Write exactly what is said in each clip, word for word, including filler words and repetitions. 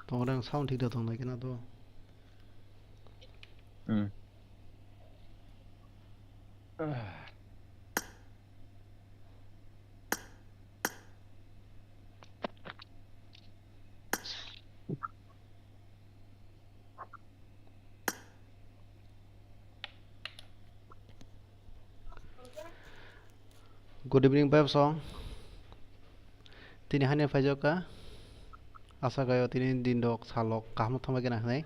Tongo, ang sound thik da tongnai khe na to. Hmm. Good evening, Bayapsong. Tini hani phaijak kha. Asa khaio tini din rok, sal rok kaham thangbai khe na hinwi.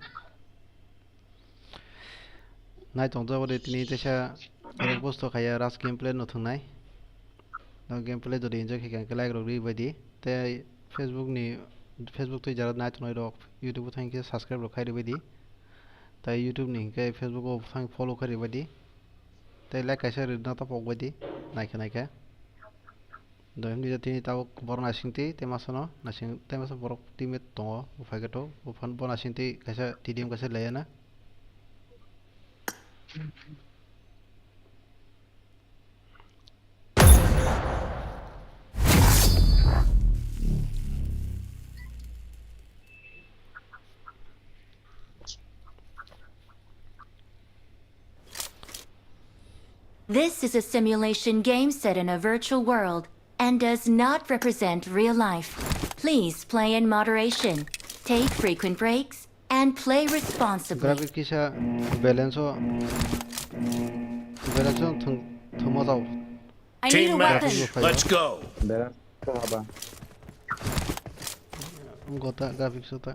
Nai tong jago de tini teisa rank post o khaiya Raj Gameplay no thwngnai. No gameplay jodi enjoy khe khe like rok ri bai di. Tei Facebook ni, Facebook twi jara nai tongnai rok YouTube o thang khe subscribe rok khai ri bai di. Tei YouTube ni hinkhe Facebook o thang follow khai ri bai di. Tei like kaisa ri na ta pok bai di. Nai khe nai khe. Doim di tini tabuk borok naising twi tei masa no naising tei masa borok teammate tongo buphai khe to buphan bo naising twi kaisa T D M kaisa laiya na. This is a simulation game set in a virtual world and does not represent real life. Please play in moderation, take frequent breaks, and play responsibly. Graphic kisa balance o, balance o thung-, thungma jao. I need a Team weapon. Match, let's go. Balance. Ko haba. Gota graphics ota.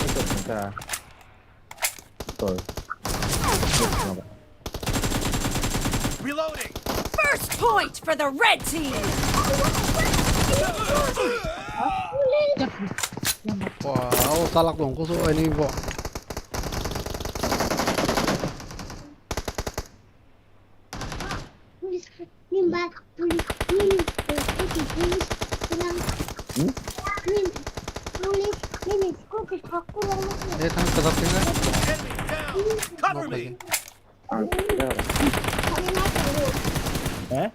Ito ta. Ito. Reloading. First point for the red team. Wow, talak long ko so ini bo. Eh, thang kwchak thang na. Cover me. Eh?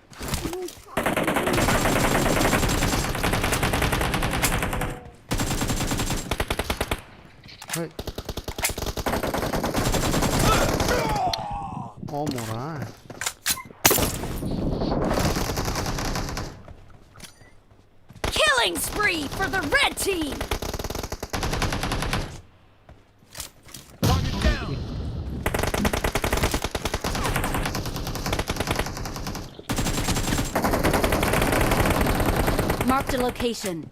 Hey. Oh, mora. Killing spree for the red team! Target down. Marked a location.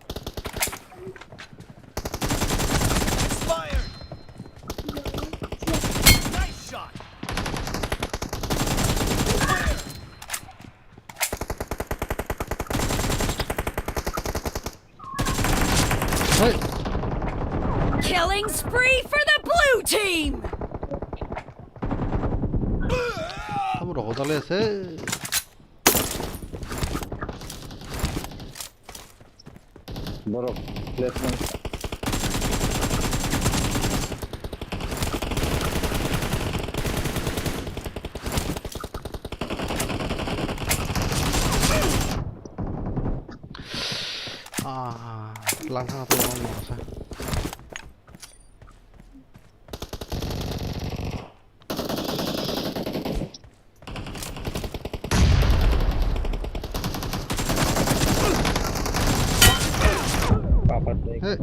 Expired. Nice shot. Clear. Hey. Killing spree for the blue team. Amo rogo dale ase. Borok placement. Ah, langkha to mo sa. Hey.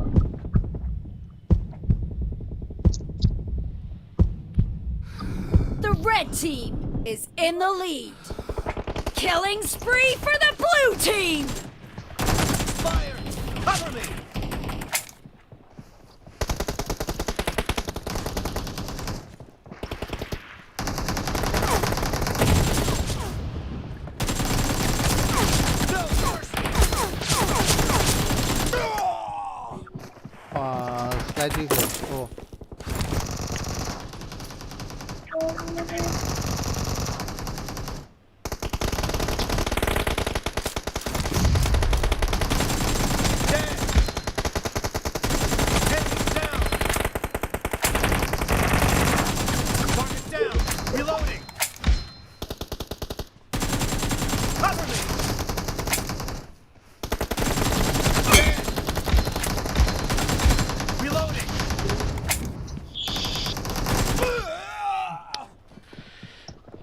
The red team is in the lead. Killing spree for the blue team! Fire! Cover me! Ah, sliding door. Oh.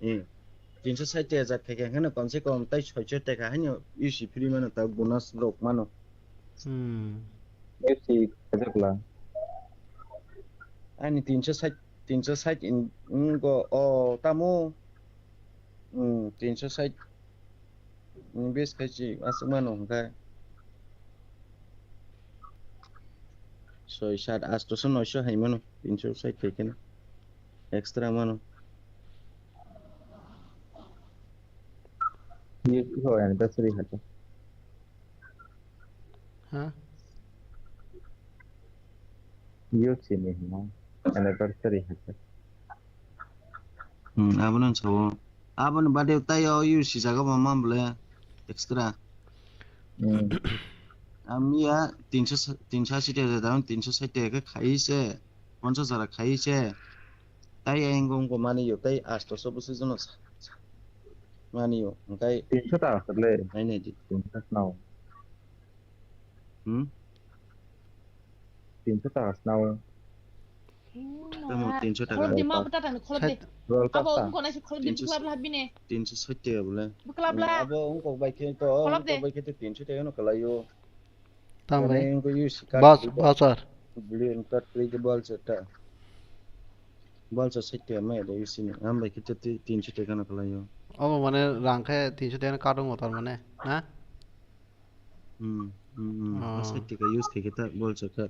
Eh. Tinso sait taka jat khaikha hwnkhe no komse kom tai soicho taka haino U C free mano ta bonus rok mano. Hmm. U C khajakla. Ani tinso sait, tinso sait in, in go, o, tamo? Hmm, tinso sait. Bes khai chi aswk mano hwnkhe. Soi, sat, asto so, noisho hai mano. Tinso sait khai khe no. Extra mano. Ye kho anniversary hata. Ha? Yo sini hino. Anniversary hata. Hmm, abono sao. Aboni bade tai o U C jaga bo man bole extra. Hmm. Amiya tinso, tinso sait taka jat, tinso sait taka khe khai se, ponchas jora khai se. Tai ang wngko mani yo, tai asto so bwswk jono sa-, sa-, mani yo, hwnkhe Tinso taka sale. Nai nai di. Tinso nao. Hmm? Tinso taka snao. Tamo tinso taka. Kholop de, ma bwta tang kholop de. Sait. Roll abo pasta. Wngko nai se kholop de, Tinso bwkla bla bine. Tinso sait taka bole. Bwkla bla. Abo wngko bai khe to, Kholop de. Wngko bai khe to tinso taka no kalaio. Tamo bai. Mane wngko use card Bas, bwlai. Basar. Blue and card bwlai khe bal se ta. Bal se sait taka mai da use ni. Am bai khe to ti-, tinso taka no kalaio. Abo mane rang khe tinso taka no card wngko tar mane, na? Hmm, hmm, hmm. Ah. Asai tika use khe khe ta bol chakha.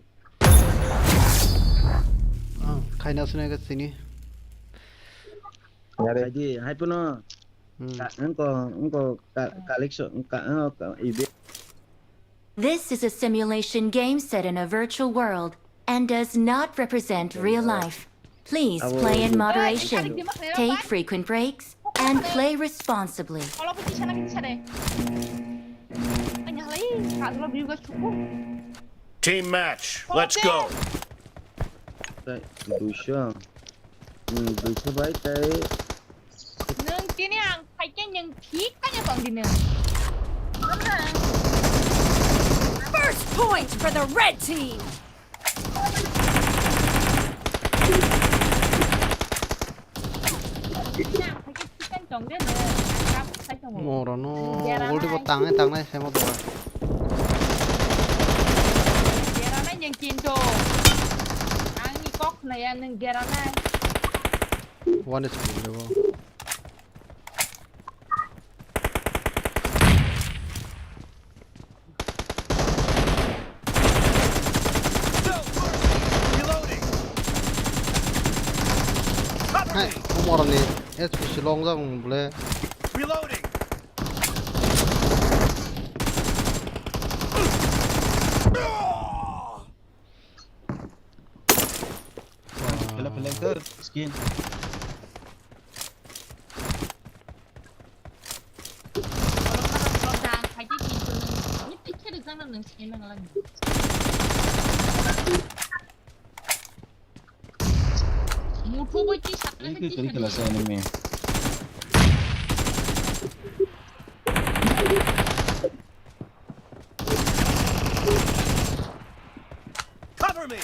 Ah, khaina swnai khe sini. Yare. Hai di, hai pono. Hmm. Ka-, wngko, wngko ka-, collection, ka-, wngko ka-, ibe. This is a simulation game set in a virtual world and does not represent real life. Please play in moderation. Take frequent breaks and play responsibly. Team match, let's go. Tei duisho. Hmm, duisho bai tei. Nwng tini ang phaikhe nwng thik kanya tong di nwng. First point for the red team. Morono ulti bo tangnai tangnai semo dora. Deranai nwng kinto. Angni kok khnaya nwng deranai. One is kill debo. Umorni S P C long jak bole. Reloading. Hello, hello, sir. Skin. Muthubui twi sakha. Ini kiri kiri kela sa enemy. Cover me.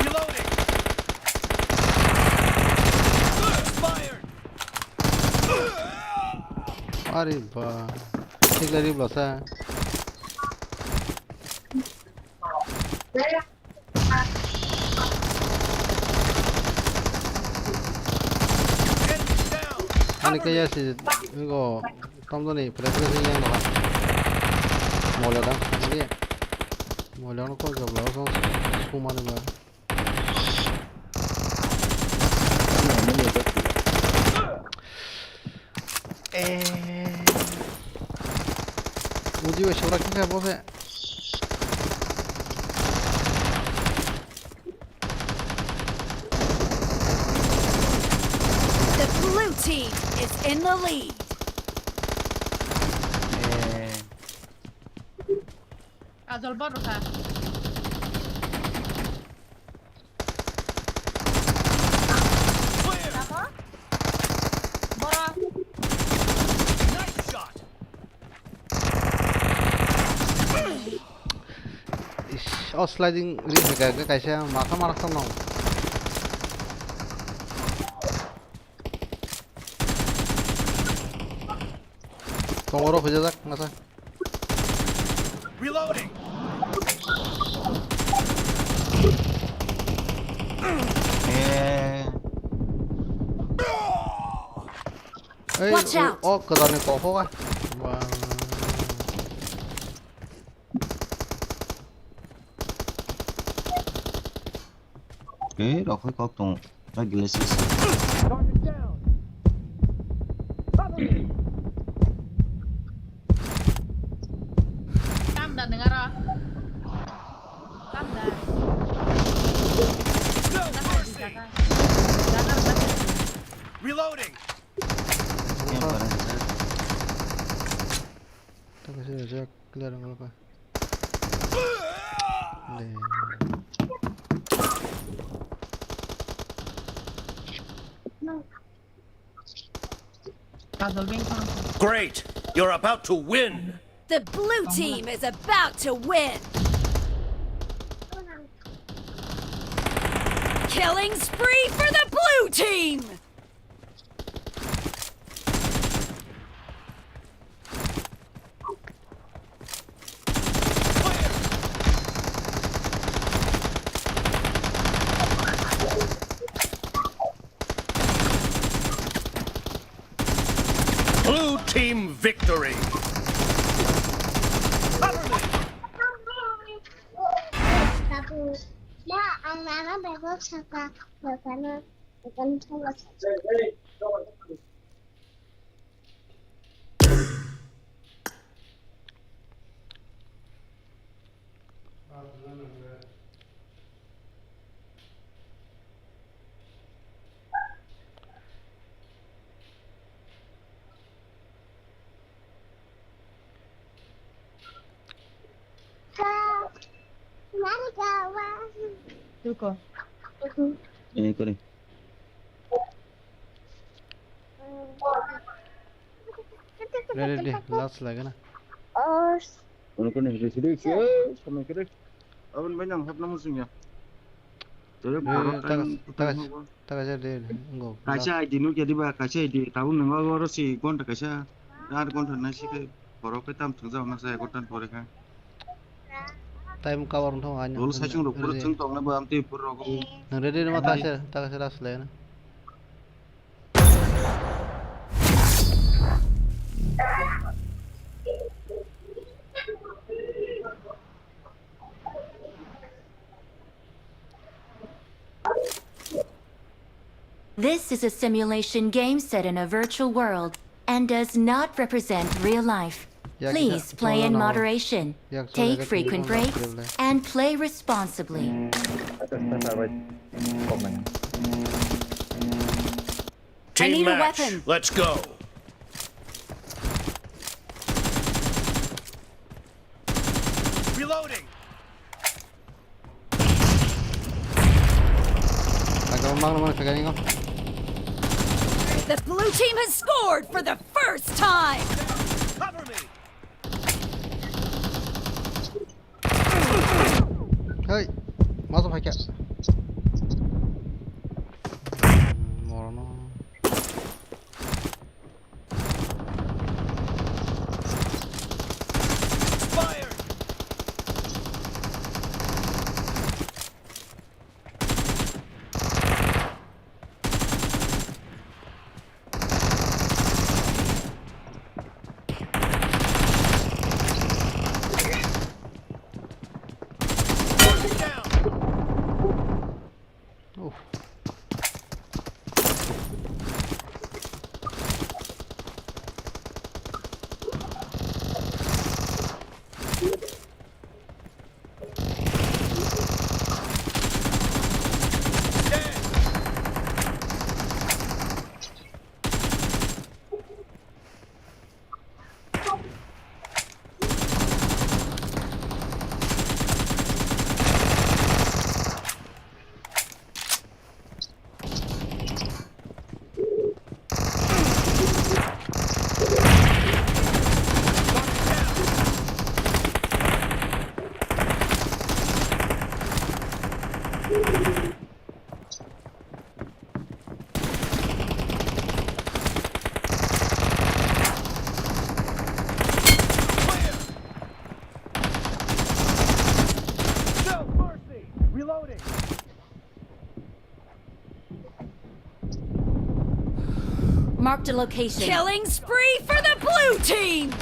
Reloading. Fire. Are ba. Thik lai ri bwlasa. Ani kaya si ngo tamjani prepare si yang ha. Mola da. Mola no ko gabla so sumani ba. Eh. Uji bai sobra kisa bo se. The blue team is in the lead. Eh. Ajol bor kha. Clear. Tamo? Boro. Nice shot. Ish, o sliding ri hai ka, ka kaisa matha marak tong nong. Tongoro hujajak masa. Reloading. Eh. Ei, watch out. O, o, kwdani kokho ka. Ba. Ei, rok hai kok tong. Ba glasses. Tam da nang aro. Tam da. No mercy. Reloading. Yang barang besar. Tak kasi rejak, clear ang lupa. Great! You're about to win! The blue team is about to win! Killing spree for the blue team! Blue team victory. Cover me. Babu, ya, ang nana bego saka, bego. Tuko. Eh, kore. Ready, ready, last lagi na. Kono kono hiri hiri se, samai kere. Abon bai nang hapna musung ya. Tere eh, borok takas, takas, takas ya, de, engo. Kaisa I D no kedi ba, kaisa I D. Tabuk nang oro si gonta kaisa. Ar gonta nai si kai. Borok ke tam thang jao na sa gonta pore ka. Time cover wng thung ani. Dol saichung rok pura chwng tong nai bo amtwi pura rogo. Nang ready rwma ta se, ta se last lane. This is a simulation game set in a virtual world and does not represent real life. Please play in moderation, take frequent breaks, and play responsibly. I need a weapon. Let's go. Reloading. Agak mang mang kagani ko. The blue team has scored for the first time. Cover me. Hey, masa pakai. Morono. Reloading. Marked a location. Killing spree for the blue team!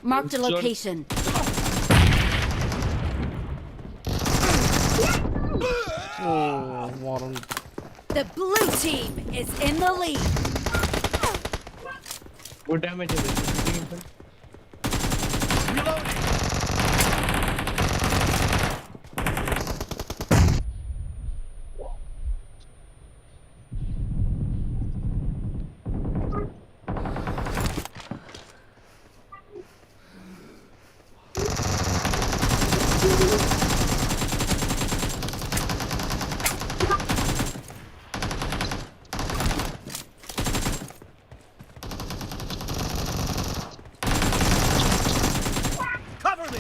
Marked a location. Oh, moron. The blue team is in the lead. Good damage. Reloading.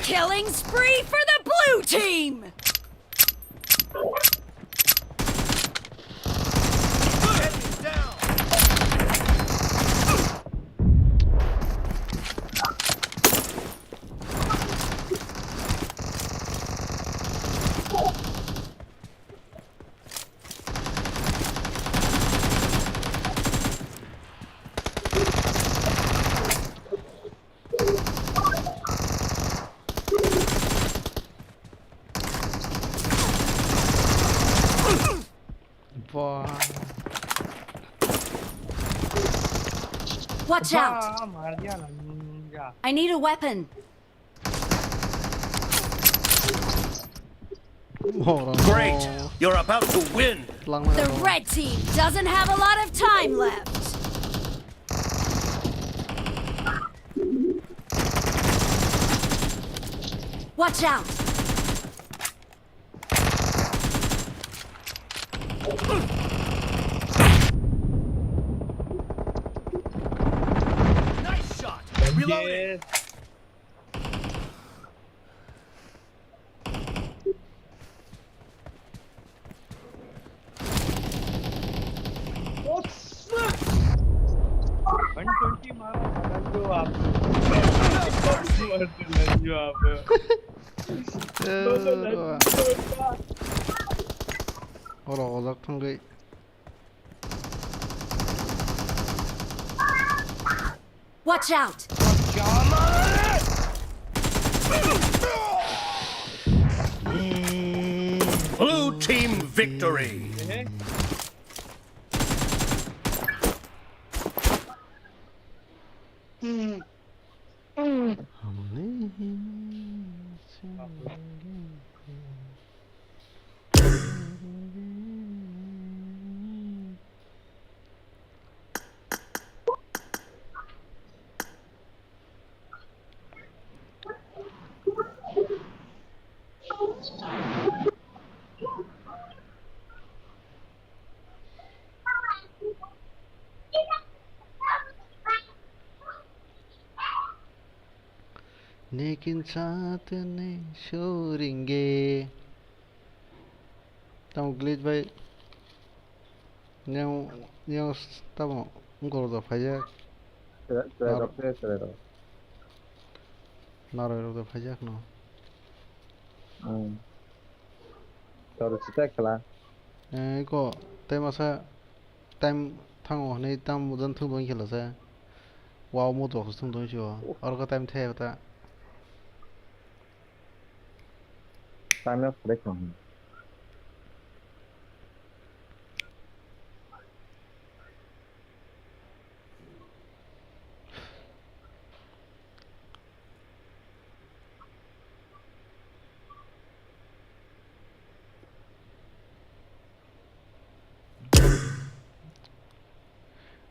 Killing spree for the blue team! Watch out! I need a weapon. Great! You're about to win! The red team doesn't have a lot of time left. Watch out! Nice shot! Reloading! One twenty मारो, बदल दो आप। बदल दो आप। Oro ojak thangwi. Watch out! Blue team victory! Nekin satene soringe. Tamo glitch bai. Niyang, niyang tamo wngkor da phaijak. Chwrai, chwrai rok se, chwrai rok. Naroi rok da phaijak no. Hmm. Tor sita khela. Eh, ko, tei masa time thango hwnwi tam jan thung dong khela se. Wow, mo tok thung dong sio. Oro ka time the ta. Time of selection.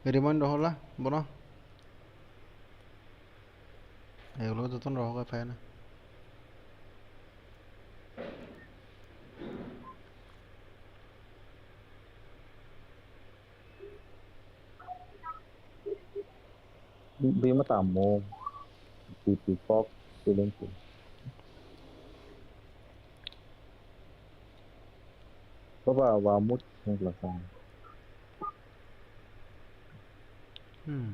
Remind rohola bono. Eglo joton rohoga phayana. Bima tamo. Pipi kok piling pi. Baba wa mut sengla sang. Hmm.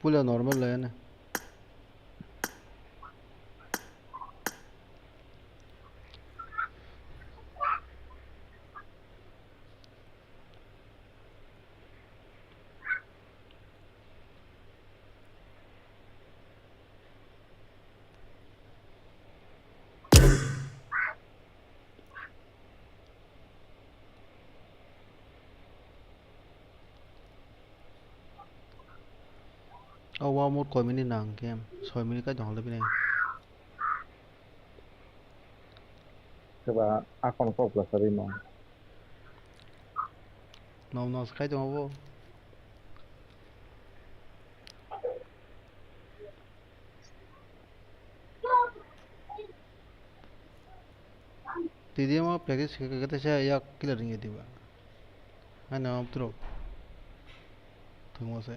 Puila normal layana. O wa mut koi minute nang game, soi minute kai tong le bini. Keba akon kok la sabi no. Nom nos kai tong bo. T D M o practice khe khe teisa yak killer wngya diba. Ano turo. Thwngmo se.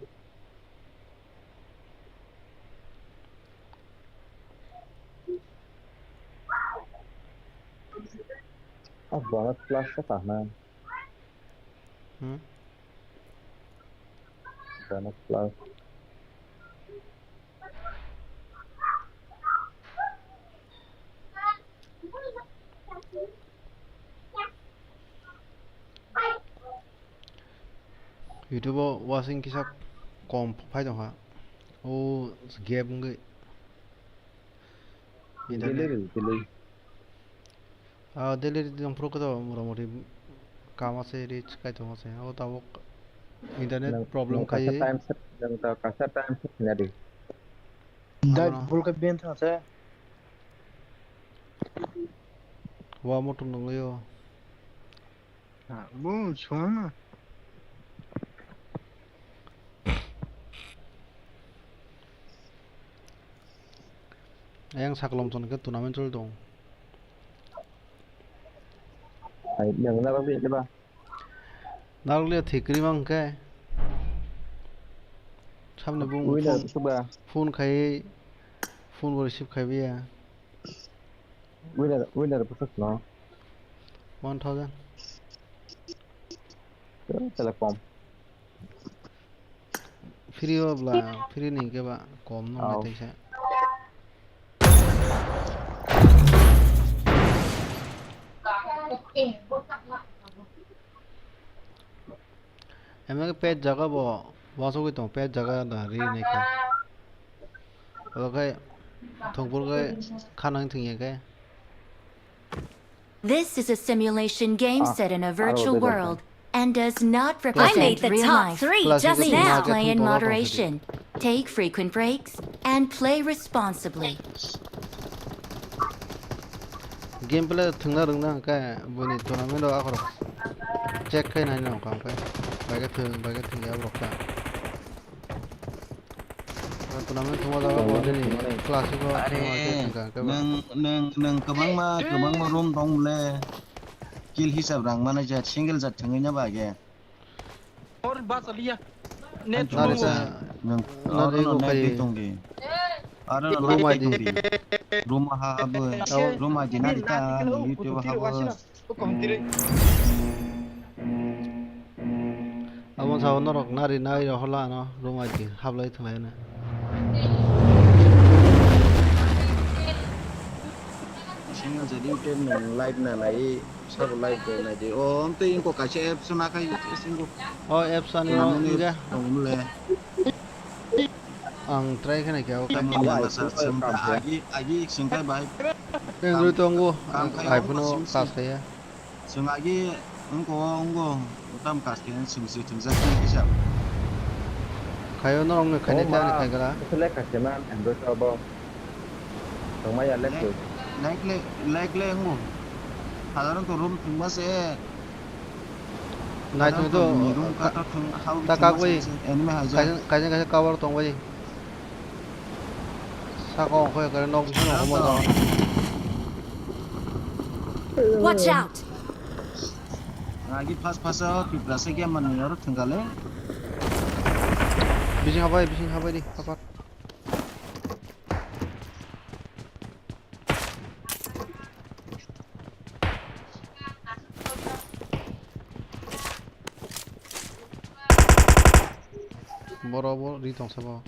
Oh, bonus plus sa kahna. Hmm? Bonus plus. YouTube o watching kisa kom phai tongkha. O gap wngwi. Internet. Delay, delay. Ah, daily rok phuru khe to motamoti kama se reach kai tongo se. O tabuk internet problem khai. Nang kaisa time set, nang ta kaisa time set khna di. Dai bol khe ben thang se. Wa motor nanglaio. Ah, bo song. Ayang saklom ton khe tournament choli tong. Ai, yang narok di ba? Narok le thikri mang khe. Samne bung winner phone, suba. Phone khai, phone bo receive khai biya. Winner, winner bwswk no? One thousand. Tele kom. Free o bla, free ni hwnkhe ba kom no nai taisa. Ema khe pet jaga bo, wasugwi tong pet jaga da ri nai kha. Obo khe thongpor khe khanang thwngya khe. This is a simulation game set in a virtual world and does not represent real life. Please play in moderation, take frequent breaks, and play responsibly. Gameplay thwngna rwngna hwnkhe buini tournament rok akhorok check khai nai nang kha hwnkhe bai khe thwng bai khe thwngya borok kha. Tournament thwngma jaga bo nini classic o thwngma khe thwngkha hwnkhe ba. Nwng nwng nwng kwbangma kwbangma room tong le kill hisab rang manager single jat thwngwi na ba ge. Or bas aliya. Net. Nari sa. Nari go kai tongdi. Aro no room I D. Room ha abo. Room I D nari ta YouTube ha abo. Amo sao norok nari nai rohola ano room I D hablai thwlai na. Single jadi uten live na nai. Sabo live de nai de. O, tei ingko kaisa apps na kai singo. O apps ani o inga. Tongmule. Ang try khana kya o. Tamo nang sa sem agi agi singkai bai. Teng rui tongo. Ang iPhone o kas kaya. Sung agi ingko o ingko tam kas kaya sing si thung sa kisa. Kayo norong ne khaina kya ne khaigala. Select kaisa man Android o bo. Tongmaya lek. Lek le lek le ngo. Sadaranta room thwngma se. Nai thung to. Room ka ta thung hau ta kak bai. Enemy haja. Kaisa kaisa cover tong bai. Saka ongkho kare nok bisingo homo jao. Watch out. Agi fast fast o Tiprasa game man ni oro thwngkale. Bising habai bising habai di hapat. Boro bo ri tongsa bo.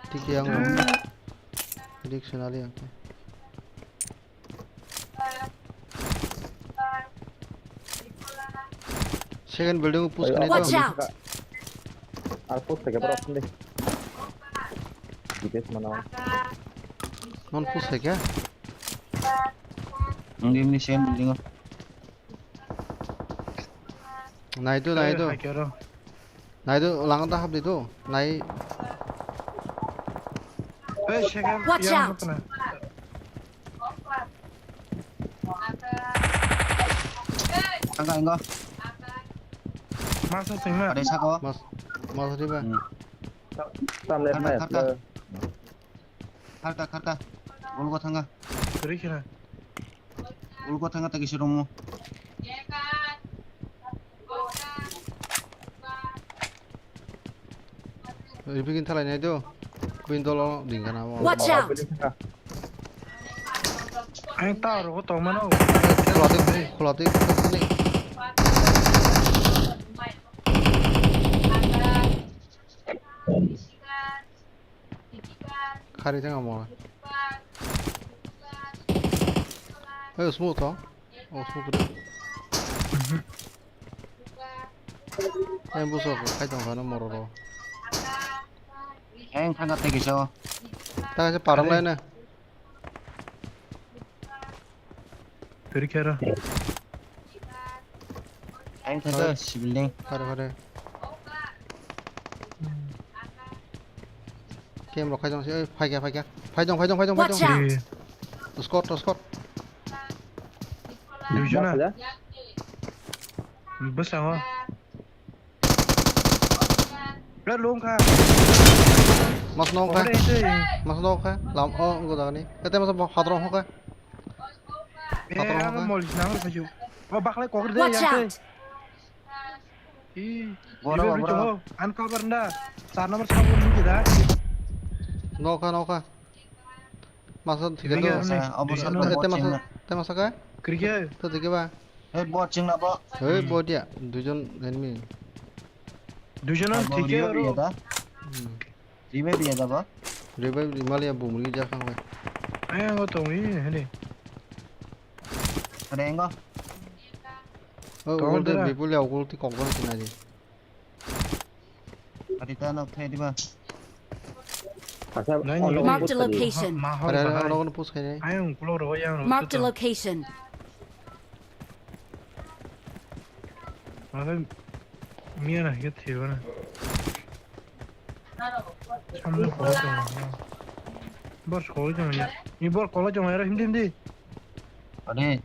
Tiki ang dictionary ang. Second building push kani. Watch out. Ar push kani borok kani. Details mana? Non push kani. Ang game ni second building. Naidu naidu. Naidu lango da habdi tu. Nai. Watch out. Angka angka. Masa singna. Ada sako. Mas mas riba. Tam left na ya. Kharta kharta. Ulgo thanga. Rikira. Ulgo thanga ta kisi romo. Ripigin thalai nai do. Window lo dingana mo. Watch out. Ang ta ro to mano. Khulati khulati khulati. Khari thang amo. Hey, smoke to. Oh, smoke to. Hey, buso khai tong khana moro ro. Hey, thang kate kisa. Ta kisa parong lai na. Peri kera. Ang thangkha civil ni. Pare pare. Kem rok khaijong se, oi, phaikya phaikya. Phaijong phaijong phaijong phaijong. Watch out. Scott to Scott. Division na. Bwskango. Pura lung kha. Mas nong kha. Mas nong kha. Lam o go dagani. Kete mas hadrong ho kha. Eh, ano mol nang sa ju. O bakhlai kok de yang te. Ih, bora bora. Uncover nda. Char number sa bo ni da. Nokha nokha. Masa thike to. Masa, obo duijon sal no. Te masa, te masa ka? Kriya. To thike ba? Hey, bot chingna bo. Hey, bot ya. Duijon enemy. Duijon no thike aro. Revive ya da? Hmm. Revive ya da ba? Revive di mali ya bumli ja khang bai. Ay, ang to wi, hede. Rengo. Oh, tong ugul te dara. Bipul ya ugul ti kokban sinai di. Adi ta nok thai diba. Asa, nai, ono ni. Marked a location. Ma, ma, hore, hore, hore, hore, push khai nai. Ayang, kulo ro, yang ro, marked a location. Asa, miya na, hiya thiyo na. Samne kolo jong ya. Bor kolo jong ya. Ni bor kolo jong ya, hindi, hindi. Adi.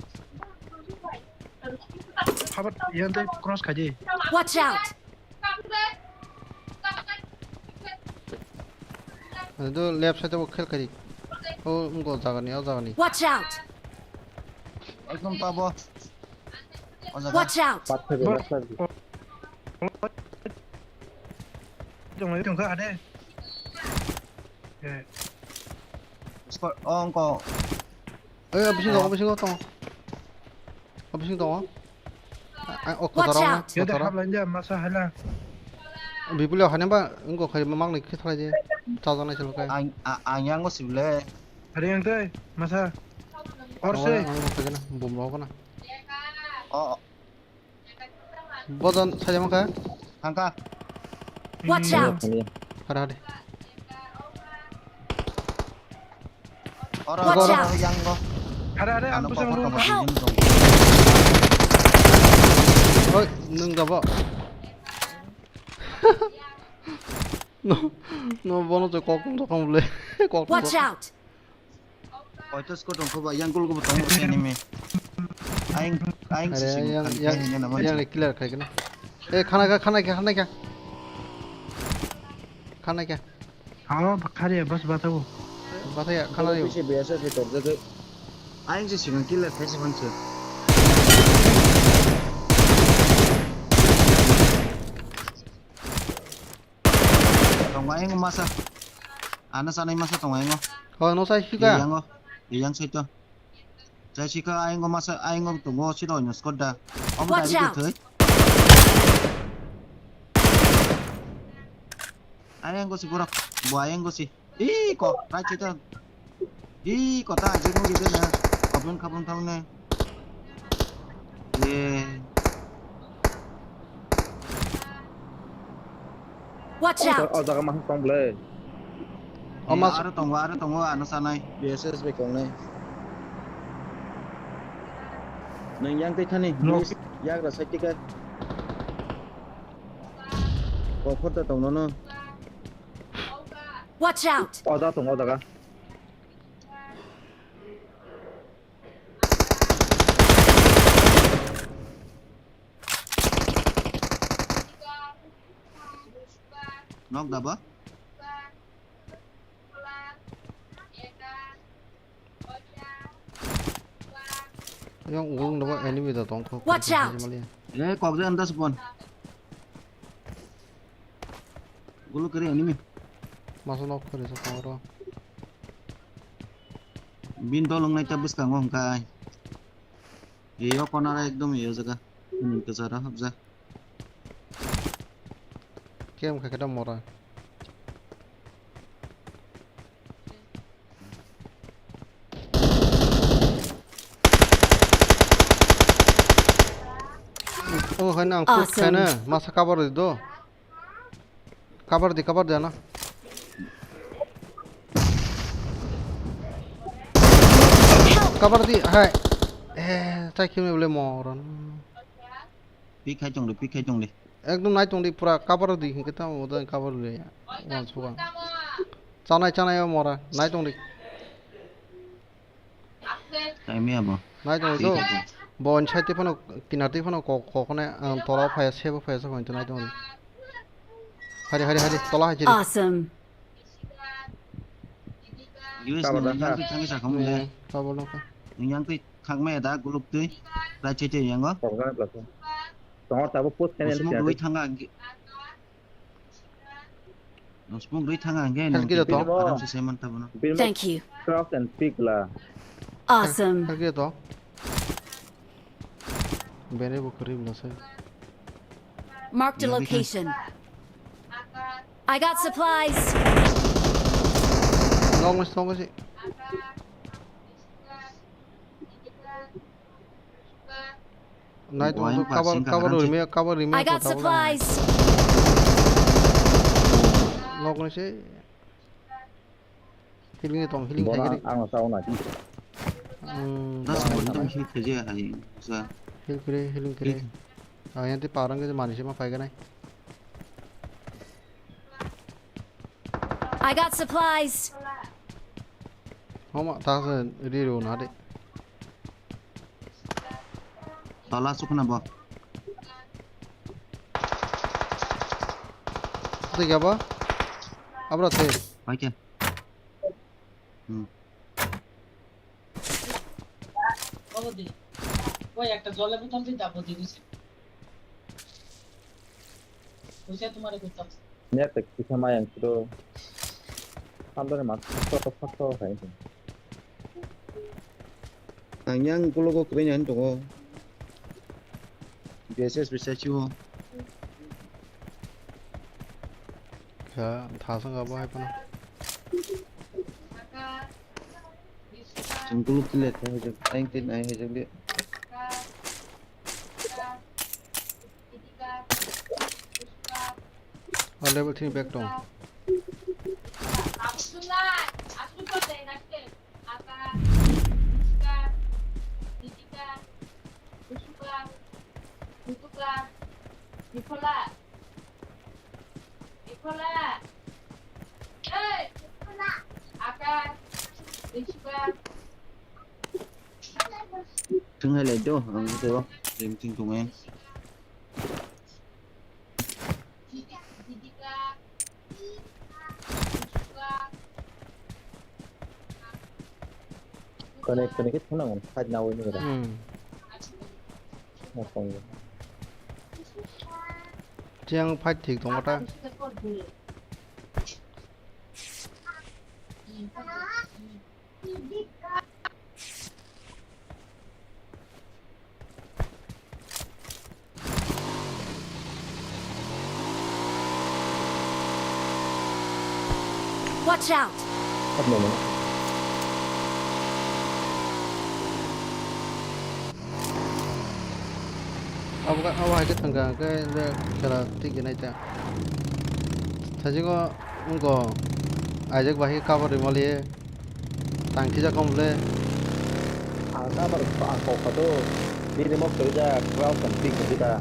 Habat, yan te cross khai di. Watch out! Ado left side o khel kari. O, wngkha o jaga ni, o jaga ni. Watch out! Ekdom tabo. O jaga. Watch out! Pathar left side. Tong lai tong kha ade. Eh. Squad, o wngkha. Eh, bisingo, bisingo tongo. Bising tongo. A, a, o. Watch out! Kotoro, kotoro. Yada hap lain dia, masa hala. Bibuli o hainaba, wngkha khai mang ni khe thalai je. Chajaknai se lokai. Ang, a, ang yang o sibile. Hari yang tei, masa. Or se. Ang, ang, ang, bum rok na. O, o. Bodan, saya mangka. Thangka. Watch out! Hara, hara. Oro, watch out! Oro, yang go. Hara, hara, ang pusang go. Help! Oi, nung dabo. No, no, bono je kok tong tong le. Kok tong tong. Watch out! Oito squad tong kho ba, yang gul gul tong bo enemy. Aing, aing sising yang, yang, yang clear khai kena. Eh, khana kha, khana kha, khana kha. Khana kha. Amo khari bas batabo. Bataya, khana yo. Bisi B S S ni torjak. Aing sising clear khai se manse. Tongo ayang masa. Ano sanai masa tongo ayang. Ho, no sai sika. Yang o. Yang sai to. Sai sika ayang masa ayang tongo siro no skoda. Om. Watch out! Thai. Ayang go si borok. Bo ayang go si. Ih, kok, right side o. Ih, kota, jikung jikung na. Kapun, kapun thang ne. Ye. Watch out! O jaga ma tong ble. O mas- aro tongo, aro tongo, ano sanai. B S S bai tongnai. Nang yang tei thani, no. Please, yagra side tika. Kok khorta tongno no. Watch out! O da tong o daga. Nok daba? Yang ulung daba enemy da tong kho. Watch out! Eh, kok de andas pon. Gulu kiri enemy. Masa nok kiri sa tong ro. Bin dolong nai ta bwskango hwnkhe. Eyo konara ekdom eyo jaga. Hwnwi kwcharo habjak. Kem kha khe da mora. Omo hai no ang push khaina masa cover rw di do. Cover di, cover di ano. Cover di, hai. Eh, chai khimni bole moron. Pick khai tong di, pick khai tong di. Ekdom nai tong di, pura cover di, hinkhe tamo oda cover le. Wan suka. Chanai, chanai o mora, nai tong di. Taimi abo. Nai tong di. Bo on side phano, kinar twi phano kok, kok ne, ang tola phaya, sebo phaya, sabo hinto nai tong di. Hari, hari, hari, tola hai chiri. Awesome. U S ni yang twi thangwi sakhamu le. Tabolo kha. Yang twi thangmaya da guluk twi. Right side yango. Tongo tabo post kene. Smoke rwi thanga. Smoke rwi thang ang khe. Health kit to. Aram se se man ta bono. Thank you. Cross and pick la. Awesome. Health kit to. Bene bo kari bla sai. Marked a location. I got supplies. Nok mas nok si. Nai tong cover cover rimi cover rimi. I got supplies. Nok ni se. Healing tong healing khai healing. Ang sa ona. Hmm. Heal kre healing kre. Ang yang ti parang ke mani se ma phai ganai. I got supplies. Homa ta se ri ro na de. Tala sukna ba. Tei gaba. Abra te. Paikha. Hmm. Net tak kisa mayang siro. Samdani mat sakto sakto hai. Ang yang kulogo kwrwi nani tongo. B S S bisa chiwo. Kha thasang abo hai pano. Chwng kuluk tile khe hojak, aing tin ai hojak le. O level three back tong. Thung hai lai do, ang ko, ring ting tung e. Kone, kone khe thunang, fight na wini khe. Hmm. Mo kong. Chiang fight thik tong ta. Watch out! Abo, abo hai khe thangkha, hwnkhe le khela twi khe nai ta. Thajingo wngkho, Isaac bai khe cover rwmaliye, tang thijak khe mole. Ang cover, ang kok kha do, bini mok kwrwi jak, ground and pick kwrwi ta.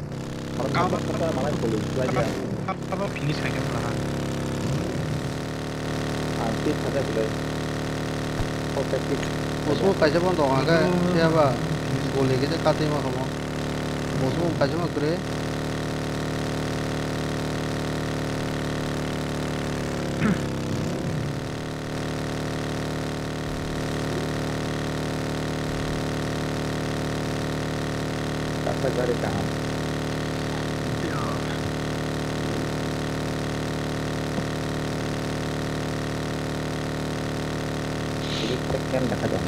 Aro cover, cover, cover, manai police lai ya. Cover, cover finish khai khe wngkha. Ang twi thajak le. Four five six. Bo smoke kaisa bono tongo hwnkhe, phiya ba goli khe katwi ma kha mo. Bo smoke kaisa ma kwrwi. Kaisa gari kaham. Ini second dah ada.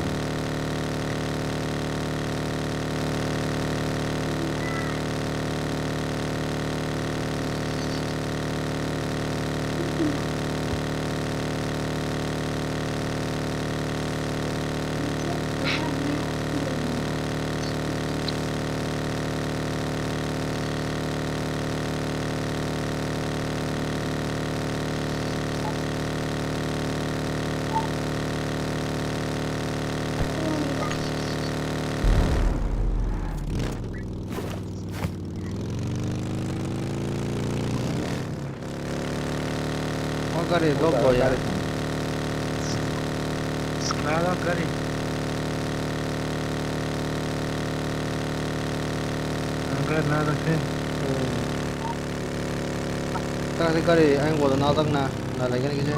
O gari lock bo ya. Nada gari. Nada, nada, sí. Ta se gari ang bodo na tak na, na lai gani kise.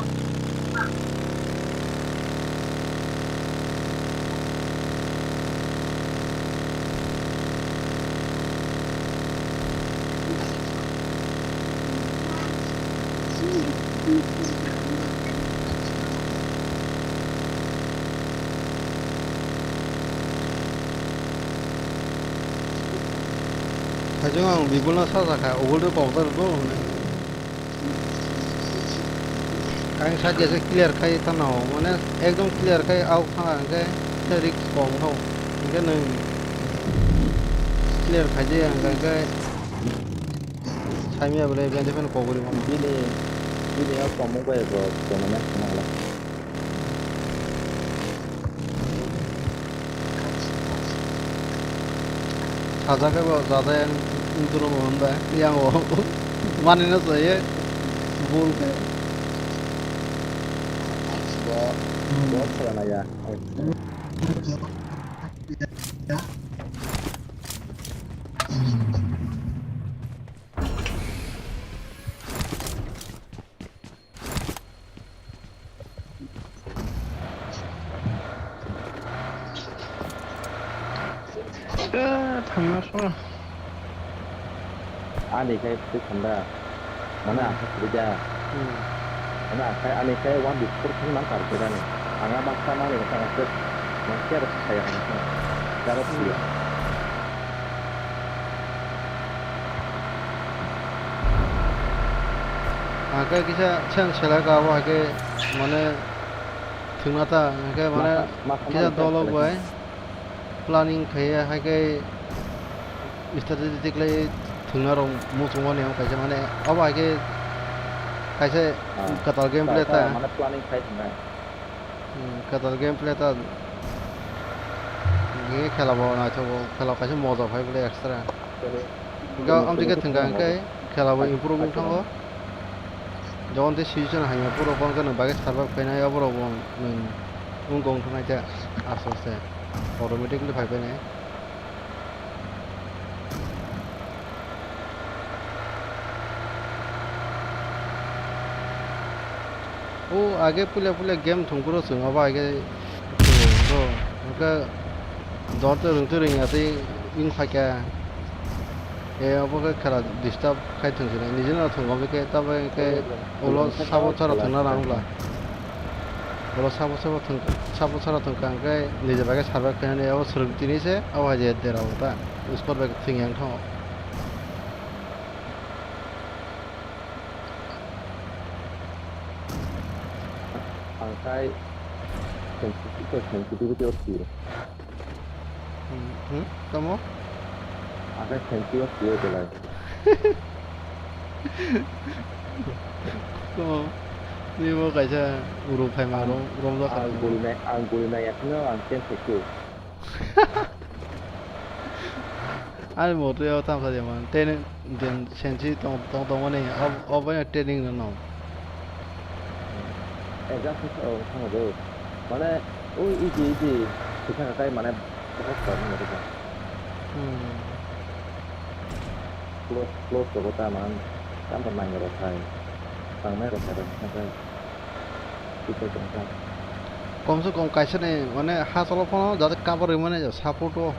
Thajung ang Bipulno sa sakha, "Uguldo kokdar do," hwnwi. Ang sa khe clear khai thangna o, mane ekdom clear khai, au thangna hwnkhe kisa risk kom thang. Hwnkhe nwng clear khai di ang hwnkhe saimya bwle bende phano kok ri mano. Bini, bini o tomung bai bo tournament khna hala. Sajagwi bo jajai ang dulung hwnba yang o manino saye bul khe. Bo, bo sajana ya. Eh, thangna song. Ani khai twi thanda. Mane Hmm. ang khai twi da. Hmm. Mane ang khai, ani khai one discord khai man tar khai da ni. Ang a baksa mani khai ang khai man kya rok saya ang khai. Jaro Hmm. siya. Hake kisa sen selai ka abo hake mane thwngna ta hake mane Masa, masa kisa mani sen dolo selai bai ka. Planning khaiya hake strategy tiklai thwngna rok muchungmani ang kaisa mane abo hake kaisa Ah, kwtal game ta, play ta ta. Mane planning khai thwngnai. Hmm, kwtal game play ta. Nini khela bo naithogo, khela kaisa moja phai bwle extra. Hwnkhe amtwi khe thwngkha hwnkhe khela bo improve wng thango. Jokon tei situation hamya phuru bono khe nwng bagwi survive khainai, aborok bo nwng wngkha wng thangnaikhe aste aste automatically phai painai. O age puila puila game thwngphuru chwng abo age thwngphuru hwnkhe dol twi rwng twi rwngya twi wng phaikha. E obo khe khela disturb khai thwngsinai nijino thwng obo khe tabuk khe ulo sabo charo thwngna nang bwla. Ulo sabo sabo thwng sabo charo thwngkha hwnkhe niji bagwi survive khainani abo swrwng tini se abo hai je derao ta score bai thwngya wng thango. Ang khai sensitivity, sensitivity o si. Hmm, hmm, tamo? Ang khai sensitivity o si belai. Tamo? Ni bo kaisa uruk phaima rom, romjak ang kha. Guli nai, ang guli nai yakhwno ang ten thaiku. Ani motwi o tamo sa de man. Training din sensi tong tong tong mani ob-, obo ya training no no. Eh, just, oh, thango do. Mane, o iji, iji, sisa kai mane, sisa kai mane. Hmm. Close, close to ta man. Tamo nang ro khai. Tang nai ro khai, ro khai. Komse kom kaisa ni mane ha cholo phano jate cover rwmani support o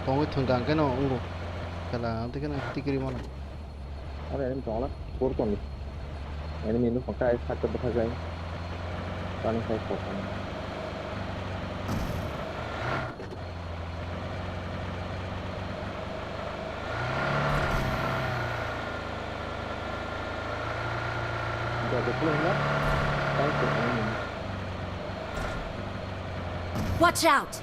tongwi thwngkha hwnkhe no wngo khela hwnkhe no tikiri mano. Are ani tongla por tong enemy no pangka ai sakta bwthajai tani sai kok. Watch out!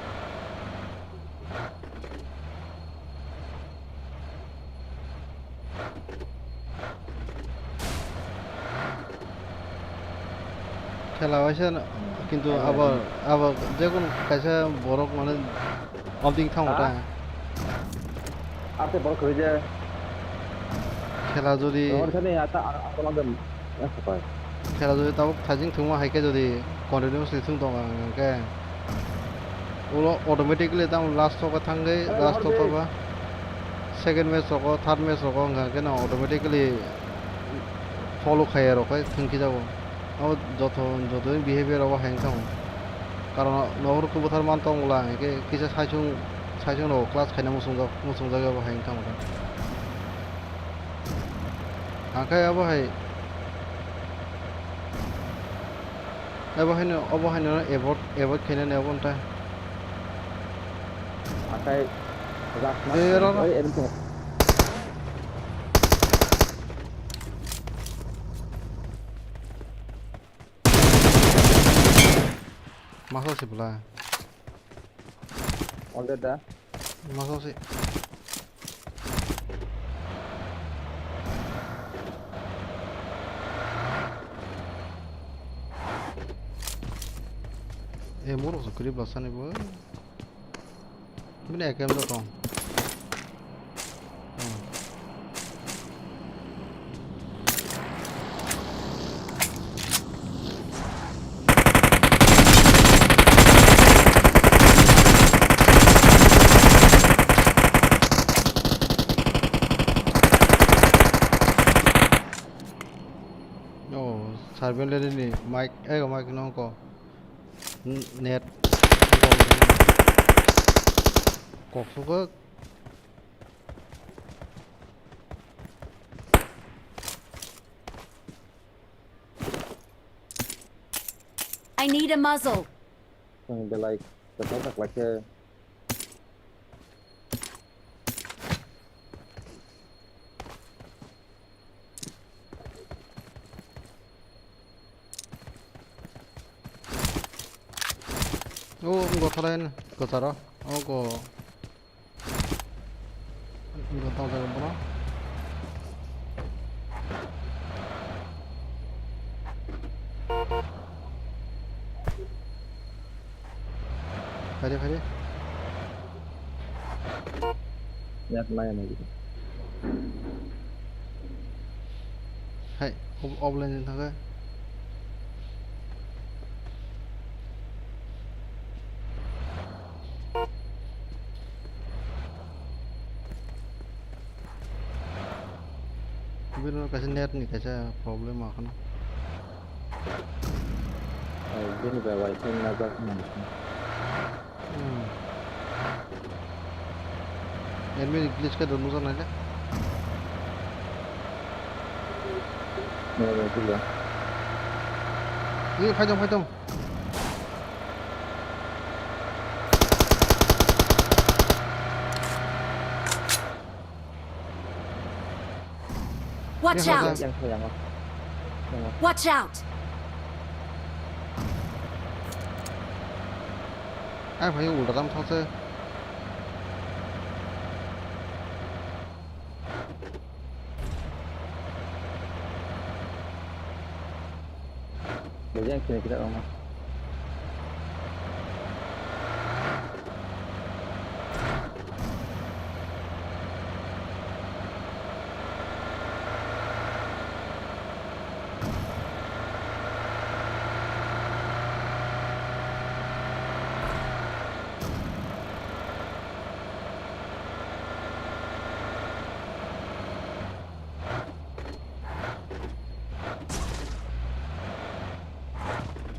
Khela waisa no, kintu abo, abo jekun kaisa borok mane obding thango ta. Ate borok kwrwi je. Khela jodi khela jodi tabuk thaijing thwngma hai khe jodi continuously thwng tongo ang hwnkhe ulo automatically tamo last o thangwi last o ba second match rogo third match rogo wngkha hwnkhe no automatically follow khaiya rok khai thwngkhe jago. Abo joto, joto ni behavior abo hai wngkha mo. Karon nohor kwbwthar man tong bwla hwnkhe kisa saichung, saichung rogo class khaina muchungjak, muchungjak abo hai wngkha mo. Hwnkhe abo hai Abo haino, obo haino avoid, avoid khainani abo ntai. Akai rak ma. Ei, ro, ro. Oi, ero to. Masa sih pula. All dead da. Masa sih. Eh, muruk sukri blasani bo. Bini A K M do tong. Hmm. Oh, Serbian lady ni mic, eh, mic nongko. N-, net. Kok sukuk. I need a muzzle. Ang belai, belai tak lagi. O, go thalain, go taro. O, go. Go tang jaga bono. Phaidi, phaidi. Yak nai nai. Hai, ob-, offline din thangkhe. Bini kaisa net ni kaisa problem akhano. Bini bai wifi najak nang. Hmm. Enemy glitch khe dunu jana le. Nang nang tila. Ni phaidong, phaidong. Watch out! Yang, yang, yang. Watch out! Ai, phai ulta tam thangse. Bejang kini kita rumah.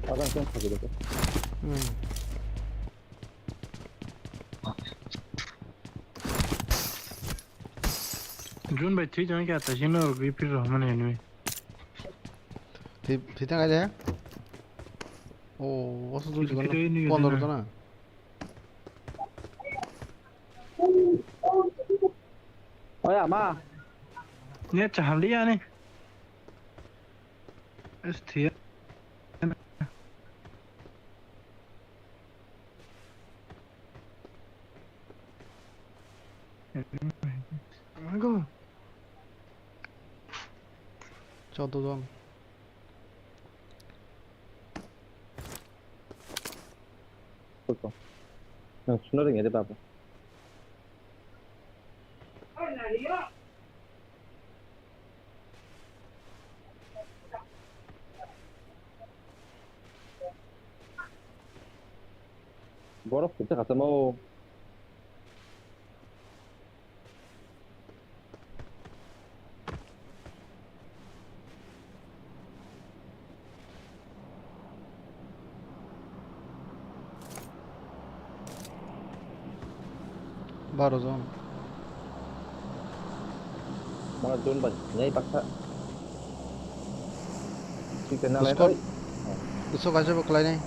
Orang yang sakit itu. Hmm. Jun bai thwi jang kya ta sino ro gwi phir ro mane ni. Thwi, thwi tang aja. Oh, wasu jun chikon. Pondro to na. Oya ma. Ne chahal liya ne. Es thwi. Go. Chaudo jon. Nang suna ring ede baba. Borok kisa kasa mau. Baro jon. Mana jon bai, nyai baksa. Chicken na lai Squad. Thai. Kuso kaisa bo kwlainai.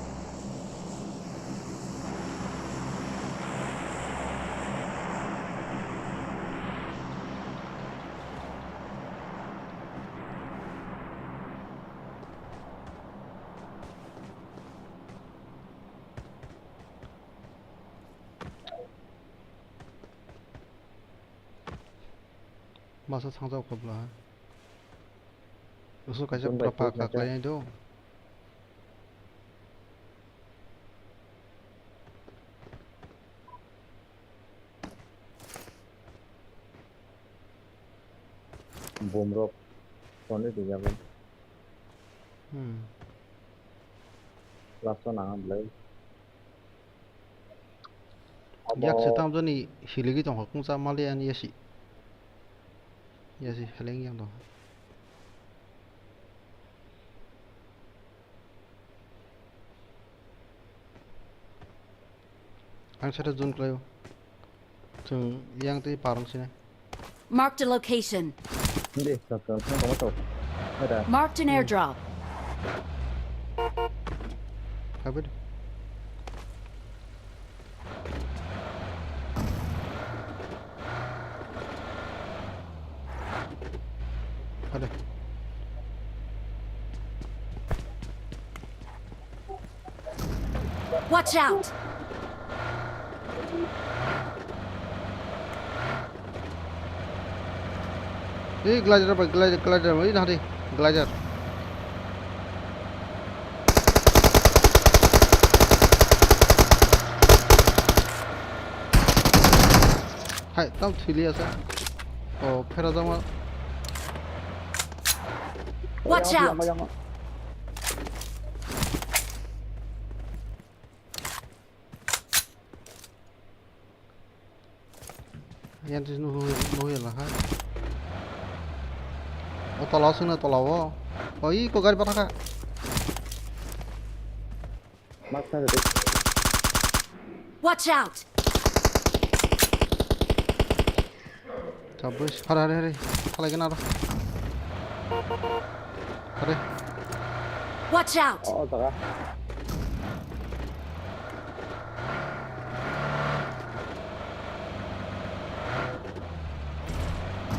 Masa sangjak kobla. Usu kaisa pura pa kaklainai do. Bomrok toni dijago. Hmm. Last one ang belai. Yak se tamjani hiligwi tongkha kungsa mali ani yasi. Yasi heleng yang tongkha. Ang sata zone kwlaio. Chwng yang twi parong sini. Marked a location. Hindi, sa, sa, sa, sa, sa. Ada. Marked an airdrop. Kabit. Ada. Watch out! Ei glider bai, glider, glider bai, nahari, glider. Hai, tam thili asa. Oh, phera jama. Watch out! Yang tis nuhu nuhu ya lah hai. O tola sung na tola o. O i ko gari pataka. Mark na de. Watch out! Chabis, hare hare hare. Halai kena aro. Hare. Watch out! Oh, taka.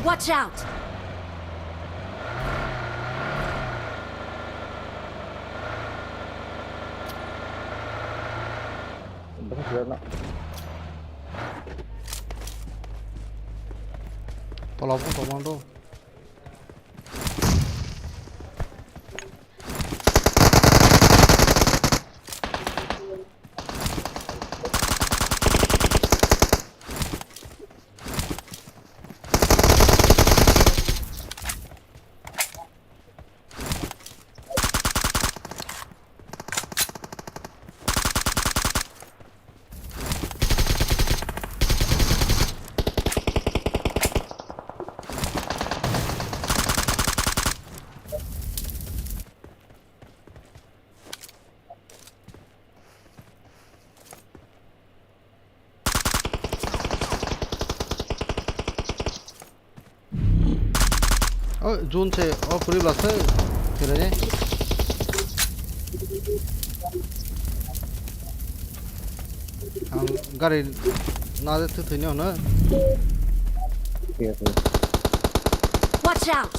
Watch out! Tola pun tomando. Oh, June se, oh, kuri bla se, kira ne. Ang gari na de tu tu ne ona. Watch out!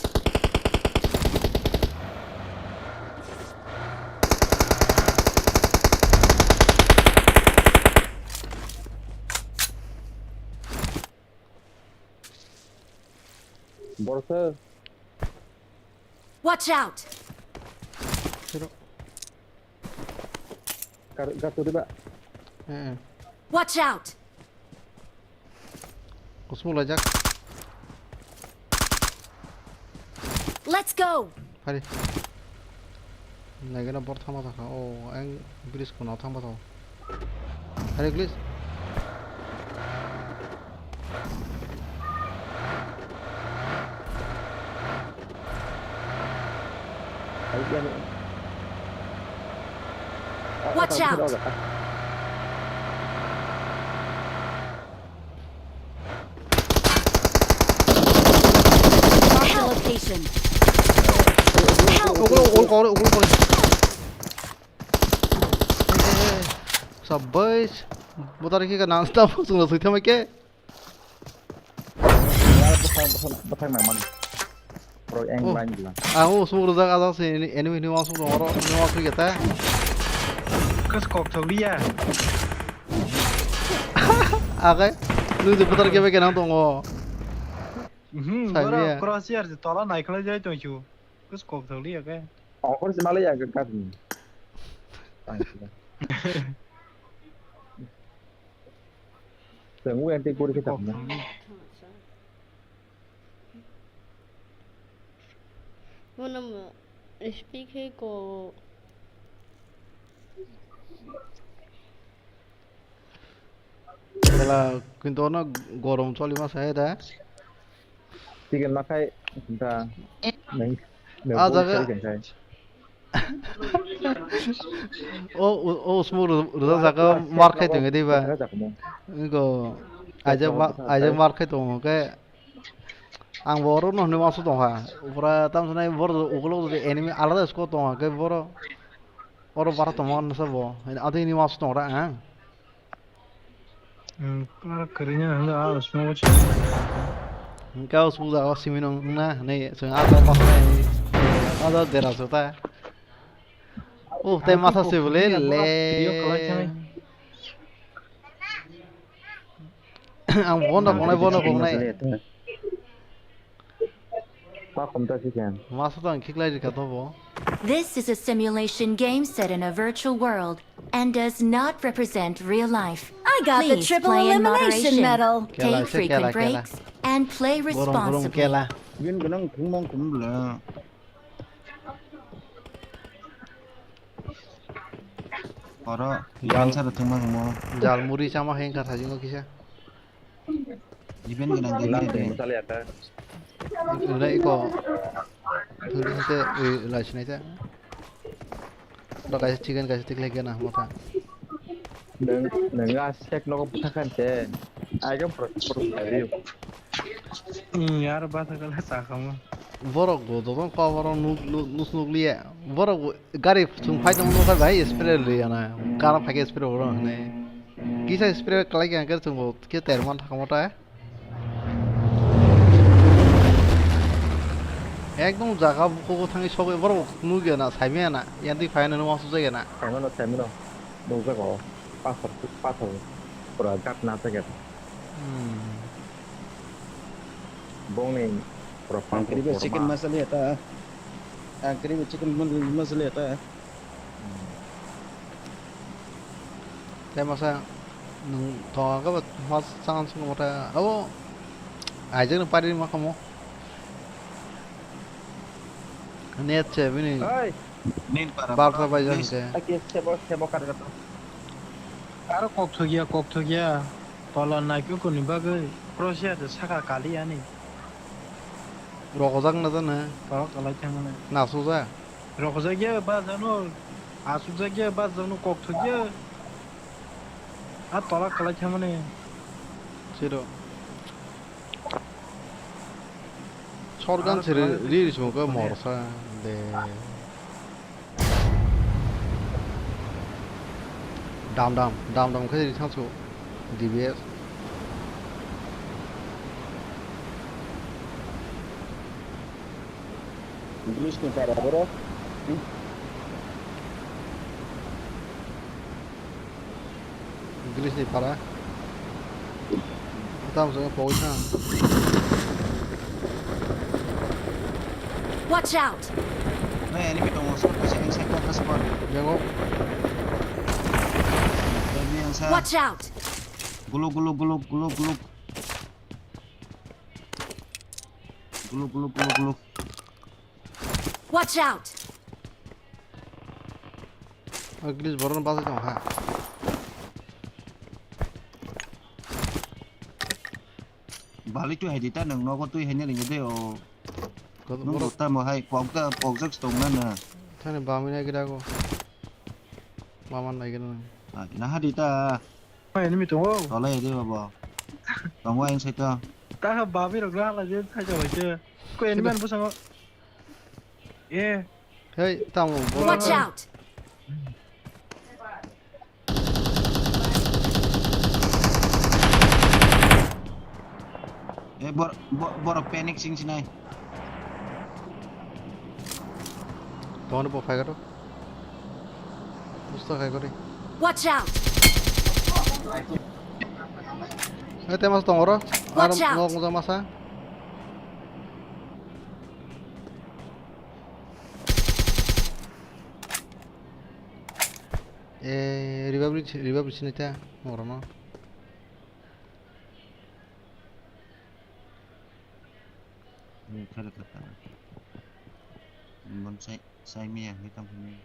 Borsa. Watch out! Siro. Kar, kar turi ba. Eh, eh. Watch out! Kusmu lajak. Let's go! Hari. Naigena bor thangma thangkha. Oh, ang bridge kono thangma thango. Hari, please. Watch out! Mark the location. Help! Ugul, ugul, ugul, ugul. Boys, butar khe ka nang sta phusung lo sui thama khe. Wal bwthang, bwthang, bwthang nang mani. Bro, eng Oh. line gila. Ang o smoke rwjak, ajak se enemy, enemy ni uansuk tongo, oro enemy uansuk ya ta. Kas kok thok liya. Akai, nung je butar khe bai khe nang tongo. Mhm, Sai boro mia. Crosshair je tola naikhlai jai tong chu. Kus kok thok liya ke. Oh, kor se malai ya ke kat ni. Tengwi yang tik kori kita. Kok thok liya. Mo nam speak he ko. Bela kintu ono gorom choli ma sai da. Chicken ma khai da. Neng. Ah, jaga. O, o, o smoke rwjak jaga mar khai tong di ba. Ngo aja ma-, aja mar khai tong ke. Ang bo oro no hwnwi uansuk tong kha. Pura tam sanai bor ukulok de enemy alada squad tong kha ke boro. Oro bara tong ma nasa bo. Ado ini uansuk tong ra ang. Hmm, pura karinya hwnda a smoke. Engka usuk jaga simi nong na ne sung ado pas nai. Ado dera sota. Oh, te masa se bole le. Ang bono kongnai, bono kongnai. Masa tang khiklai rikha to bo. This is a simulation game set in a virtual world and does not represent real life. I got the Please triple play in elimination moderation. Medal. Kela Take se, frequent kela, kela. Breaks and play Gorom, gorom, responsibly. Kela. Bin gwnang thwngmung kum bla. Oro, jal, jal muri chama hengkha thajingo kisa. Event gwnang gwnang de. Ula iko. Thuli hate, ui, ula sinai ta. Ula kaisa chicken kaisa tikle gana mata. Nang, nang a sek nogo buthakan te. Ai ga pro, pro, pro. Hmm, yar bata kala sakamo. Borok bo dodon ko borok nuk, nuk, nuk, nuk liya. Borok bo gari chung phai tong nuk bai spray liya na. Kara phai spray oro ne. Kisa spray kalai khe ang khe chwng bo khe ter man thangma ta. Ekdom jaga bukugo thangwi sogwi borok nukya na, saimaya na, yantwi phaiya na, nung uansukjakya na. Saimano, saimano. Nukjago. Pathor, pathor. Pura gat na jaga. Hmm. Bongni pura pathor. Ang kiribe chicken masala ya ta. Ang kiribe chicken masala ya ta. Tei masa nwng tongo khe bo mas changan swngo motha abo aijak ni pari ma kamo. Net se bini. Oi. Nin para. Barta bai jang se. Ake sebo, sebo kar gato. Aro kok thogya, kok thogya. Tola naikhe kuni bagwi. Croatia de saka kali ani. Rokojak na jana. Tolak kalai thangmani. Nasukjak. Rokojak ya ba jano. Asukjak ya ba jano kok thogya. A tolak kalai thangmani. Siro. Sorgan siri ri ri sumukhe morsa de. Dam dam, dam dam khe ri thangsu D B S. English ni para borok. English ni para. Tam sa poi sa. Watch out! Nai, enemy tongo, sa, sa, sa, sa, sa, sa, sa. Jago. Enemy ang sa. Watch out! Guluk, guluk, guluk, guluk, guluk. Guluk, guluk, guluk, guluk. Watch out! O glitch borok no bachai tong kha. Bali twi hai di ta, nwng nogo twi hai nani de o. Kotor nwng borok. Bo tamo hai pok ta, pokjak tong na na. Thani bamwi nai gira go. Baman nai gira nang. Ah, naha di ta. Enemy tongo. Tolai di babo. Tongo ang sai to. Ta ha bamwi rok na hala je thai jawai je. Ko enemy an bwskango. Eh. Hey, tamo, bro. Watch out! Enemy, Eh, bor-, bo-, borok panic sing sinai. Tongani bo phai garo. Busto khai gori. Watch out! Eh, temas tong oro. Watch out! Nok masa. Eh, Republic, Republic sini ta, oro no. Ni thara kata. Mon sai, sai mi ya, ni tang ni.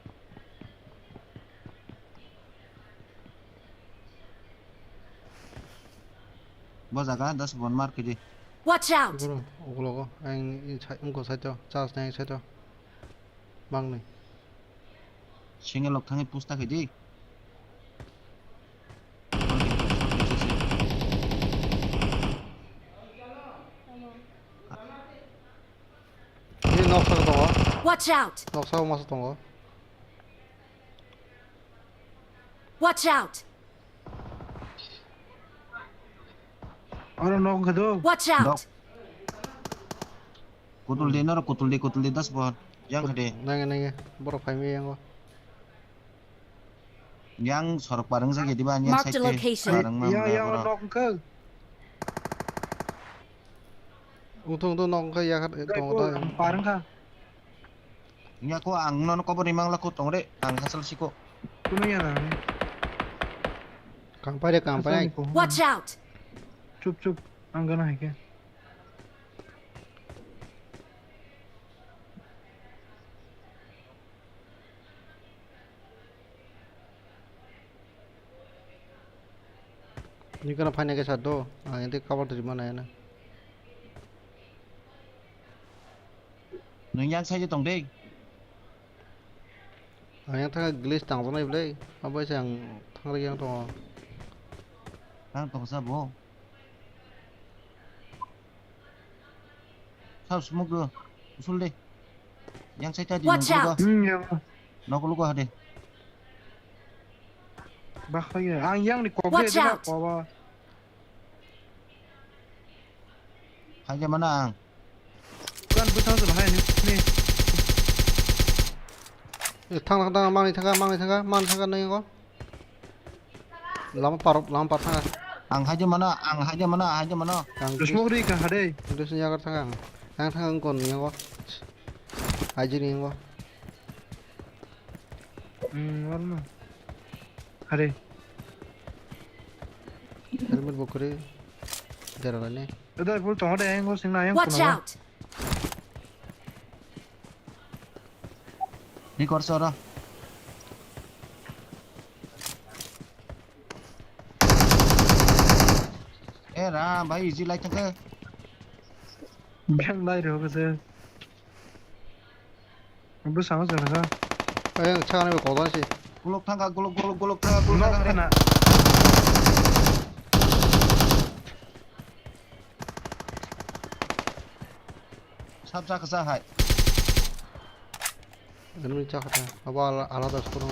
Bo jaga das bon mar kidi. Watch out! Guru, ugulogo, ang i sai, umko sai to, charge nai sai to. Bangni. Single lok thangwi push ta khaidi. Ni noksa tongo. Watch out! Noksa masa tongo. Watch out! Oro nok wngkha do. Watch out! Kutul di, noro kutul di, kutul di, das bon. Yang kha de. Nang, nang, borok phai mi yango. Yang sorok parang jagi diba, yang side te. Mark the location. Parang ma. Yang, yang borok. Nok wngkha. Utung tu nok wngkha, ya kha, tongo ta. Parang kha. Nya ko ang nono kobor ni mangla ko tong re, ang hasal siko. Kuno ya na. Kang pai re, kang pai. Watch out! Chup, chup, ang gana hai ke. Ni kana phai na ke sa do, ang ente cover to jima na ya na. Nung yang sai tong de. Ang yang thang glitch tang tongnai ble. Abo se ang thang ri yang tongo. Ang tong sa bo. Sa smoke do. Usul de. Yang sai ta di. Watch out. Hmm, yang. Nok lugo ha de. Bah, ya. Ang yang ni kok de. Watch out. Koba. Hai de mana ang. Kan bwsang se bahai ni, ni. Eh, thang, thang, thang, mangni thangka, mangni thangka, mangni thangka nai ko. Lama parok, lama par thangka. Ang haide mana, ang haide mana, haide mana. Ang smoke ri ka hade. Dusni yagar thangka ang. Ang thangka ang kon ni ko. Haji ni ko. Hmm, warna. Hade. Helmet bo kwrwi. Dera lani. Edai full tongo de, ayang go singna ayang. Watch out! Ni korsa ora. Eh, ra, bhai, easy lai thangkhe. Bang lai rw khe se. Bwskango chwng kha. Ayang chakani bai kodan se. Golok thangkha, golok, golok, golok thangkha, golok thangkha. Nok khana. Sab chakha sa hai. Enemy chakha ta. Abo ala-, alada sukuro.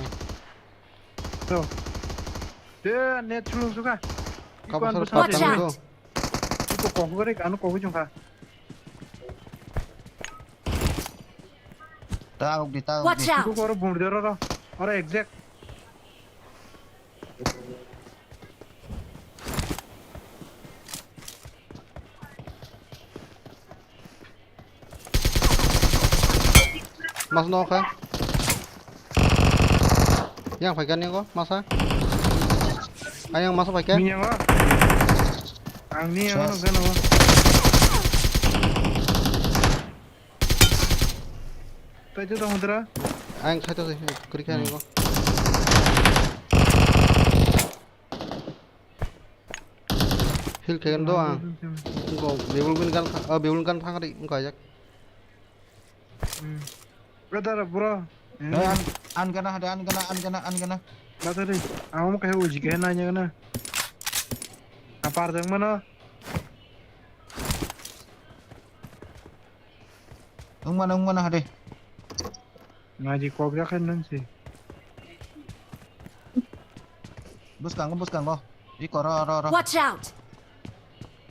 To. Te net chulung suka. Kapan sar. Watch out! Iko kok gori, ano kok jong kha. Ta ok di, ta ok di. Watch out! Iko oro bung dero ro. Oro exact. Mas no kha. Yang phaikha ni ko masa. Ayang masa phaikha. Ni yang o. Ang ni yang o. Sas. Nang kha no. Tai tu tong dra. Ayang khai to se kri kha ni ko. Heal khe do ang. Engko bebul gun gan, ah, bebul gun thang ri engko ajak. Hmm. Brother, bro. Eh, an, an gana hade, an gana, an gana, an gana. Brother, ang mo khe uji khe na nya gana. Apar jang mano. Wng mano, wng mano hade. Nai di kok jak khe nang si. Bwskango, bwskango. Iko ro, ro, ro. Watch out!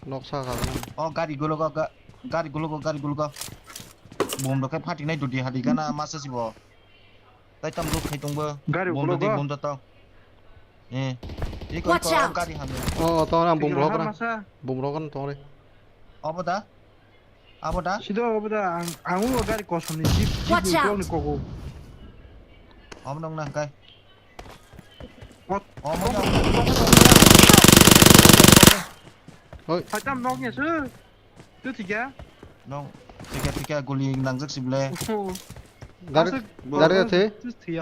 Noksa ka gana. O gari gulogo, ga-, gari gulogo, gari gulogo. Bom rok khe phatiknai dudi hadi gana masa sibo. Tai tam duk khai tongbo. Gari gulogo? Bom dudi bom da tau. Eh. Iko, iko, watch out! Gari hamya. Oh, tong na bum rok na. Masa. Bum rok na tong re. Obo da? Abo da? Sido obo da, ang, ang ulo gari kosom ni jeep, jeep ni kok ni kogo. Obo nong na kai. Ot. Omo nong. Hoi. Phatam nok ni su. Tu thikya? Nong, thikya, thikya, guli nangjak sible. Gari, gari athe?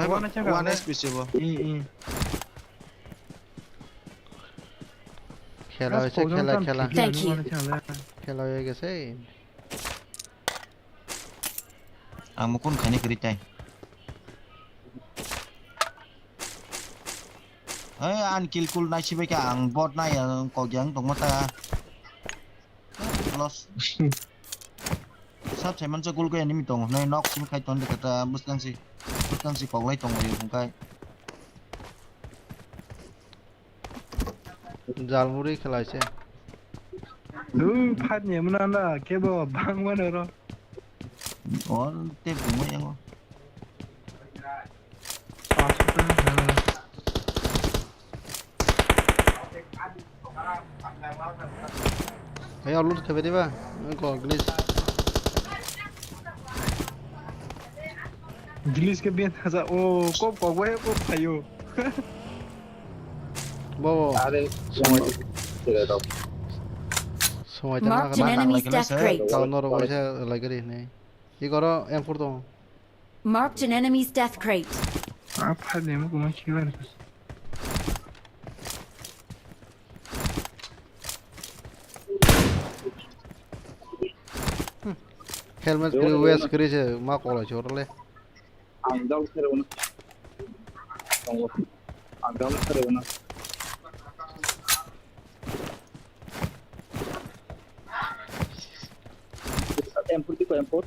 One H P se bo. I, i. Khela hoyse, khela, khela. Thank you. Khela hoye gese. Ang mukun khaini kwrwi tai. Hei, ang kill kul nai sibai kha, ang bot nai, ang kok yang tongma ta. Loss. Sab sai mansa gol khe enemy tong, nai nok sim khai ton de kata, bwskang si, bwskang si kok lai tong lai hung khai. Jalmuri khelai se. Lu phat ni muna na kebo bang mano ro. Ol te bumai yango. Hey, ol lut kebe diba? Ko glitch. Glitch ke bien haja o kop kok bai kop phayo. Bobo. Are, somoi. Somoi tang. Marked an enemy's death crate. Tao norok waisa lai gari hinwi. Igoro M four tong. Marked an enemy's death crate. A phailemo kuma khibar. Helmet kiri, vest kiri se ma kolai chorle. Ang dal khe rwna. Ang dal khe rwna. M four tiko M four.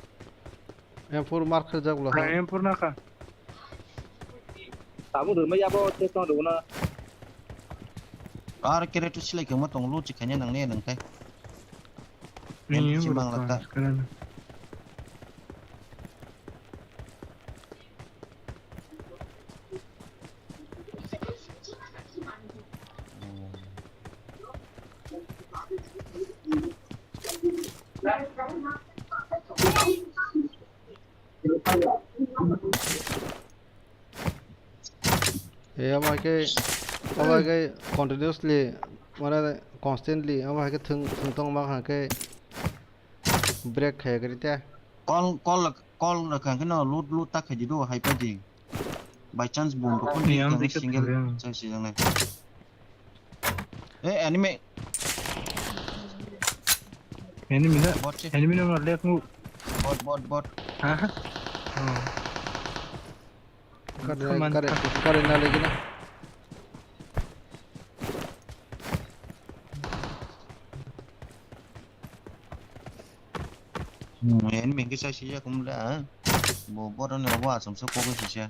M four mark khe jak bwla. M four na kha. Tabuk rwma yabo tei tong rwna. Ar kere tu silai khe ma tong lu chikhanya nang ne nang kai. Ni M four si mang lak ta. Eh, omo hai khe, omo hai khe continuously, mane constantly, omo hai khe thwng, thwng tong ma kha khe break khe gari te. Call, call, call rwkha khe no loot, loot ta khaidi do, hai padi. By chance bom rok ni ang single chai si jang nai. Eh, enemy. Enemy na? Bot se. Enemy na left move. Bot, bot, bot. Ha? Oh. Kare, kare, kare na lagi na. Hmm, enemy ke sai siya kumla. Bo, bo ron bo asam so ko ko siya.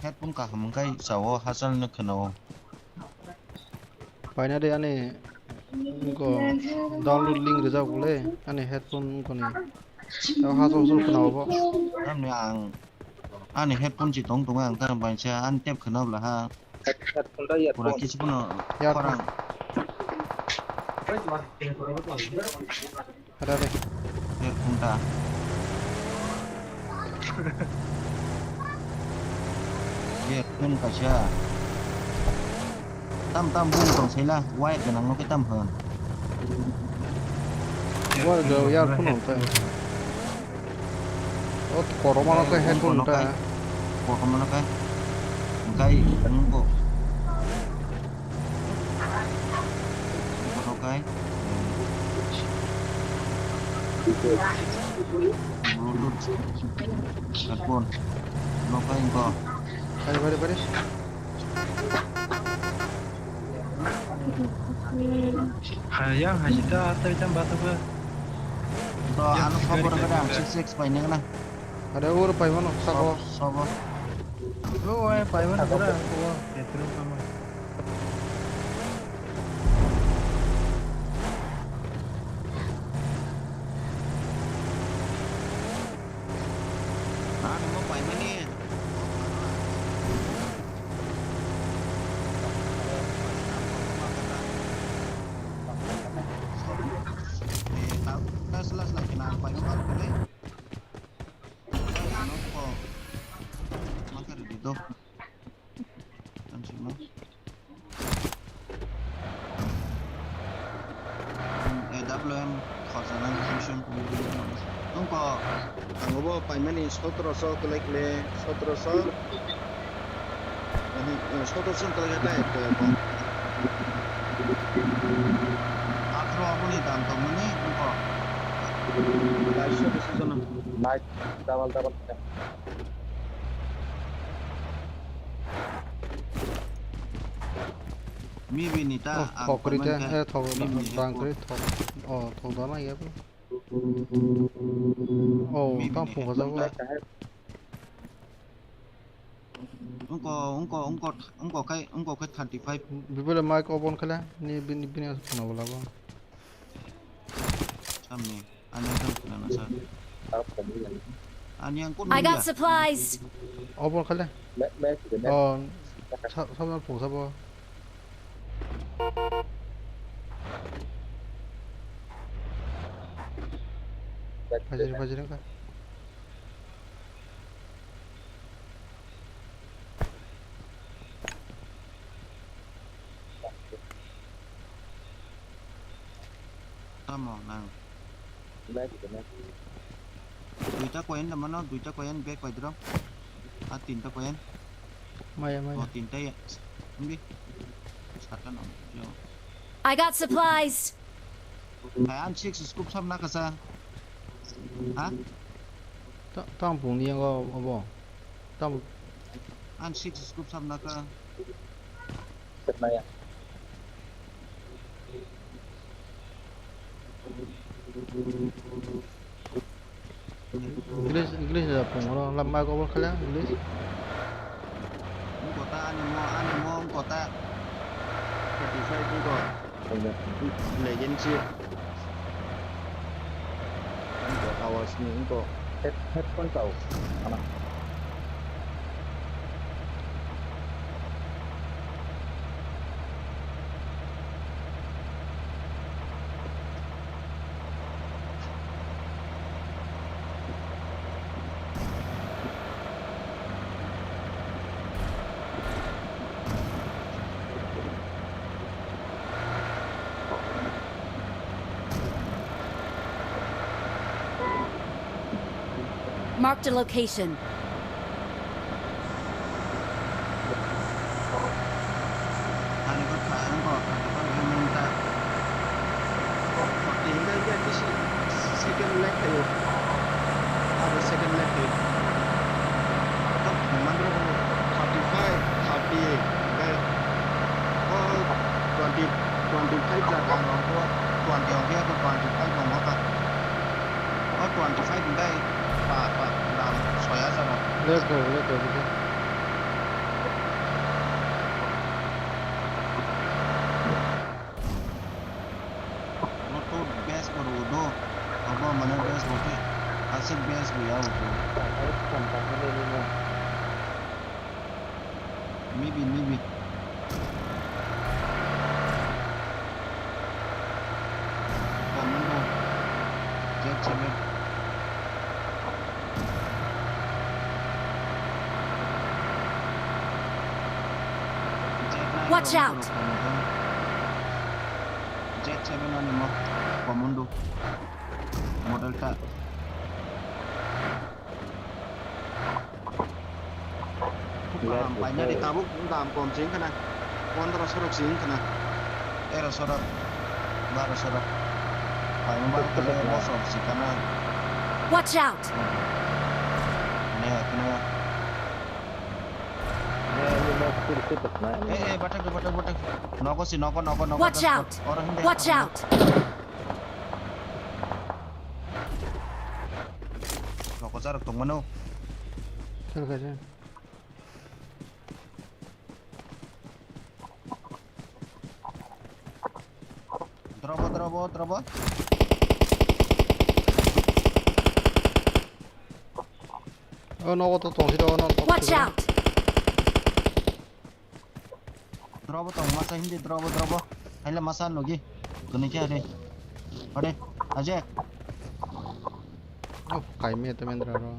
Headphone kaham wngkha sao hachal no khwnao. Paina de ani ko download link rijak bole ani headphone ko ni. Sao hachal hachal khwnao bo. Ani ang ani headphone si tong tong ang tan bainsa ani tep khwnao bla ha. Pura kisi pono khorang. Ada deh. Earphone ta. Earphone kaisa. Tam tam bung tong saila wire gwnang no khe tam hwn. Wire gwnang earphone tong. O koroma no khe headphone ta. Koroma no khe. Engkai nungbo. Koroma no khe. Bluetooth. Headphone. No khe engko. Bari, bari, bari. Hayang, hayita, atai tam bata ba. To, ano khobor kada ang six six paina gana. Ada ur pai mano, sabo. Sabo. Oh, eh, paiman pura, oh, petrol sama. Ah, namo paimani. Eh, tau, tas las lagi na, paimani. Maka ready do. Ang sino? A W M khorsa nang mission. Tungko ang bo paimani sotro so kle kle, sotro so. Ani, eh, sotro so kle kle ta ek ko. Atro aboni dam tongmani tungko. Lai so decision. Lai double double. Mibi ni ta. Oh, ang thok kri te, comment khe, eh, thok, mibi ni dang khe kri, thok, oh, thok dana ya bo. Oh, mibi tang ni phung khe khajak tang la. Wngkha, wngkha, wngkha, wngkha khai, wngkha khai thirty five. Bibele mic open khala, ni bini, bini phone bo labo. Samni, ani ang tang khna na sa. Ani ang kun I got supplies. Obo khale. Oh, sa-, sabna phung sabo. Pajir, pajir ka. Tamo nang. Duita coin da mano, duita coin bag bai dro. Ah, tinta coin. Maya, maya. Oh, tinta ya. Hindi. Sata no. Yo. I got supplies. Hai, ang six scope sam na kasa. Ha? Ta-, tang pung ni yang obo. Tang. Ang six scope sam na ka. Kernaya. English, English da phung oro, lam mic open khala, English. Wngkota, ani mo, ani mo wngkota. Forty five wngko. Legend si. Wngko, awas ni wngko. Head-, headphone tau. Ana. Marked a location. Ani kok kha, ang kok kha, kok yang minta. Kok tinggal dia di si-, second leg kayo. Ada second leg kayo. Kok memang thirty five, thirty, kayo. Oh, twenty, twenty five jaga nong ko, twenty ong khe ko twenty five nong ko. O twenty five hingkai pa, pa, dam soi hajar no. Let's go, let's go, let's go. No to best ko ro do. Abo mane best ko ke. Asik best ko ya utu. Maybe, maybe. Commando. Z seven. Watch out! Z seven ani mo. Commando. Model ta. Kaham paina di tabuk dam kom sing khana. Pondro sorok sing khana. Tero sorok, baro sorok. Paima baro kale bosok sing khana. Watch out! Ne, khana. Eh, eh, batak, batak, batak. Nogo si, nogo, nogo, nogo. Watch out! Oro hindi. Watch out! Nogo jarok tongmano. Sir, kaisa. Drop o. O nogo to tong sida, o nogo to Watch tong sida. Out! Drop o tong masa hindi, drop o, drop o. Haile masa logi. Kuni kya re? Ore, aje. Oh, kai me to mendra ro.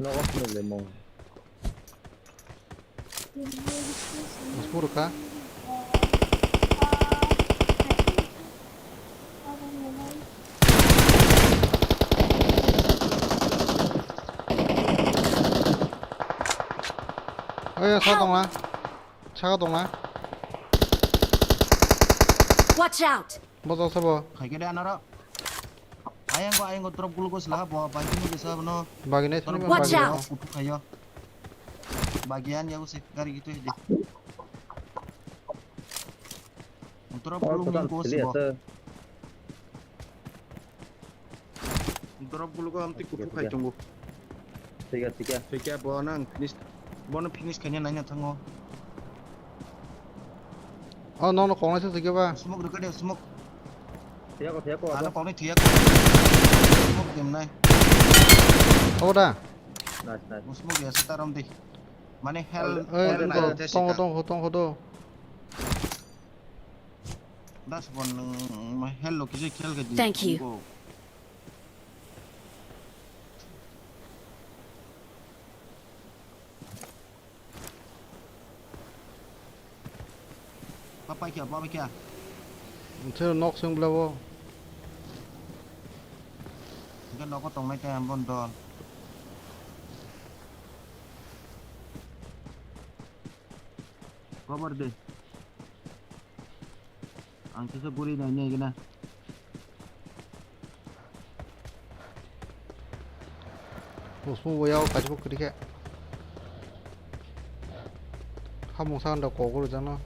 Nogo phunuk le mung. Muspur ka? Oya, sa tong na. Saka tong na. Watch out! Bojak sabo. Khai khe de anaro. Ayang ko, ayang ko drop guluk sila bo, bagi ni bisa bono. Bagi nai sini. Watch out! Kutu khayo. Bagi an yago se gari gitu de. Drop guluk ni ko sibo. Drop gulugo amtwi kuthuk khai tongo. Thika, thika. Thika, bo nang finish, bono finish khaina naina thango. Oh, no, no, kong naisa thika ba. Smoke rwkha de, smoke. Thiyako, thiyako, ano abo. Kong ni thiyako. Smoke dem nai. Obo da. Nice, nice. Smoke ya setarom di. Mane hell, hell nice. Tongo, tongo, tongo do. Das bon nwng hello kisa khel khe di. Thank you. Papai kya, papai kya. Nse nok sing bla bo. Nse nok tongnai kya ambon dol. Cover de. Ang kisa guri nai nai gina. Usmu boyao kachbo kri khe. Hamung sa anda kogo rujano.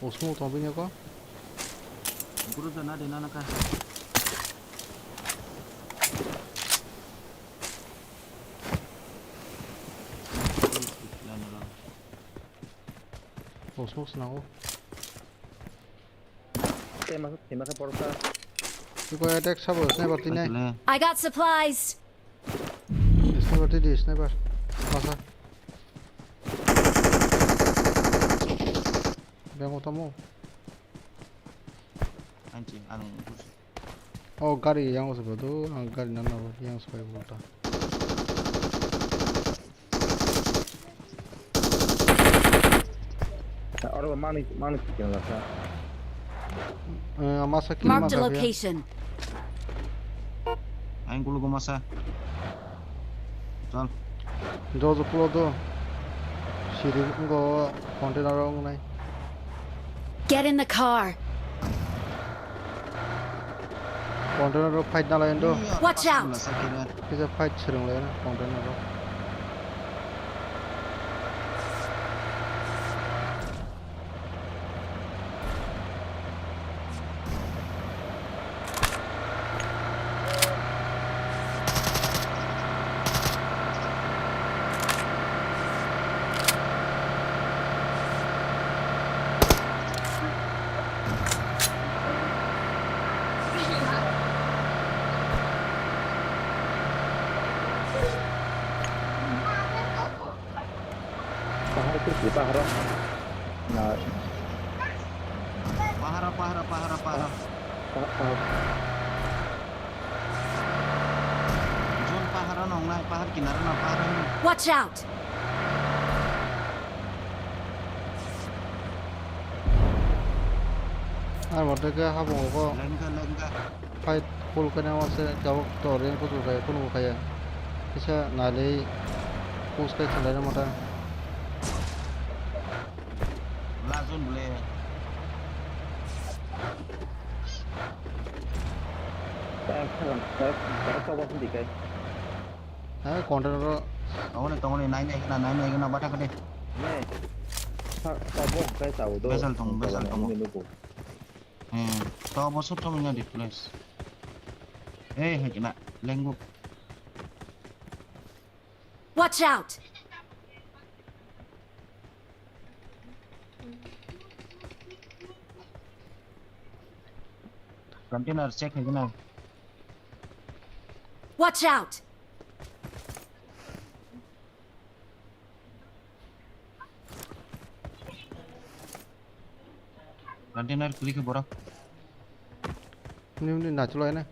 Usmu tong bini ko. Guru jana de nana ka. Smoke, smoke swnango. Tema, tema khe porokha. Iko attack sabo sniper tini. I got supplies. Sniper tini, sniper. Masa. Beng utamo. Anchi, ang. Oh, gari yang se betul, ang gari nana yang se betul. Oro mani, mani kiching la sa. Eh, masa kill. Marked a masa ya. Location. Aing kulugo masa. Chal. Jojo pulo do. Siri ngo container ong nai. Get in the car. Container rok fight na lai do. Watch out. Kisa fight swrwng lai na container rok. Pahar tu si pahar. Na. Pahara, pahara, pahara, pahara. Pahar, pahar. Zone pahara nongnai, pahar kinara na pahara ni. Watch out! Ar motor ke habung ko. Lengka, lengka. Fight full kena wase jawab to ring kuchuk kaya, kunu kaya. Kisa nalai push kai thalai na mata. Lazun bole. Tara, tara, tara, tara, tara, tara, tara, tara. Ha, container ro. Tongoni, tongoni, nai, nai, gana, nai, nai, gana, bata kade. Ne. Sa, sa, bo, kai sa, udo. Besal tong, besal tong. Ini, ini, ini, ini. Hmm, to bo sub tong ini di place. Hey, hai kena, lenggu. Watch out! Container check hai kena. Watch out! Container klik borok. Ini, ini, nah, culo ini.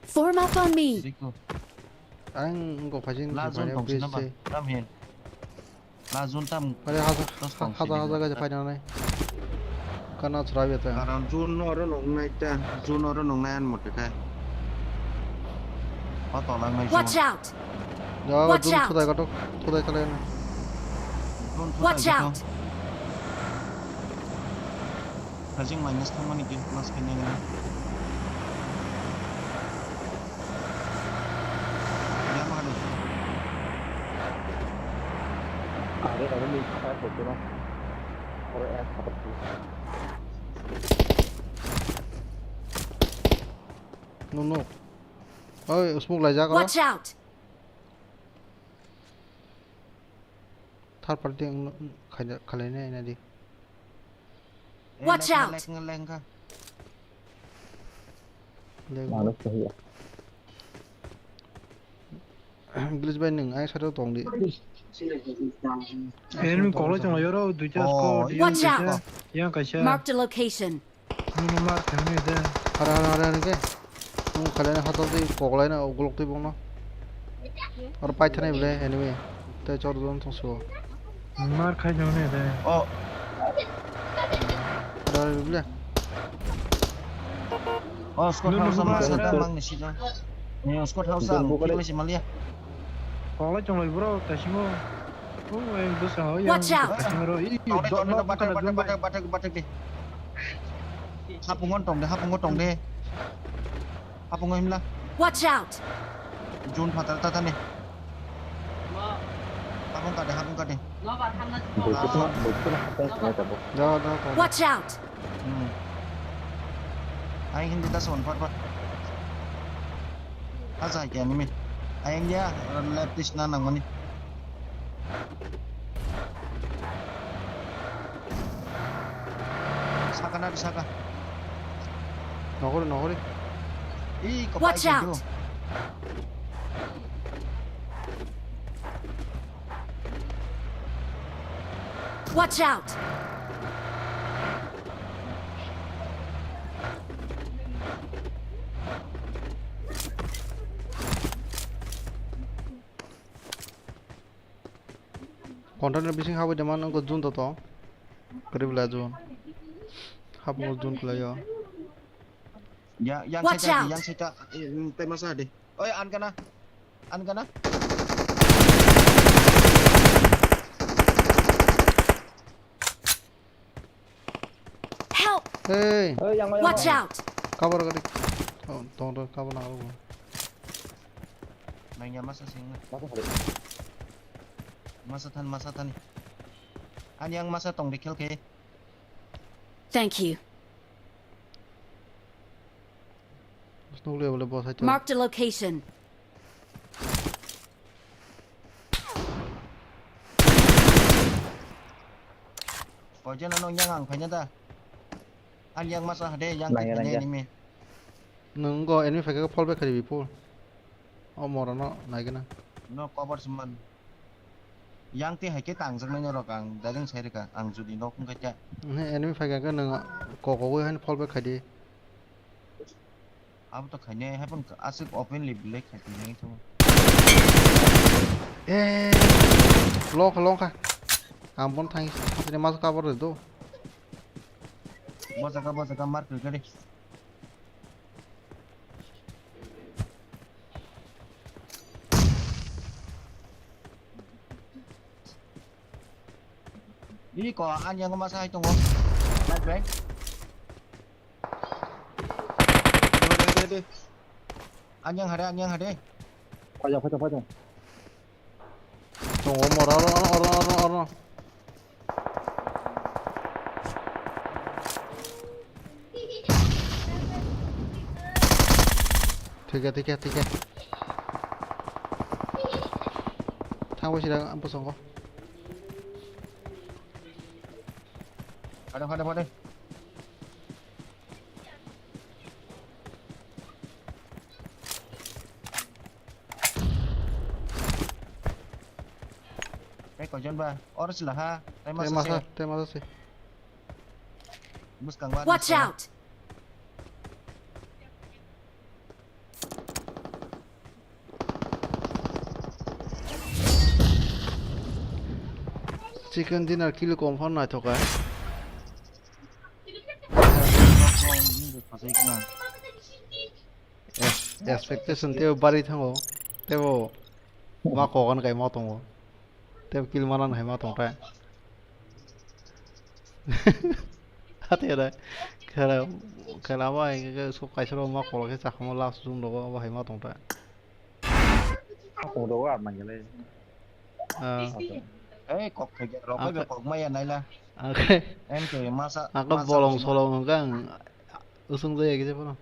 Form up on me. Klik ko. Ang engko phaisin. La zone tong sina ba? Tam hin. La zone tam. Pare haja, haja, haja gaja phaina nai. Kana chwrai beta. Karon zone no oro nong nai ta. Zone oro nong nai an mote kai. O tolang nai zone. Watch out! Ya, watch out! Thudai katok, thudai kalai na. Watch out! Hajing minus thangmani ke plus kanya gana. Ya, ma hadu. Are, are, ni kha ko no. Ore, ek kha ko. No, no. Oi, smoke lai jak. Watch out! Third party ang khaina, khalaina ina di. Watch out! Glitch bai nung ai side o tong di. Enemy kolo chong yoro duita squad. Watch out! Yang kaisa. Marked a location. Nini mar khamni de. Hara, hara, hara, hara ke. Nung khalai na hato tei koklai na ukulok tei bongno. Aro paithani bole enemy. Tei chor don thongso. Mar khai jong ne de. Oh. Hara, hara, bole. Oh, squad house ang masa ta mang ni sijong. Ni squad house ang kilo si malia. Koklai chong lai bro, ta singo. Watch out! Bathak, bathak, bathak, bathak, bathak de. Hapungo tong de, hapungo tong de. Hapungo himla. Watch out! Jun phatar ta ta ni. Hapung ka de, hapung ka de. Watch out! Hmm. Ai hindi ta son, pat, pat. Asa ke anime. Ai hindi ya, left is na nang mani. Saka na saka. Nokori, nokori. Ih, kok. Watch out! Watch out! Container bising habwi de man wngkha jun to to. Kwrwi bwla jun. Hapung jun kwlaio. Ya, yang sita, yang sita, eh, mm, tema sa de. Oi, an kana? An kana? Help! Hey. Oi, yang, yang. Watch out! Cover gari. Oh, tong tong cover na abo. Nangya masa sing. Masa kali. Masa than, masa than. Ani yang masa tong dikhel ke. Thank you. Snow level boss acha. Marked a location. Koi jana nong yang ang phaina da. An yang masa hade yang nangya, nangya. Enemy. Nung go enemy phaika fall back khari before. O mora no naigena. No cover seman. Yang te hai ke tang jak nai norok ang direct sai rika ang jodi nok wngkha khe. Ne enemy phaika khe nung kok kok wi han fall back khai di. Abo to khainai, haphang aswk openly belai khai tongmani thango. Eh, long kha, long kha. Ang bon thang, thangni mas cover de do. Bo jaga, bo jaga, mark rwgadi. Iko, ani yang masa hai tongo. Light bag. Deh, deh, deh. Anyang hade, anyang hade. Pajak, pajak, pajak. Tongo mora, oro, oro, oro, oro. Thwikha, thwikha, thwikha. Thangbai sida bosongo. Phade, phade, phade. Tei koijon ba? Oro chwla ha. Tei masa se. Tei masa se. Bwskango ani. Watch out! Chicken dinner kill confirm naithoka. Ex-, expectation tebo bari thango. Tebo ma kogan kai ma tongo. Tebo kill manan hai ma tongtai. Hati ada. Khala, khala ma ai ke sok kaisa ro ma kolo ke chakma last room rogo abo hai ma tongtai. Ako dogo ar manjale. Ah. Ei, kok thai rok bai kok maya naila. Angke. Em ke masa, angke masa bolong sima. Solong angke ang usung jaya kisa pano.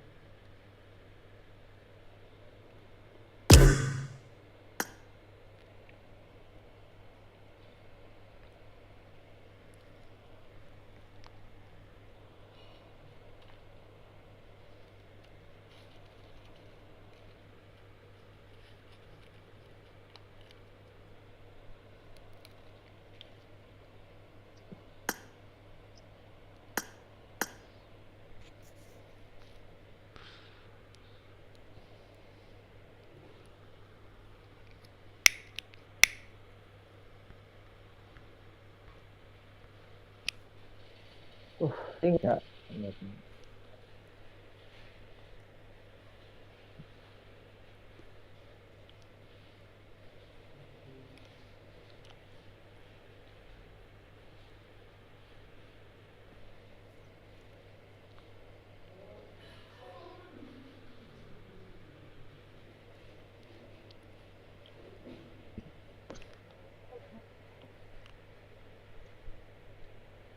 Uf, tingka.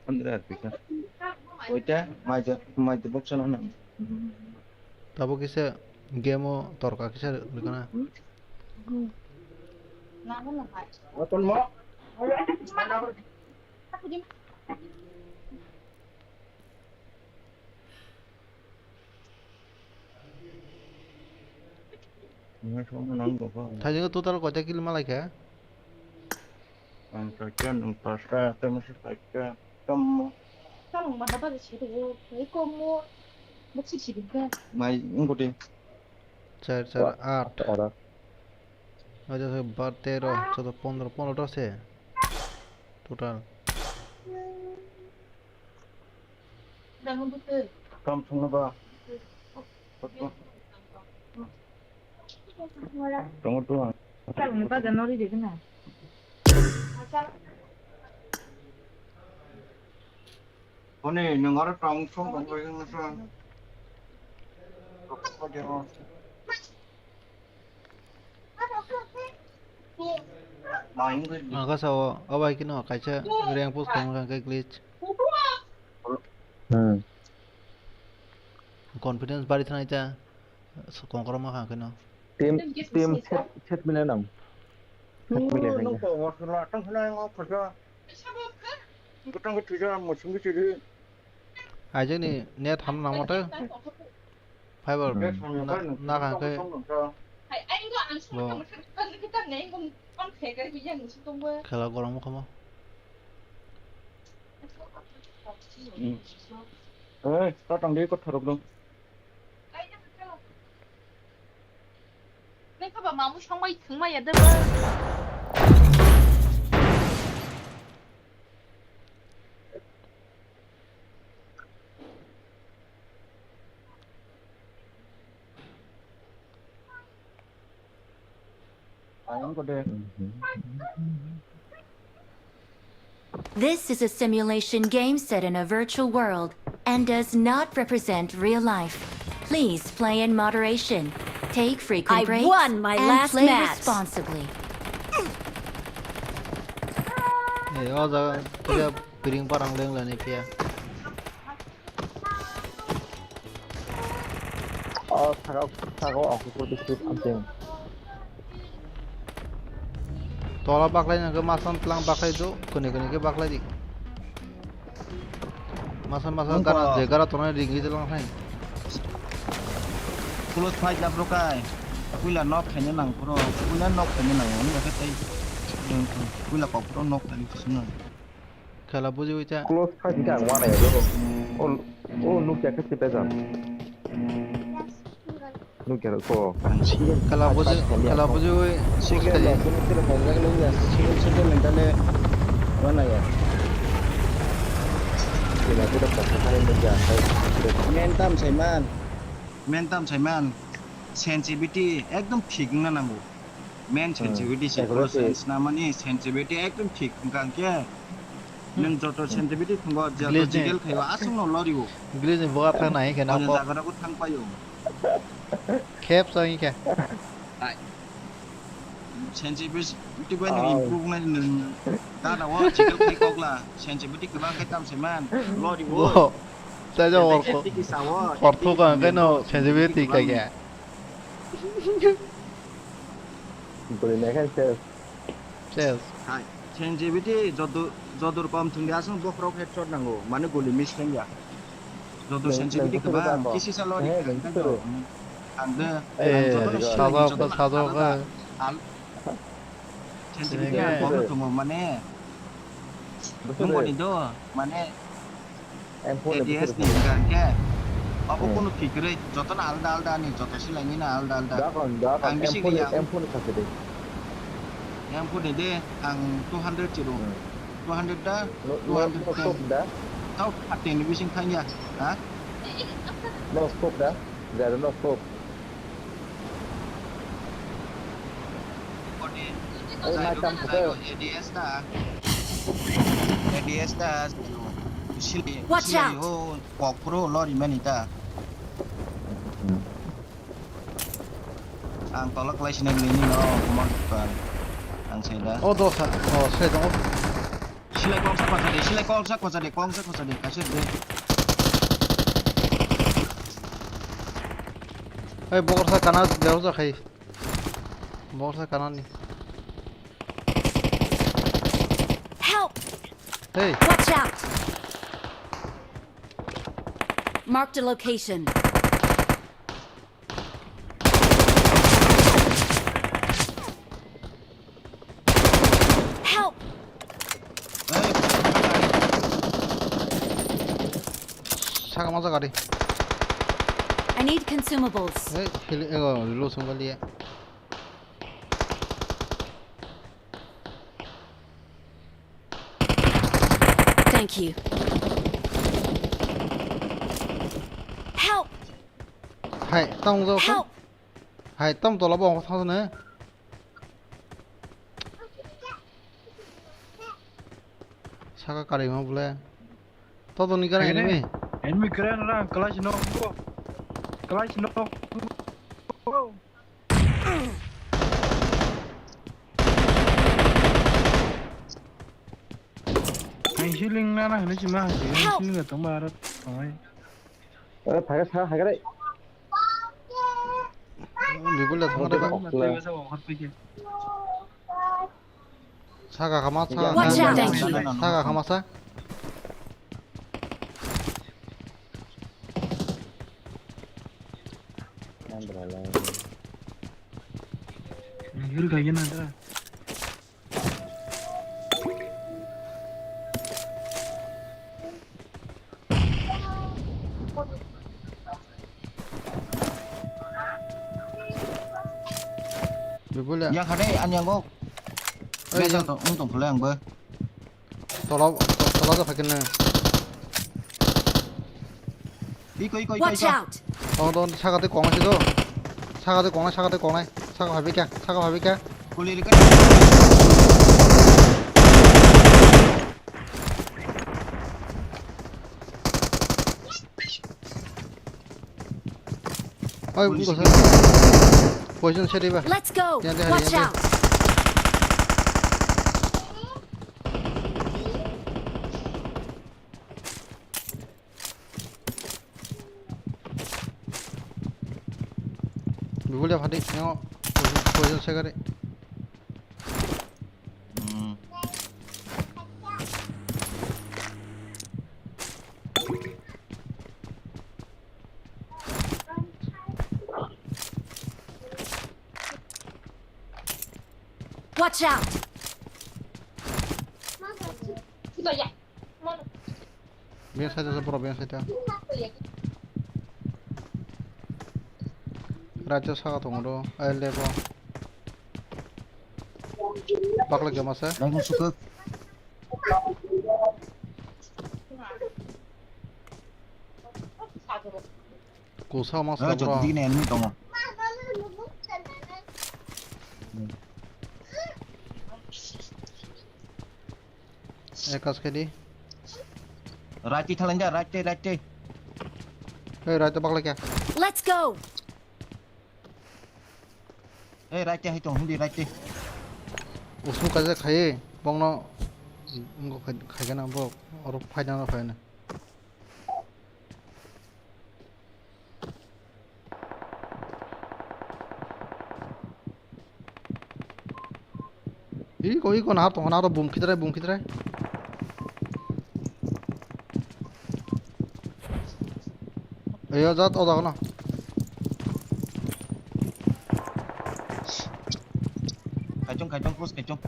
Pondro arpika. Oita, maija, maija box ano nang. Tabuk kisa game o torka kisa rikana. Open mo. Thaijwng total koita kill malaikha? Ang saikha, nwng pasta, tei masa saikha, tamo. Mai wngkha de. Char, char, aat. Aat. Aja se bar, tero, chodo, pondro, pondro ta se. Total. Kam thangna ba. Tongo to ang. Honi, nwng aro tong song tong bai wngsa. Ang kha sao, o bai kheno kaisa rank push khaima khe glitch. Hmm. Confidence bari thanai ta, so, kongkoro ma kha kheno. Team, team set, set mile nang. Set mile nang. Aijak ni net ham nang mate. Fiber na, na kha khe bo khela gorang bwkhamo. Ei, ta tang di, kothorok dong. Neng kha ba mamu songbai thwngmaya de ba. This is a simulation game set in a virtual world and does not represent real life. Please play in moderation, take frequent breaks, and play responsibly. Hey, o jaga, kisa piring parang leng lani phiya. O, Saka, saka o aku photo shoot amteng. Tola baklai nang ke masan tlang baklai do, kuni kuni ke baklai di. Masan masan Nung gana ko. Je gara tonai ringi je lang hai. Pulo fight la bro kai. Puila knock khaina nang bro. Puila knock khaina nang. Ani bakhe tai. Puila kok bro knock khaina sino. Khela buji uita. Close fight ka ang wana ya bro. O, o nuk ya kasi bezan. Nuk ya ko. Khela buji, khela buji ui. Single lo, sini sini phone jaga lo ya. Single single mentale wana ya. Sila kita pasti kali nuk ya. Mentam saiman. Mentam saiman. Sensitivity ekdom thik wngna nango. Men sensitivity se ekdom pro sense namani sensitivity ekdom thik wngkha hwnkhe nwng joto sensitivity thwngo joto Glitch ni, jigel khaio aswkno lorio. Glitch ni boga thang nai khe Onya nokho. Jagarao thang paio. Khep sa hwnkhe. Ai. Sensitivity bai nwng improve nai nwng gana o jigel khai kokla sensitivity kwbang khe tamse man lorio. Bo. Chai ja acting, ortho. Acting kisa o, ortho acting ka khe no sensitivity sensitivity kwbang. Kai khe. Guli naikhe ses. Ses. Hai, sensitivity jodo-, jodur kom thwngdi aswk bokhorok headshot nango, mane guli miss thangya. Jodur sensitivity kwbang, kisi salo ri kha, ang de, eh, ang jotono sajok, sajok, sajok, al-, sensitivity ang kom thwngo, mane, nungoni do, mane, M four ni A D S ni hwnkha hwnkhe, abo kunu phikirwi, jotono alda alda ni, joto silaini no alda alda. Dakon, dakon, ang bisi M four ni, riya. M four ni khasi de. M four ni de, ang two hundred chiro. Hmm. Two hundred da, no, no, two hundred ten. No scope da? Tau thirty ni bising thangya, ha? No scope da? Zero no scope. Oi, mai tam khe. A D S da. A D S da. Sili, watch out! Sili ho, kok pro lori mani ta. Ang tolak lai sini bini no, kumang tukang. Ang seda. Oh, dosa. Oh, saya dong. Silai kong sak pacha de, silai kong sak pacha de, kong sak pacha de, kaisa de. Hey, bokorsa kana, bokorsa khai. Bokorsa kana ni. Help! Hey. Watch out! Marked a location. Help! Saka masa gari. I need consumables. Hey, hili, ego, lu sungkali ya. Thank you. Help! Hai, tong jo. Help! Hai, tong tola bo thang ne. Saka kari ma bole. To to ni gara enemy. Enemy keren ra, clash no. Clash no. Ang healing nana hwnwi sima hasi, help! Healing tongma aro tongai. Ore, phage sa, phage re. Bibul da thangma de. Saka khama, saka. Watch out! Thank you. Saka khama sa. Yur kaya na da. Bibulya. Yang hade, an yang go. Oi, besa yang to, ung tong khule ang bo. Tola, tola da phakin na. Iko, iko, iko, watch out! Oh, don, saka tei kong si do. Saka tei kong nai, saka tei kong nai. Saka phabi kya, saka phabi kya. Kuli rika. Oi, buko sa. Poison se diba. Let's go. Yan de, watch out. Hadi, no. Poison, poison sekali. Hmm. Watch out! Beng side o bro, beng side o. Right o saka tongo do, ai left o. Bakla khe masa. Nang sukuk. Kusa masa bro. Jodi gini enemy tongo. Ekas kedi. Right thalang ja, right, right. Hey, right bakla kya? Let's go. Hey, right hai tong, hindi right. Usmu kaje khai, bongno ngo khai, khai gana bro, oro phaina no phaina. Iko, iko, nahar tong, nahar bum khitrai, bum khitrai. Eyo jat o dago na. Kaichung, kaichung, push, kaichung.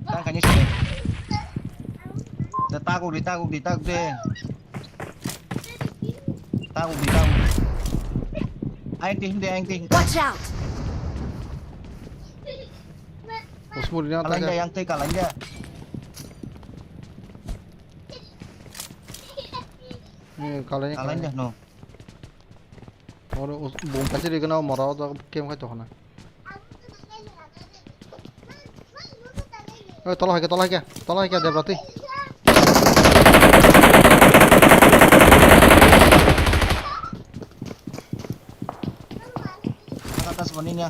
Tang kani sini. Takuk di, takuk di, takuk di. Takuk di, takuk di. Aing tih, hindi, aing tih. Watch out! Usmur yang Kalanja, yang teh kalanja. Eh, kalanja, kalanja, kalanja. No. Oro us-, bum kaisa rigana mora o jaga kem khai tokona. Oi, tola hai khe, tola hai khe, tola hai khe, Debra twi. Atas boni nya.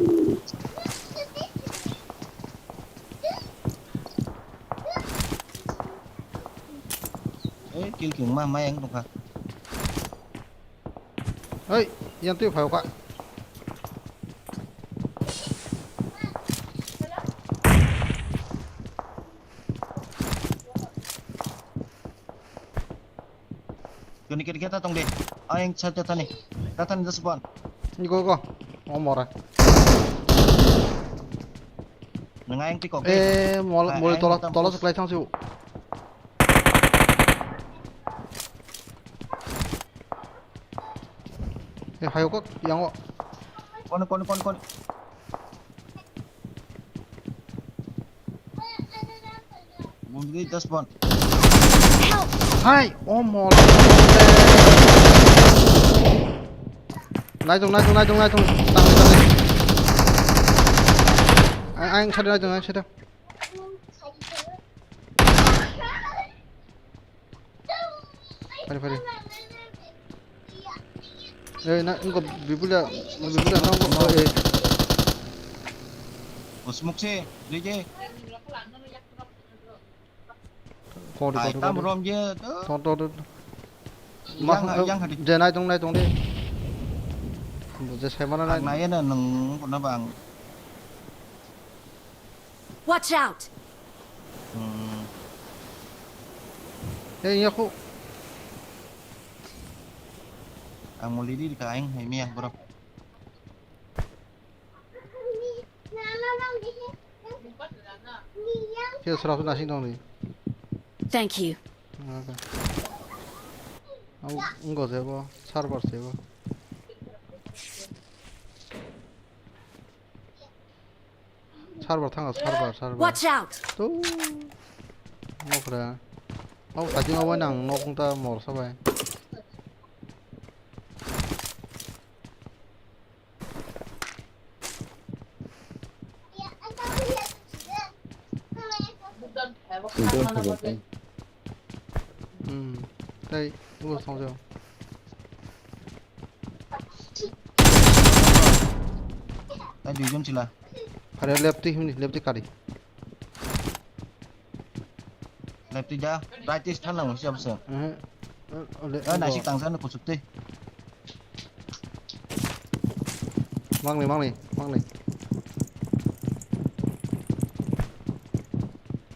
Eh, kill king ma, ma yang tongkha. Hei, yang twi phai kha. Kini kiri kita tong de. Ayang sa ta tani. Ta tani das ban. Go, go. O mora. Nang ayang tikok de. Eh, mol, mol tola, tola seklai thang siu. Eh, hayo kok, yang o. Kon, kon, kon, kon. Mungkin das pon. Hai, oh mol. Naitung, naitung, naitung, naitung. Tang, tang. Ang, ang, sade naitung, ang sade. Fare, fare. Eh, na, engko bibula, bibula na, engko, eh. O smoke se, lege. Kori, kori, tam kori. Rom je, to. To, to, to. Yang, yang hadi. Je nai tong, nai tong de. Je sai mana nai. Ang nai na nung, kuna bang. Watch out! Hmm. Hey, iya ko. Ang muli di ka aing hai miya, bro. Khe sra sra sing tong di. Thank you. Okay. Ang ngo jebo, server jebo. Server thango, server, server. Watch out! To. Nokra. Nok kajing obo nang nok ta mor sabai. Hmm. Tai, ulo song jao. Tai duijon chila. Phare left twi himni, left twi kari. Left twi ja, right twi thanang se abse. Eh, eh, ole, eh, naisik tangsa no kuchuk twi. Mangni, mangni, mangni.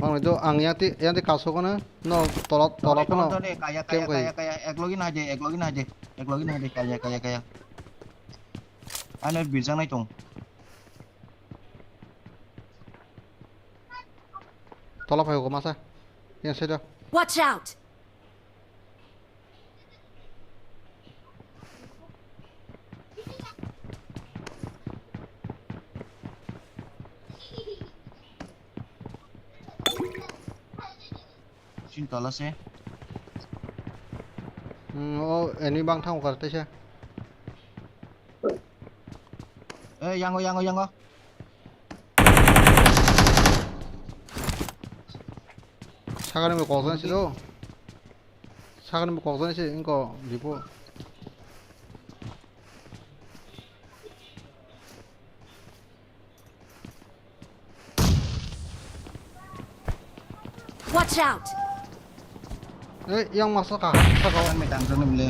Mangni do ang yati, yati kaso kono, no tolap, tolap kono. Tole, kaya, kaya, kaya, kaya, ek login haje, ek login haje, ek login haje, kaya, kaya, kaya. Ano birjang nai tong. Tolap hai ko masa. Yang sedo. Watch out! Sini tola se. Hmm, oh, ini bang thang ukar tese. Eh, yango, yango, yango. Sakani bo kokjani se do. Sakani bo kokjani se, ingko bipo. Watch out! Eh, yang masuk kah? Sakao. Kan me tang sana bile.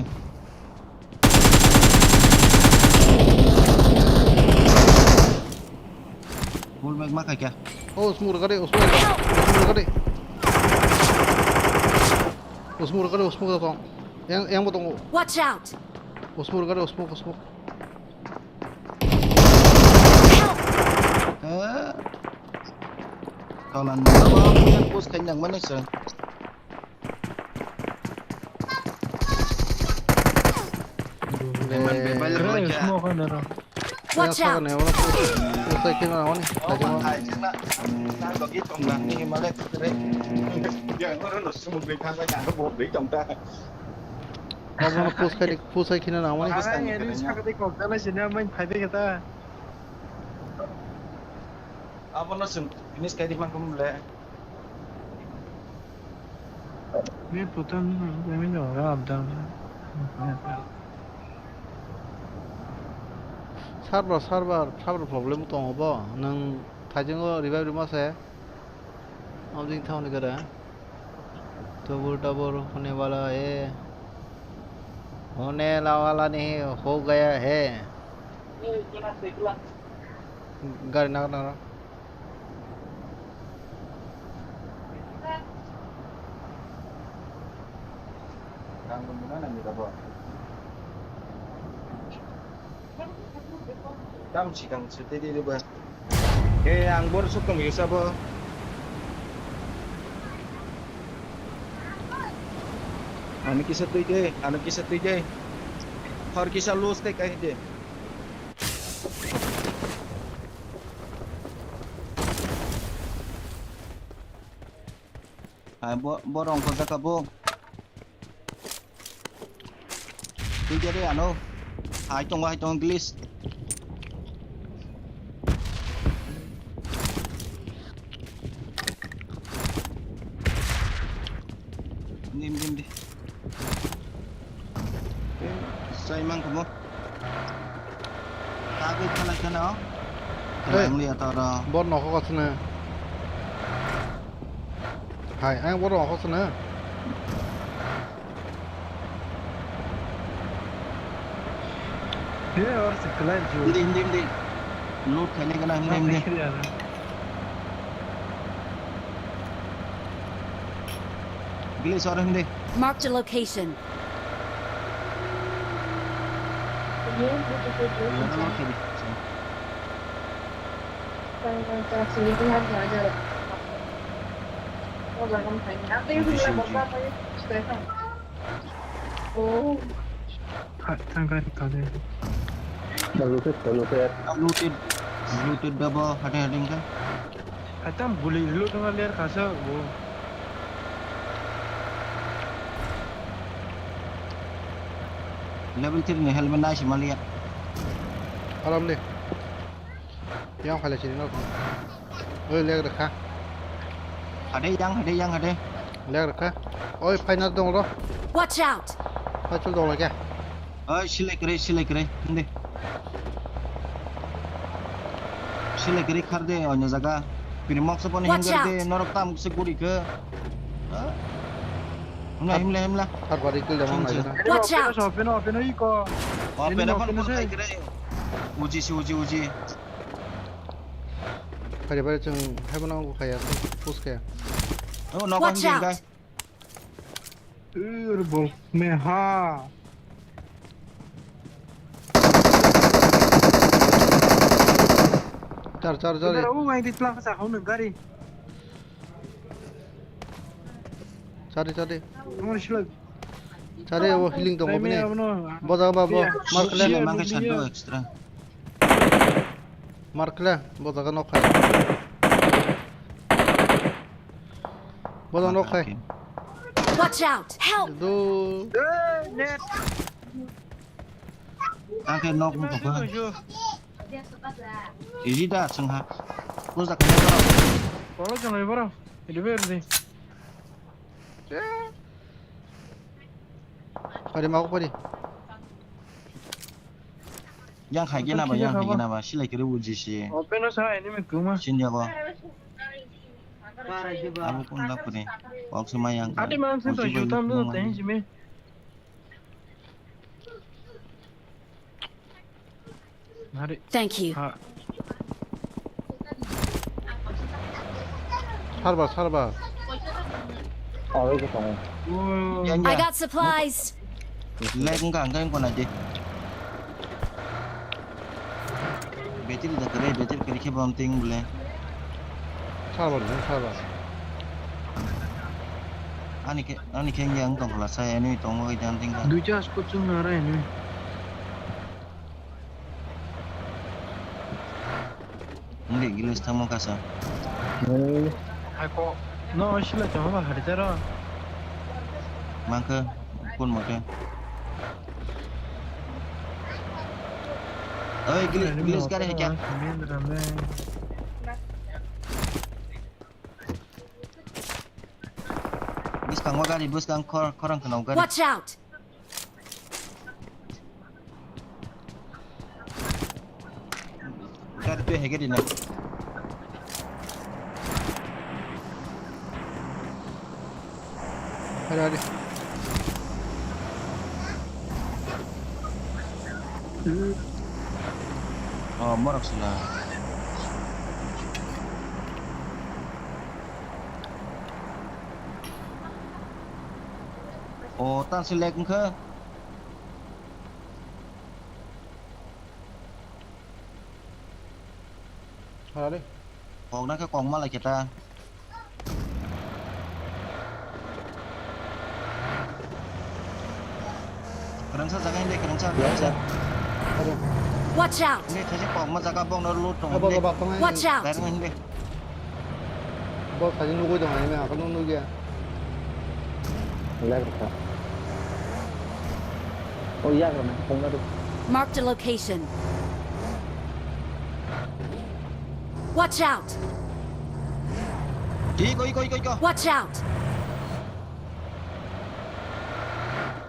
Full mag ma kha kya? Oh, usmur gade, usmur gade. Usmur gade. Usmur gade, usmur gade tong. Yang, yang botong. Watch out! Usmur gade, usmur, usmur. Eh. Tolan push khaina nang mani sir. Beman bebal roja. Smoke on the road. Watch out! Yang sakani, orang push, push khaina nang mani. Aja ma. Ai, chana. Nang dogi tongna ni himalek sere. Yang orang no sumuk ni thang bai nang bo dei tongta. Omo push khai, push khai khina nang mani. Ang eri sakati kok jana sini main phai de kata. Abono sum finish khai di mangkum le. Ni putan ni ni no abdang. Server, server, server problem tongo bo. Nang thaijengo revive rima se. Amjing thauni gara. Tubur tabur hone wala hai. Hone la wala nahi, ho gaya hai. Gari nagar nagar. Tamo sikang se tei di ba. Eh, ang bor sukang yusa bo. Ano kisa tui de, ano kisa tui de. Hor kisa lose te kai de. Ai bo, bo rong ko jaka bo. Tui de re ano. Hai tongo, hai tongo, glitch. Dim, dim, dim. Sai mang kamo. Tagwi khalai kheno. Hey. Twlang liya toro. Bor nokho kasne. Hai, ang bor nokho kasne. Hindi, hindi, hindi. Loot khaina gana hindi, hindi. Glitch or hindi. Marked a location. Tha-, thang gari thang de. Looted, looted. Looted, looted da bo, hade hade ka. Hatam guli reload na ler kasa bo. Level three ni helmet nai si maliya. Alam de. Yang phala chini no. Oi, leg rakha. Hade yang, hade yang, hade. Leg rakha. Oi, final dong ro. Watch out! Pachul dong lagi. Oi, select re, select re. Hindi. Select re khar de, onya jaga. Pini moksa poni Watch hinger de, out! Norok tam se guri ke. Ha? Himla, himla, himla. Har bari kill dong Chin, chin. Lagi na. Watch out! Pino, pino, pino iko. Oh, pino, pino, pino, pino, pino, pino, pino. Uji si, uji, uji. Pare pare chwng haibo no kaya, push kaya. Oh, no, Watch out! Ur bol me ha. Char, char, char. Idhar, oh, wai, di tlang sa, hau, nang gari. Chari, chari. Amar shilak. Chari, abo healing tongo bini. Bojaga ba bo. Iya. Mark le. Iya, mangke sadu extra. Mark le, bojaga nok hai. Bojaga nok hai. Watch out! Help! Do. Eh, net. Angke nok wng tongkha. Easy da chwngha. Bujak khe borok. Borok chwnglai borok. Ready bai ready. Pari mau pari. Yang khai gena ba, yang khai gena ba, silai kiri uji si. Open o sa enemy kuma. Sin jago. Abu kun da kuni. Kok sima yang. Ati mang sin to jutam do teh simi. Hari. Thank you. Ha. Sarba, sarba. Oh, itu kamu. I got supplies. Lag wngkha, hwnkhe wngkha nai di. Battery da kwrwi, battery kwrwi khe bo amtwing bole. Sabo, sabo. Ani khe, ani khe wngya wng tong khwla, sai ani tongo khe amtwing kha. Duita asko chwng nara ini. Wngdi glitch tamo kasa. Hai ko, no sila chama ba hari tero. Mangkhe kun mote. Oi, gli-, glitch gari hai kya? Bwskango gari, bwskang khor-, khorang khwnao gari. Watch out! Gari twi hai gari na. Hari, hari. Oh, morok sila. Oh, tan select wngkha. Harare. Kokna khe kokma lai khe ta. Kwrwngsa jaga hinde, kwrwngsa, kwrwngsa. Watch out! Hinde thaise kokma jaga bokno loot tong hinde. Watch out! Direct hinde. Bo khaji nugui tong ai, me akhno nugya. Lag rwkha. O yak rwna phone rw. Marked a location. Watch out! Iko, iko, iko, iko. Watch out!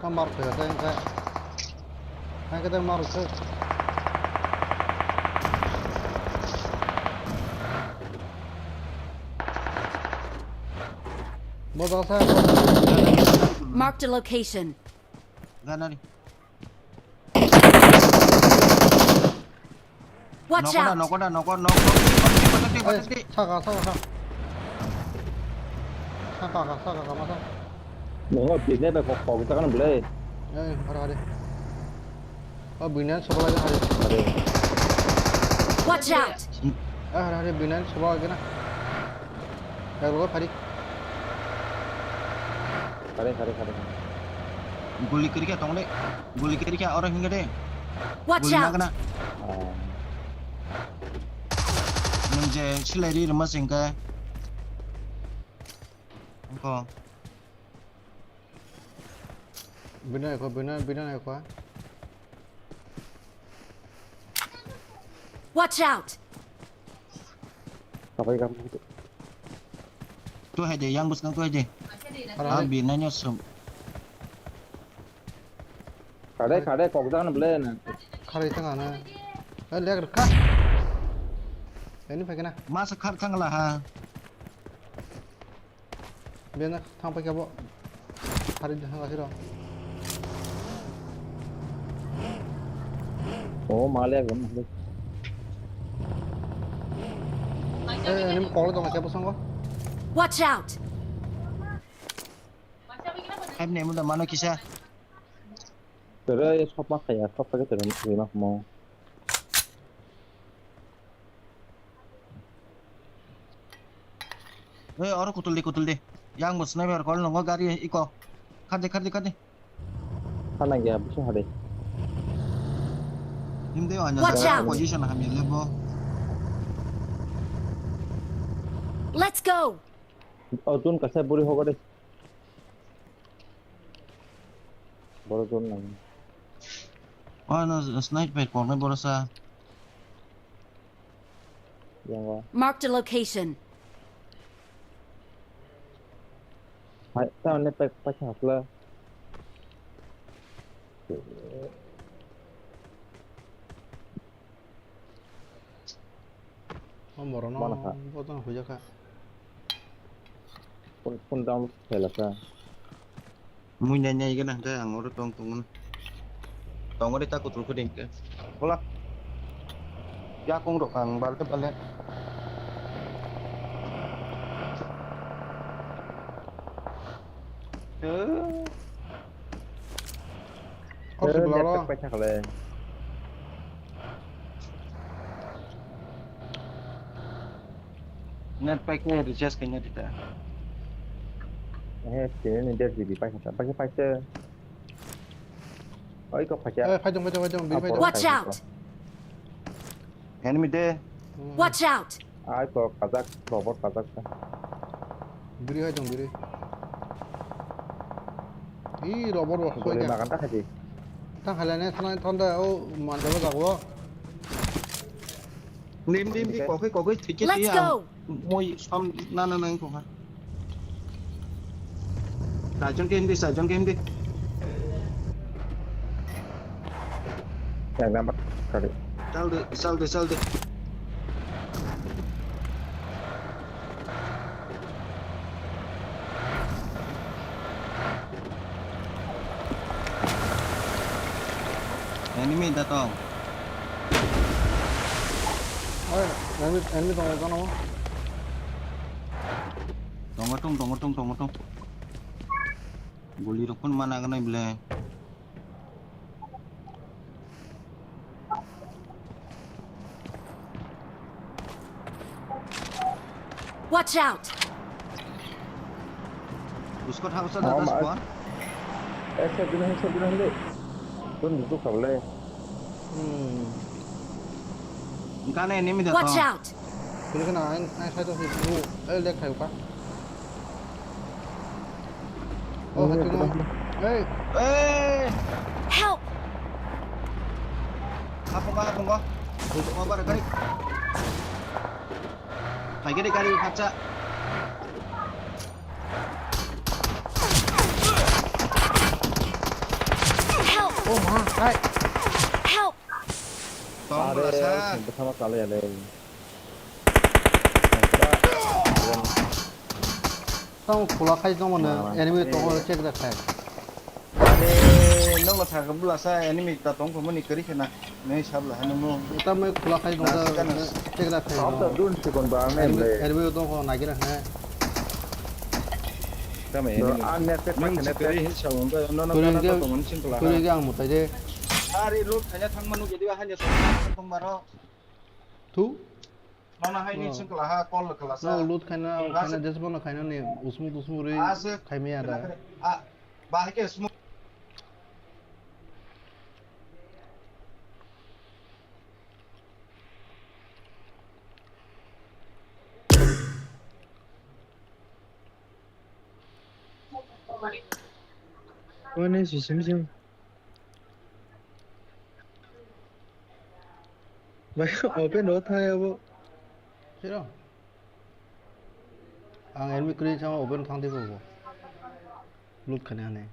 Ta mar khe ta engkhe. Engkhe ta mar khe. Bo jasa. Marked a location. Ganari. Watch out! Nokona, nokona, nokona, nokona. Patati, patati, patati. Saka, saka, saka. Saka, saka, saka, masa. Nongo business bai kok, kok jagan belai. Eh, hari, hari. Oh, business sebelah aja hari. Hari. Watch out! Eh, hari, hari, business sebelah aja na. Yang luar hari. Kare, kare, kare, kare. Guli kiri kya tong de. Guli kiri kya oro hinga de. Watch out! Guli nagna. Oh. Nung je silai ri rima singka. Angko. Bina ko, bina, bina ko. Watch out! Kapai kam. Tu hai de, yang bwskang tu hai de. Hari, ah, hari. Bi nanya sum. Khade, khade, kok jagan bele na. Khare tang ana. Eh, leg rwkha. Ini pakai na. Masa khar tang la ha. Bena thang paikha bo. Hari de thang asiro. Oh, male agam. Eh, ini kalau dong siapa sangko? Watch out! Hai, ini muda mano kisa. Tere ya sop ma kaya, sop kaya tere ma mo. Eh, oro kutul di, kutul di. Yang bus sniper call nongo gari iko. Khat di, khat di, khat di. Sana gya, bisa hari. Him de anya. Watch out! Position ham ye lebo. Let's go! Oh, tun kasa buri hogo de. Boro tun nang. Oh, no, sniper call nai boro sa. Yang wa. Marked a location. Hai, ta ne pek pek hasla. O moro no. Mana kha? Bo tong huya kha. Phone, phone down khela kha. Mui nai nai gana hwnkhe ang oro tong tong mano. Tong ori ta kutul kuding khe. Bola. Ya kong rok ang bal khe bal le. Eh. Kok si belok lo. Pai thakle. Net pack ni recharge kanya dita. Eh, sini ni dead G B paisa, paisa, paisa. Oi, kok paisa. Eh, paidong, paidong, paidong, bini paidong. Watch out! Enemy de. Hmm. Watch out! Ai, kok kajak, robot kajak. Biri hai dong, biri. Ih, robot bo. Goli makan ta khaji. Tang halai ne, thang, thang da, o, man jabo jago. Dim, dim, di, kokoi, kokoi, thik khe. Let's go. Moi, som, na, na, na, kokha. Sajong ke hindi, sajong ke hindi. Yang nampak kali. Sal de, sal de, sal de. Enemy datang. Oi, enemy, enemy tongo, kono? Tongo tong, tongo tong, tongo tong. Guli rok phun mana ganai ble. Watch out! Usko thang sa dada spawn. Eh, sir, dina, sir, dina, dina. Tun duduk kable. Hmm. Gane enemy da. Watch out! Kuli kana, ang, ang side of it. Eh, lek khai ka. Oh, hati mo. Hey. Hey! Help! Hapung ka, hapung ka. Hapung ka, gari. Hai, gari, gari, kaca. Help! Oh, ma, hai. Help! Tong, are, bela sa. Bersama kali ya, le. Tamo khula khai tongmani, enemy tongo, check da khai. Are, nokno thaka bwlasa enemy ta tong thangmani kwrwi khena, nai sabla hai nokno. Tamo khula khai tongda, check da khai. Tamo ta dun sikon ba ang enemy, enemy tongo nagira hai. Tamo enemy. An net check. Kwrwi ang mutai de. Are loot khaina thangmanu gedi ba hanya song tong baro. Thu. Mana hai ni sing kelaha, call kelaha. No, loot khaina, khaina, just bono khaina ni, usmu tusmu rui khaimaya da. Ba hai ke smoke. One is sim sim. Bai, open ro thai abo. Siro. Ang enemy kwrwi sama open thang di bo. Loot khani ane.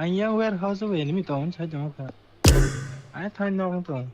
Ang yang warehouse o enemy tong sai tong kha. Ai thai nok tong.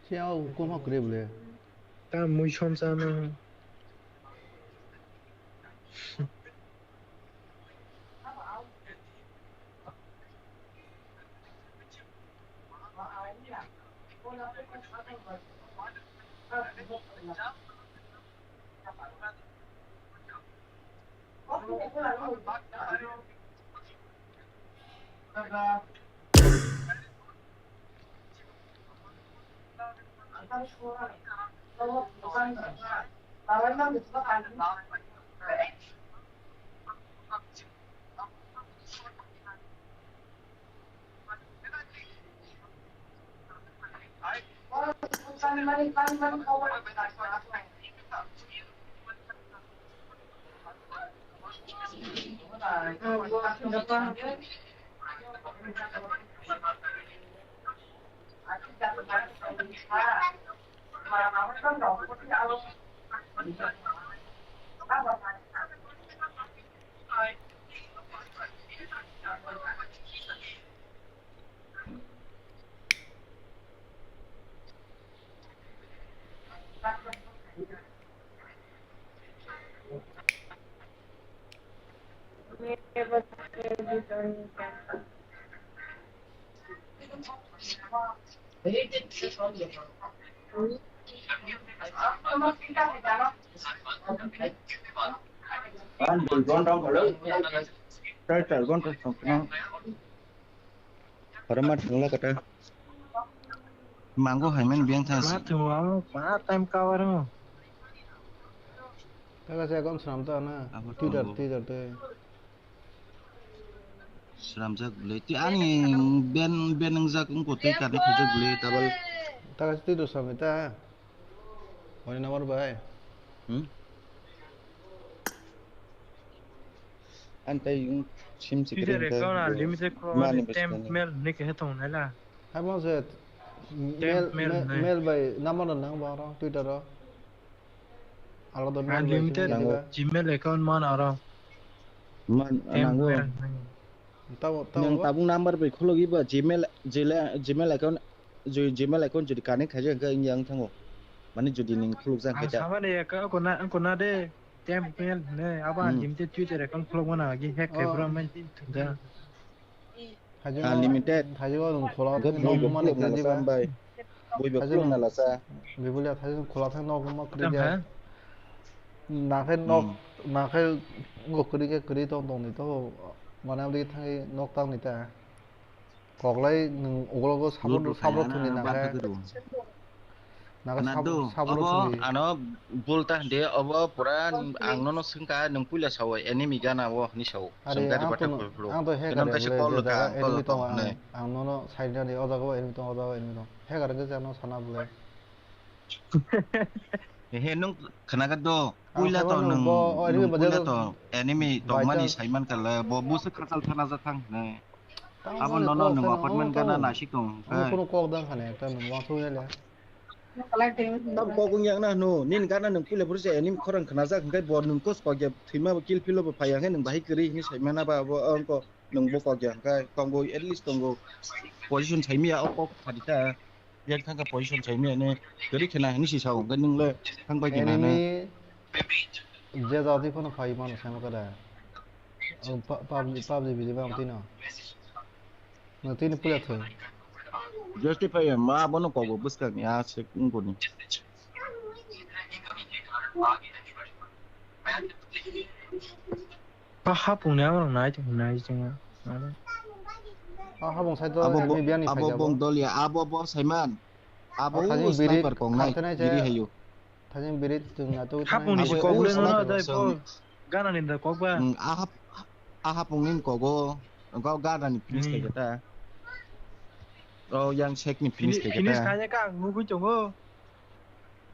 Siya o kom hok kre bole. Ta mui som sa na. Oro ma thangla kata. Mango hai mani biyang thang si. Ma thung ang, ma time cover mo. Taka se akon swnam ta na. Abo Twitter, tongo. Twitter te. Swnamjak bwlwi. Twi ani ben, ben wngjak wngkha twi karni khaijak bwlwi tabal. Taka se twi do sami ta. Honi number bai. Hmm? Ani tai sim Twitter secret account unlimited kho mani ten bwskang. Mail ni khe tong nai la. Hai mo se ten mail, mail mail nai. Mail bai number no nang ba ro Twitter ro. Alada mail bai unlimited simi nango. Gmail account man aro. Man ten nango. Mail nai. Tabo, tabo. Nang tabuk number bai khulogwi ba Gmail, Gmail, Gmail account, ju-, Gmail account jodi connect khaijak hwnkhe wngya wng thango. Mani jodi ning khulukjak ang khaijak. Samani eka ko na, ko na de. Temp mail hwnwi abo Hmm. Unlimited Twitter account khulokmano agi hack khai Oh. Bro man tin thungja. Thaijwk Unlimited. Thaijwk nwng khulok Hwnkhe thang bui nok bui mano khulok kwrwi nala diba. Sa bai. Bui bui Thaijwk khulok nala sa. Bibulia thaijwk khulok thang nok mano kwrwi Tam dia. Ha? Nakhai nok Hmm. Nakhai ngo kwrwi khe kwrwi tong tong ni to mane abdi thangwi nok tang ni ta. Koklai nwng ugrogo sabro Lutu sabro khaina thwngdi na nangkhe. Bakha kwrwi. Nangkhe Khna sab-, do, sabro obo thwngdi. Ano bulta hwndi, obo pura ang nono swngkha, nwng puila sao, enemy gana o hwnwi sao. Are, swngkha ang report to, khulkhulu. Ang to hacker Nwng kaisa le, call je rwkha, jaga ang call enemy rwkha tongo, ang, hwnwi. Ang nono side nani, o jaga o enemy tongo, o jaga o enemy tongo. Hacker hwnkhe je ano sana bwle. He, nwng khna kha do, Ang puila to sabo nwng, bo, o, nwng enemy puila bajar to enemy by tongmani chance. Saiman kala, bo busu khachal thana ja thang hwnwi. Tamo Abo ani nono kok nwng sano, apartment omo gana tamo. Nasik tong, Omo hai. Kuno kok dang khane, ekta nwng wansuk ya le. Tam kok wng yang na hwno, nini gana nwng puila phuru se enemy khorang khna jak, hwnkhe bo nwng kos kok ya thwima bo kill filo bo phai ya, hwnkhe nwng bahai kwrwi hwnwi sai mana ba abo, ongko nwng bo kok ya, hwnkhe tongo, at least tongo. Position sai maya, o kok phadi ta. Yang thangkha position sai maya ne, kwrwi khena hwnwi si sao, hwnkhe nwng le thang bai khena ne. Enemy je jati phano phai mano sai maka da. Ang pa-, pub-, pubg bili bang tino. Nwng tini puya thung. Justify ya, ma bono kogo bwskang ya, se wngkoni. Pa hapung ni ang nai tong nai tong. Pa hapung sai to Abo bo, enemy biani abo sai jabo. Bong dol ya, abo bo Saiman. Abo O thajin u birit sniper kong nai, khakhe nai se. Biri hayu. Thajin birit chwng na twi Hapung ni thanai. Si Abo kok u le no sniper na dai song. Bo. Gana ni da kok ba. Hmm, a hap-, a hapung ni kogo. Engkau gana ni finish Hmm. Khaikhe ta. O yang sek ni finish Fini-, khaikhe finish ta. Khaikhe ka ang nugui tongo.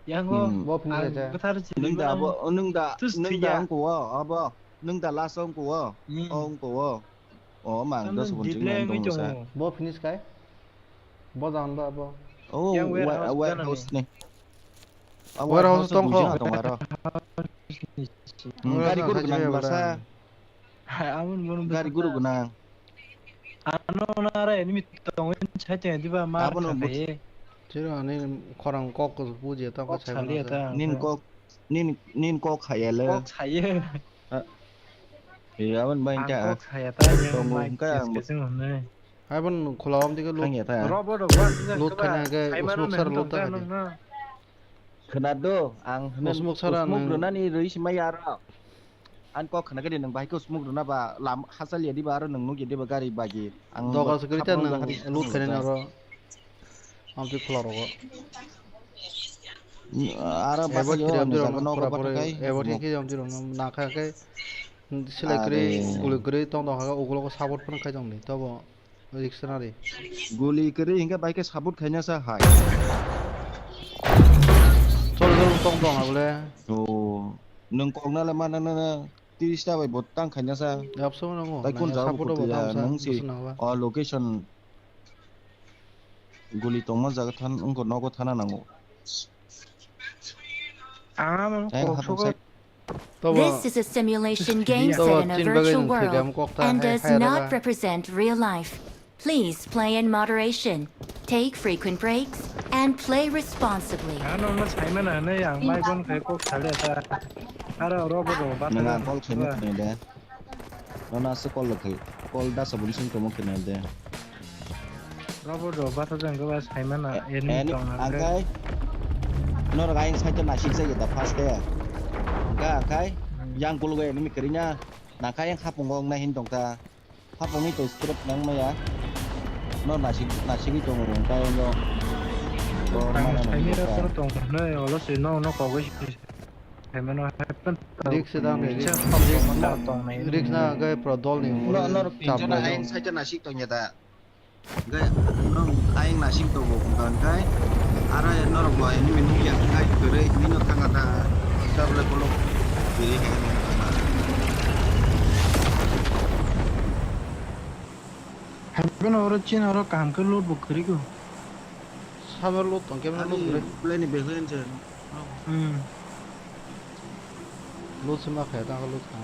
Yang o. Hmm. Bo finish Ang khaikhe. Bwthar si Nung da lima bo, nung da, tus nung da thiya. Ang kuwa, abo. Nung da last ang kuwa. Hmm. Ang kuwa. O mang Ang dos bun dible ching ang ang kuwa sa. Tongo. Bo finish khai. Bo jan ba bo. O Yang wa-, warehouse gana ni. Warehouse ni. Abo warehouse tongkho. Gari guru gwnang masa. Aboni bono gari guru gwnang. Ano nara enemy tongo, site diba ma. Abono khaye. Chiro ani khorang kok buji ta kok sai saliya ta. Nin kok, nin, nin kok khayele. Kok saye. Eh, abon bai ta. Kok saya ta. Tongo hingka ang. Abon khula om dike lut. Thangya ta. Robo rok ba. Lut khana ke usmuk sar lut ta. Khwnado, ang hwnwi usmuk sara usmuk rwnani rwi sima ya aro. Ang kok khna khe de nwng bahai khe usmuk rwna ba lam hachal ya diba aro nwng nuk ya diba gari bagi. Ang doga se kwrwi ta khapang nwng bahai lut khaina aro. Amtwi khwla rogo. Aro ebo basa yo ni jaga nogo pura pura bathai. Ebo thik khe amtwi rok nakha khe silai kwrwi guli kwrwi tong tong kha ugulogo support phano khai tong di tobo. Dictionary. Guli kwrwi hinkhe bai khe support khaina sa hai. Chol chol tong tong abole. O, nwng kok nale mana nana tiris ta bai bo tang khaina sa. Yapsa mana mo. Tai kun jaga support bo tang sa, nwng si. O location guli tongma jaga than wngkha nogo thana nango. Ang kok sogo. This is a simulation game set in a virtual world and does not represent real life. Please play in moderation, take frequent breaks, and play responsibly. Ano no saimana hanai ang mai bon khai kok sale ta. Aro robo robo bata. Nang call khaina de. Nono aswk call rwkha, call dasa boni simi tongmo khe nai de. Robo rok basa jang khe ba saimano enemy tong ang khe. Norok ayang side o nasik jagwi da first e. Hwnkha khe yang kulugwi enemy kwrwina. Nangkha yang hapung o wngnai hin tongkha. Hapungni to strip nang maya. Nor nasik, nasigwi tongo hwnkha yang o. Ang saimira tong nai olo se no no kogwi. Risk se dang, risk, risk na, risk na, hwnkhe pura dol ni. No, no, no, tinjona ayang side o nasik tongya da. Hwnkhe, no, ayang nasik tongo, hwnkha, hwnkhe, aro norok bo enemy nukya, hwnkhe, kwrwi, nino thangkha ta, tabole kolok, kwrwi hai. Haikhe no oro chin oro kaham khe loot bo kwrwi go. Summer loot tong khe loot kwrwi. Play ni behoi se. Hmm. Loot se ma khe ta loot kha.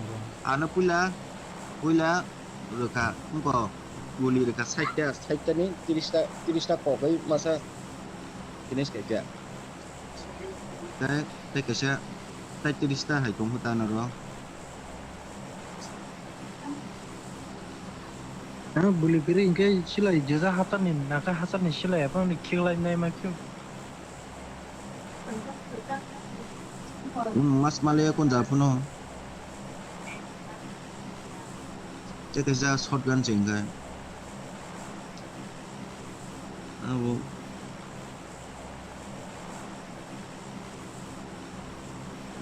Ano puila, puila rwkha wngkha guli rwkha side ta, side ta ni tiris ta, tiris ta kok bai masa finish khaikha. Tei, tei kaisa, tei tiris ta hai tongkha ta noro. Ano bwlwi kwrwi hinkhe silai jesa hachal ni nangkha hachal ni silai aphano khiklai nai ma khe. Mas male kon ja phano. Tei kaisa shotgun se hinkhe. Abo.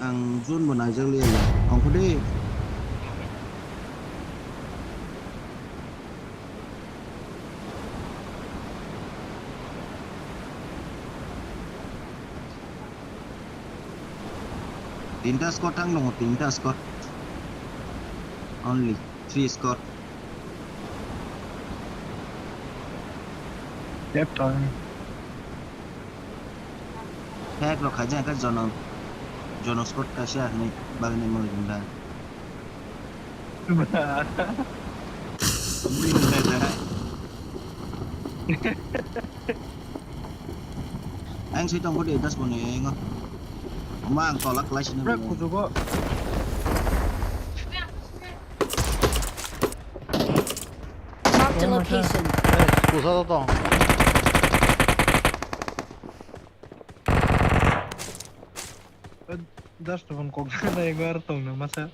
Ang zone bo naijak liya ya. Ongkho de. Tinta squad thang tongo, tinta squad. Only three squad. Left on. Hack rok khaijak khe jono, jono squad kaisa hinwi bagwi nai mano jumda. Ang sui tongkho de das boni engo. Oma ang tola klai sini. Bro, kuchugo. Marked a location. Kusa to tong. Dust phone kok na ekbar tong na masa.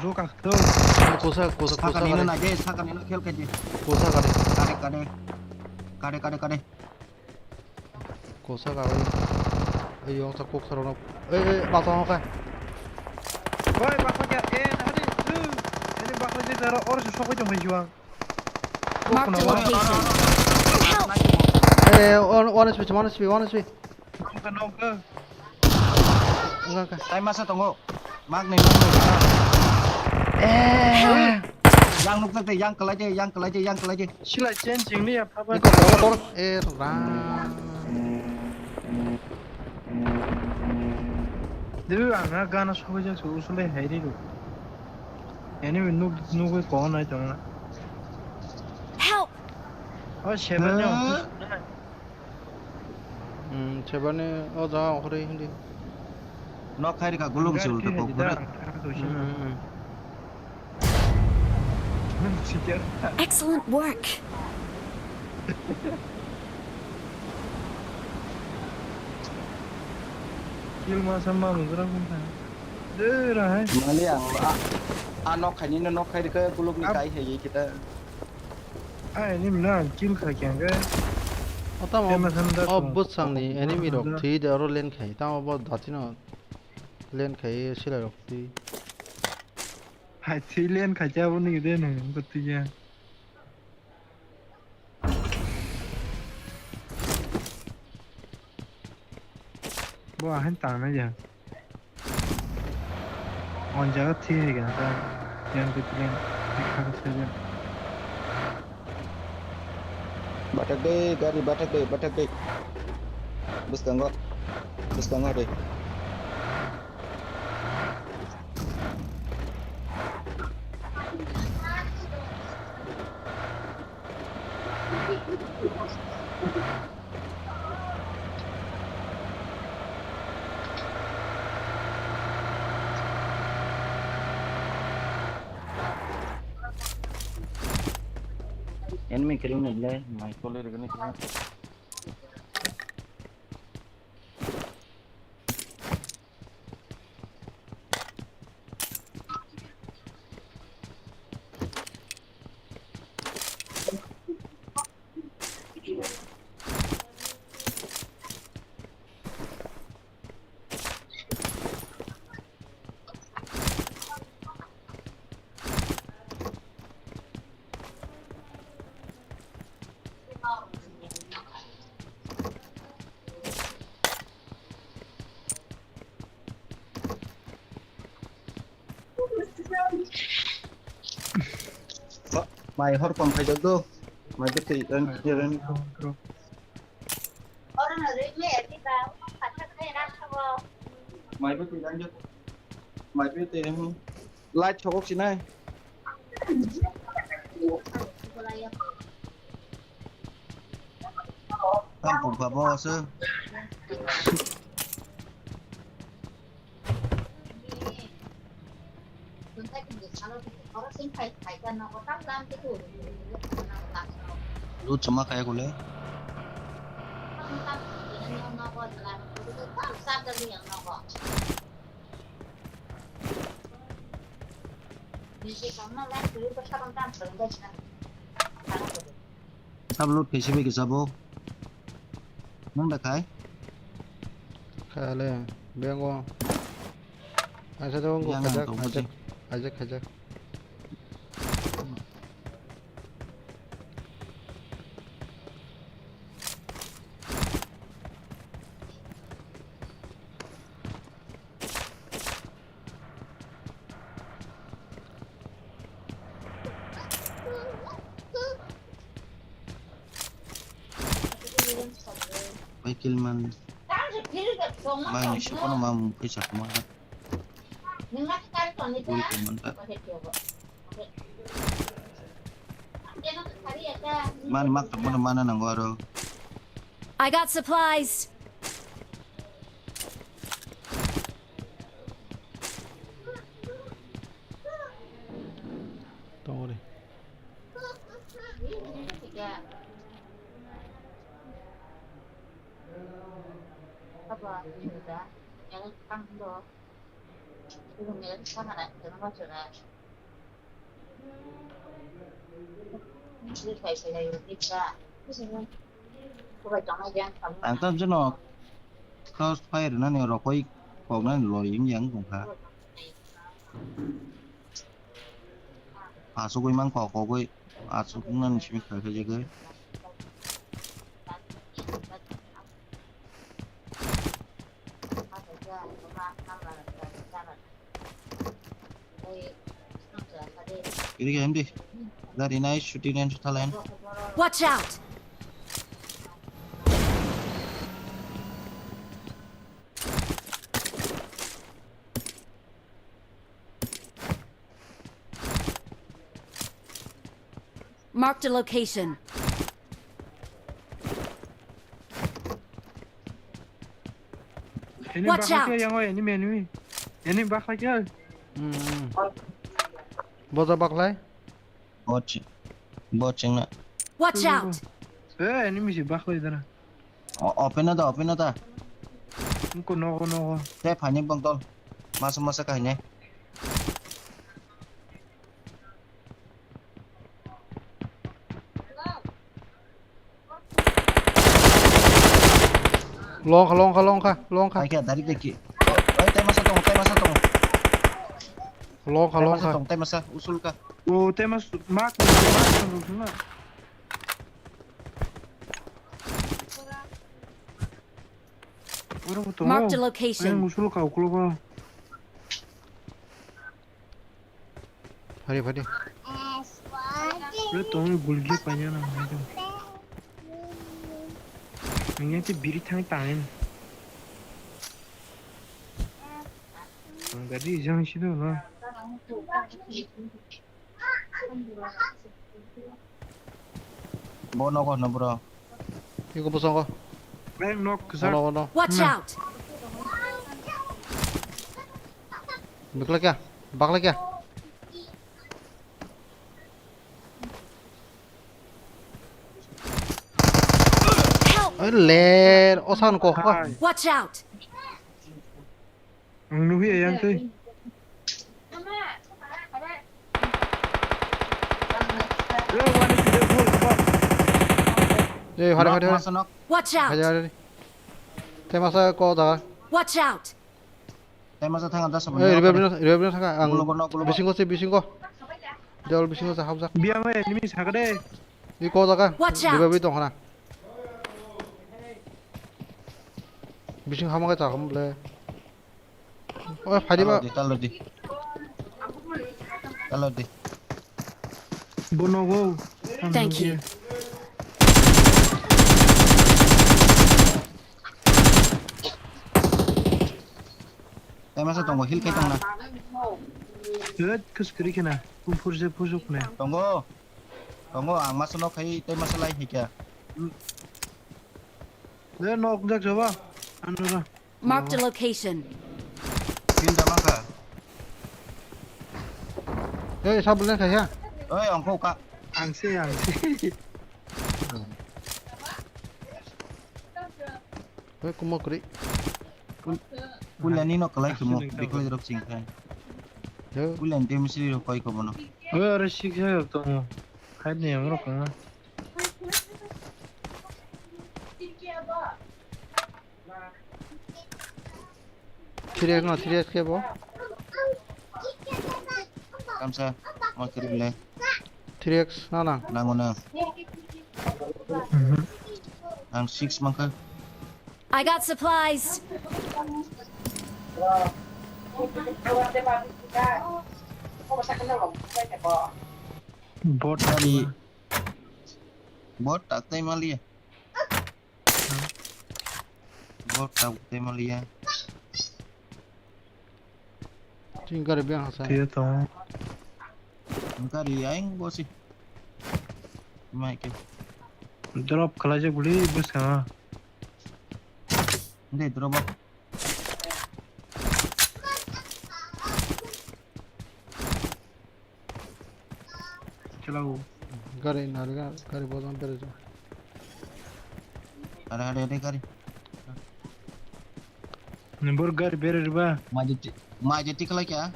Kusa, kusa, kusa, kusa. Saka nino na de, saka nino khel khaidi. Kusa kade. Kade, kade. Kade, kade, kade. Kosa ka bai. Ei, yong sa kok sarok no. Ei, ei, basa no ka. Oi, basa kya? Eh, tadi. Ini basa je taro or se sokoi jong juang. Marked a location. Eh, one, one H P, one H P, one H P. Nongka, nongka. Enggak, enggak. Tai masa tongo. Mak ni, mak ni. Eh. Yang nukjak de, yang kalai de, yang kalai de, yang kalai de. Sila chen chingni ya phaba. Eko, eko, eko. Eh, ram. Dibi ang na gana sobai jak su usulai hai ri ru. Yani nuk nugui ko nai tong na. Help! Oh, seven. Hmm, sebani o jaga ongkhorwi hindi. Nok khai rikha gulung sul to pok phore. Hmm, hmm, hmm. Excellent work. Kill ma sama mujra kung kha. Dera hai. Mali ang a, a nok khai ni nok khai rikha gulung ni kai hai kita. Ai, ni mna kill kha kya ga? Otam o bwsang ni enemy rok thwi de oro len khai. Tamo bo dati no len khai silai rok thwi. Hai thwi len khai kya bo ni de no ko thwi ya. Bo ahan tang na ya. On jaga thwi hai gana ta. Yang tu plan. Bathak de, gari bathak de, bathak de. Bwskango. Bwskango de. Enemy kill ni le, mai kole re gani kila. Mai hor pang khaijak do. Mai bwtwi ran ran. Mai bwtwi ran. Mai bwtwi ran. Light thokok sinai. Tam pung pa bo se. Lu chuma kaya kule. Sab loot kaisa bai kisa bo. Nang da khai? Khale, bengo. Asa to ngo yang khajak, tong khajak, khajak, khajak. Bai kill man. Bai ni sukano ma mung pisa kuma. Ui ko man ta. Man mak tak mana mana nang waro. I got supplies. Don't worry. Ang tam jeno cross fire nani rokoi kok nani loi wng yang tong kha. Asugwi mang kok kogwi asuk nani simi kha khe jagwi. Ini kayak M D. Gari nai shooting range thalen. Watch out! Marked a location. Enemy Watch bakhla out! Khe yang o, enemy, enemy. Enemy bakhla khe. Hmm. Boja baklai. Bo chi-, bo chingna. Watch out! Eh, enemy si bakhla idara. O-, open na da, open na da. Ko nogo, nogo. Te phani bong dol. Masa, masa kahine. Longkha, longkha, longkha, longkha. Hai khe, dari deki. Oi, tai masa tong, tai masa tong. Longkha, tai masa longkha. Tong, tai masa, usul ka. O, tai mas-, mak, mak, mak, mak. Oro bo tongo. Marked a location. Ayang usul ka, ukulok o. Phari, phari. Ore tong gulgi paina na, naikhe. Ang yang te biri thang tangin. Ang gari jang si do na. Bo nogo no bro. Iko bosongo. Bang nok. Bono, bono. Watch out! Bakla kya? Bakla kya? Help! Oi ler, osan ko kha. Watch out! Ang nuhi ayang tei. Eh, wani video full, full. Eh, hari, hari, hari. Masa nok. Watch out! Hari, hari. Te masa ko jaga. Watch out! Te masa thang da sabun. Eh, revive, revive thang ang. Gulo, gulo, gulo. Bisingo se, bisingo. Dol bisingo se hapjak. Biang enemy sakade. Di ko jaga. Watch out! Revive tong khana. Bising hama ka chakam ble. Oi, phadi ba. Talo di, talo di. Talo di. Bono go. Thank you. Tei masa tongo, heal khe tongna. Red, kus kri khena. Kum phurje phurjok ne. Tongo. Tongo, ang masa nok khai, tei masa lai hai kya. Le nok jak jaba. Anura. Marked a location. Pin da mangkha. Ei, sabule khai ha. Oi, ang kho ka. Ang se, ang se. Oi, kumo kri. Pul-, pulani no kalai kumo, bikolai rok ching khai. Yo. Pulani te misri rok koi ko bono. Oi, ore sik hai rok tongo. Hai ne ang rok kanga. Three X no, three X kebo. Kamsa, ma kiri le. Three X na nang. Nango na. Mhm. Ang six mangkha. I got supplies. Bot tadi. Bot tak tai maliya. Bot tak tai maliya. Tin gari biang hasa. Tiyo to. Gari aing bosi. Mai ke. Drop khalai je guli bus ka. Nde drop. Chalo. Gari nariga, gari bojong bere jo. Are, are, are, gari. Number gari bere riba. Majeti, majeti kala kya?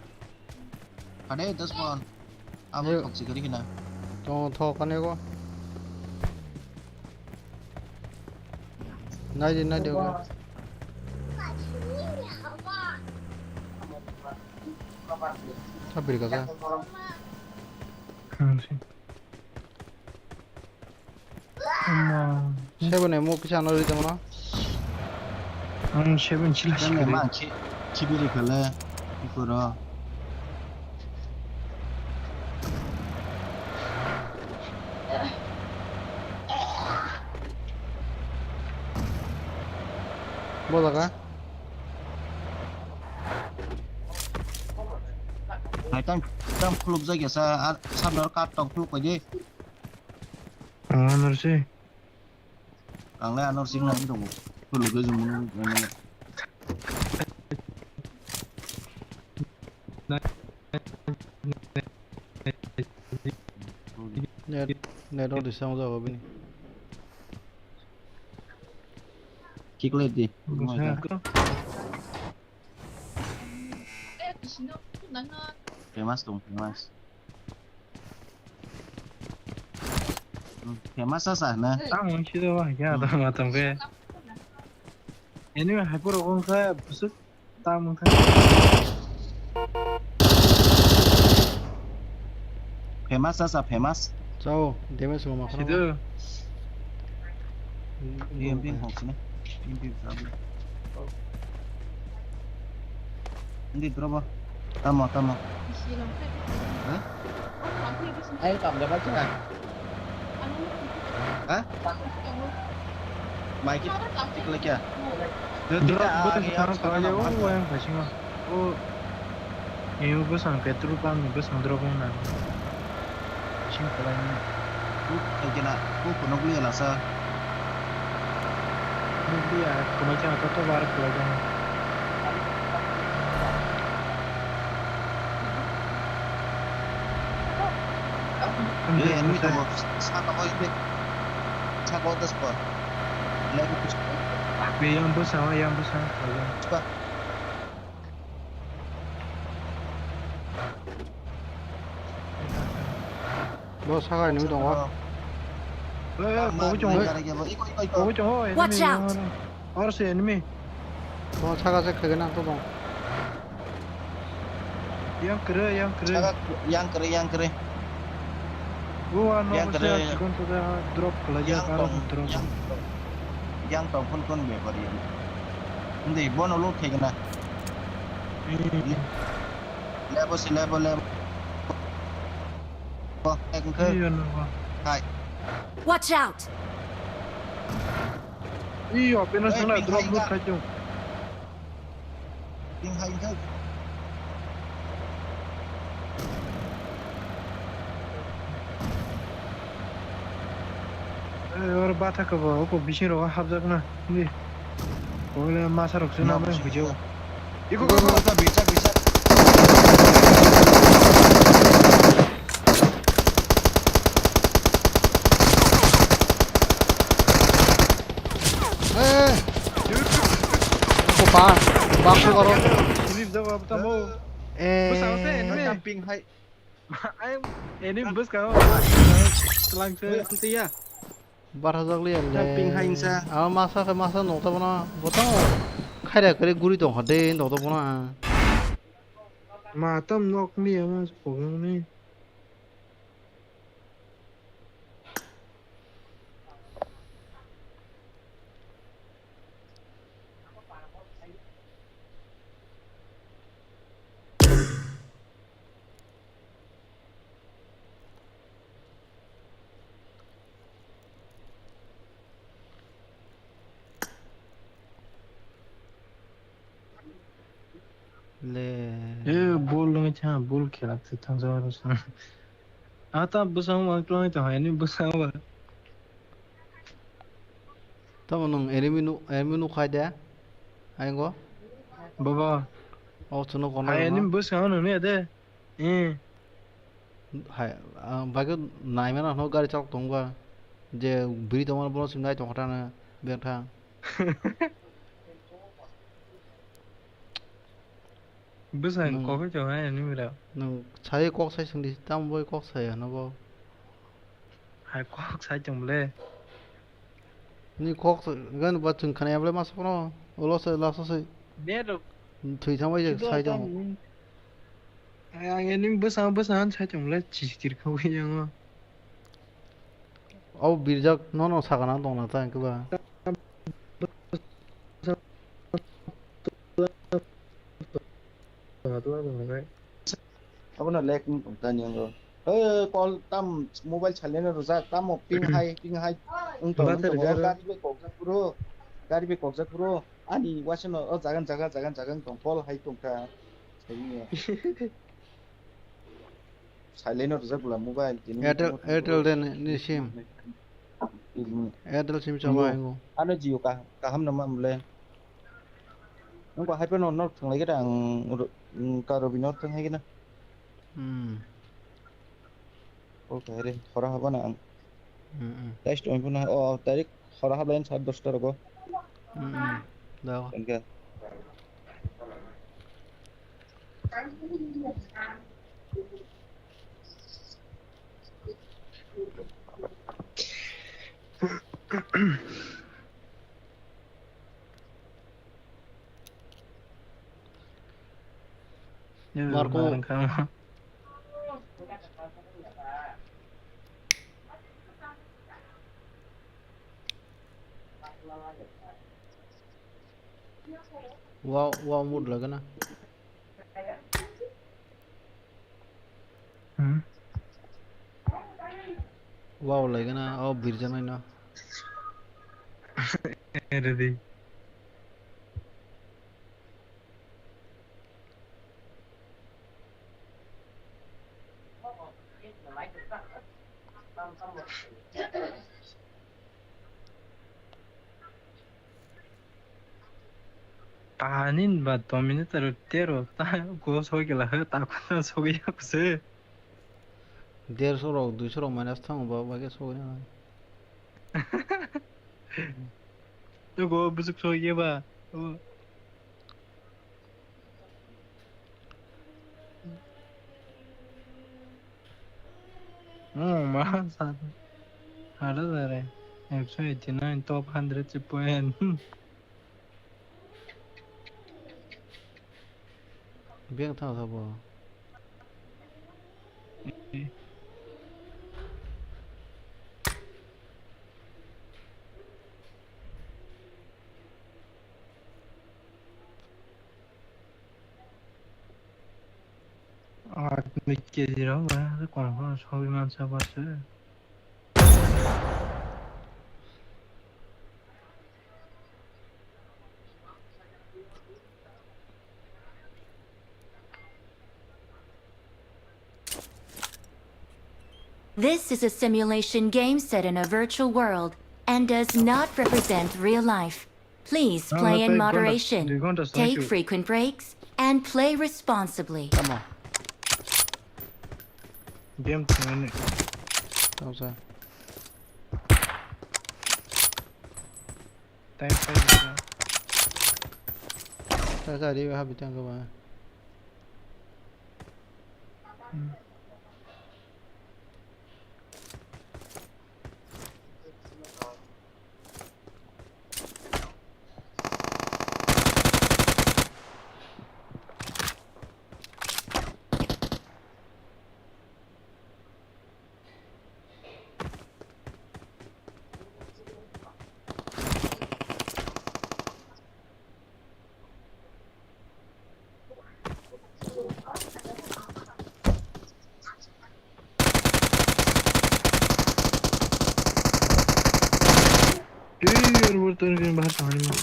Ade, das pon. Abo toxic gari kena. To, to, kane go. Nai di, nai di, oke. Sabir kasa. Seven ni muk kisa ano rita mano. Ang seven sila. Seven sikali. Ma chi-, chibiri kala. Ikoro. Bo jaga. Hai, tam, tam khuluk jagya sa, ar sabdar kat tong khuluk koi di. Ang anor se. Ang le anor sing nang tongo. Khuluk ge jumung. Net, net o disang jago bini. Kick le di. Busa. Famous dong, famous. Hmm, famous asa na. Tamo sida wa ya da matang be. Ini hai pura kong sa busuk. Tamo kha. Famous asa famous. Chao, damage mo ma khana. Sido. Empty hok sini. Empty problem. Hindi drobo. Tamo, tamo. Hah? Ayo kam dapat sih. Ha? Mai ki, ki kala kya? Drop bwswng thang khlai jago, o yang phaising o. O, e, o bwswng petrol pump ni bwswng drop wng nang. Phaising khlai nai. Buk khe kena, buk phunuk liya lasa. Buk liya, kwmai khe to to bar khlai jago. Ang enemy tongo. Saka o ini. Saka o dos por. Lagi kus. Yang bwskango, yang bwskango. Chuka. Bo saka enemy tongo. Eh, eh, kobo chongo. Kobo chongo, enemy. Watch out! Or se enemy. Bo saka se khagena to dong. Yang kere, yang kere. Saka yang kere, yang kere. Bo ano yang kere. Chikon to da drop kala yang ya, tong, drop. Yang tong, yang tong pun pun be pari. Hindi, bono lo khagena. Hmm. Lebo si lebo lebo. Bo, ek khe. Iyo, no, bo. Hai. Watch out! Iyo, pina sana drop loot khai chung. Ping hai khe. Eh, oro batha kabo, oko bising rogo hapjak na. Ni. Oile masa rok se na mai bujo. Iko, iko, iko. Eh. Ko pa, pa ko karo. Ini jawab tamo. Eh. Bwskango se enemy. Jumping high. Ayang enemy bwskango. Tlang se. Oi, antiya. Barhajak liya le. Jumping high sa. Ama masa khe masa nokta bono. Botang. Khaira kare guri tong hade nokta bono. Ma tam nok ni ama pogong ni. Le. Eh, bol nung cha, bol khelak se thang sa ro sa. Ata bwsang ma kloi to hai ni bwsang ba. Tamo nung enemy nu, enemy nu khai de. Hai go. Baba. O chuno kono. Hai enemy bwsang nung ne de. Eh. Hai, ang bagwi naimano hwnwi gari chok tongba. Je bwrwi tongmani bono chwng nai tongkha tano, beng tha. Bwsai nwng, kok khe chong hai ani mira. Nwng sai kok sai swngdi, tamo bai kok sai hwnwi bo. Hai kok sai chong le. Ni kok gan ba chwng khana ya ble mas kono. Ulo se laso se. Net rok. Thwi thang bai je sai tong. Ang ani bwsang bwsang sai tong le chichir kha wi yang. Abo birjak nono sakana tongna ta hwnkhe ba. Abono lag wng tong tani ango. Hey, call tam mobile silent rwjak, tamo ping hai, ping hai. Wng tong, wng tong, gari bai kok jak bro. Gari bai kokjak phuru ani waisa no o jagan jaga jagan jagan tong pol hai tongkha. Saini. Silent no rijak bwla mobile tini. Airtel, Airtel de ni, ni sim. Airtel sim chama hango. Ano Jio ka, kaham nama mole. Nungko hai pano nok thanglai khe ang ro-, mm, ka Robinor thang hai khe na. Hmm. Okay, re, hora haba na ang. Hmm, hmm. Test on puna, oh, direct hora haba yan sat dosta rogo. Hmm, hmm. Da. Thank you. Marco. Wow, wow, mood lagana. Hmm? Wow, lagana, oh, birja naino. Ready. Tani ba Dominator tero ta go sogila he ta khuna sogi yakse. Derso rok, duiso rok minus thango ba, ba ke sogina. Go busuk sogi ba. Oh, ma sa. Ada dare. Ekso eighty nine top hundred si point. Beng thang sabo. Aat mui K G rok ba, kono kono sogwi mansa ba se. This is a simulation game set in a virtual world and does not represent real life. Please play in moderation, take frequent breaks, and play responsibly. Tamo. Game tongmani. Tamo sa. Time time sa. Sa sa di ha bitang ko ba. Hmm. Ey, airport to ni bahar khamani ma.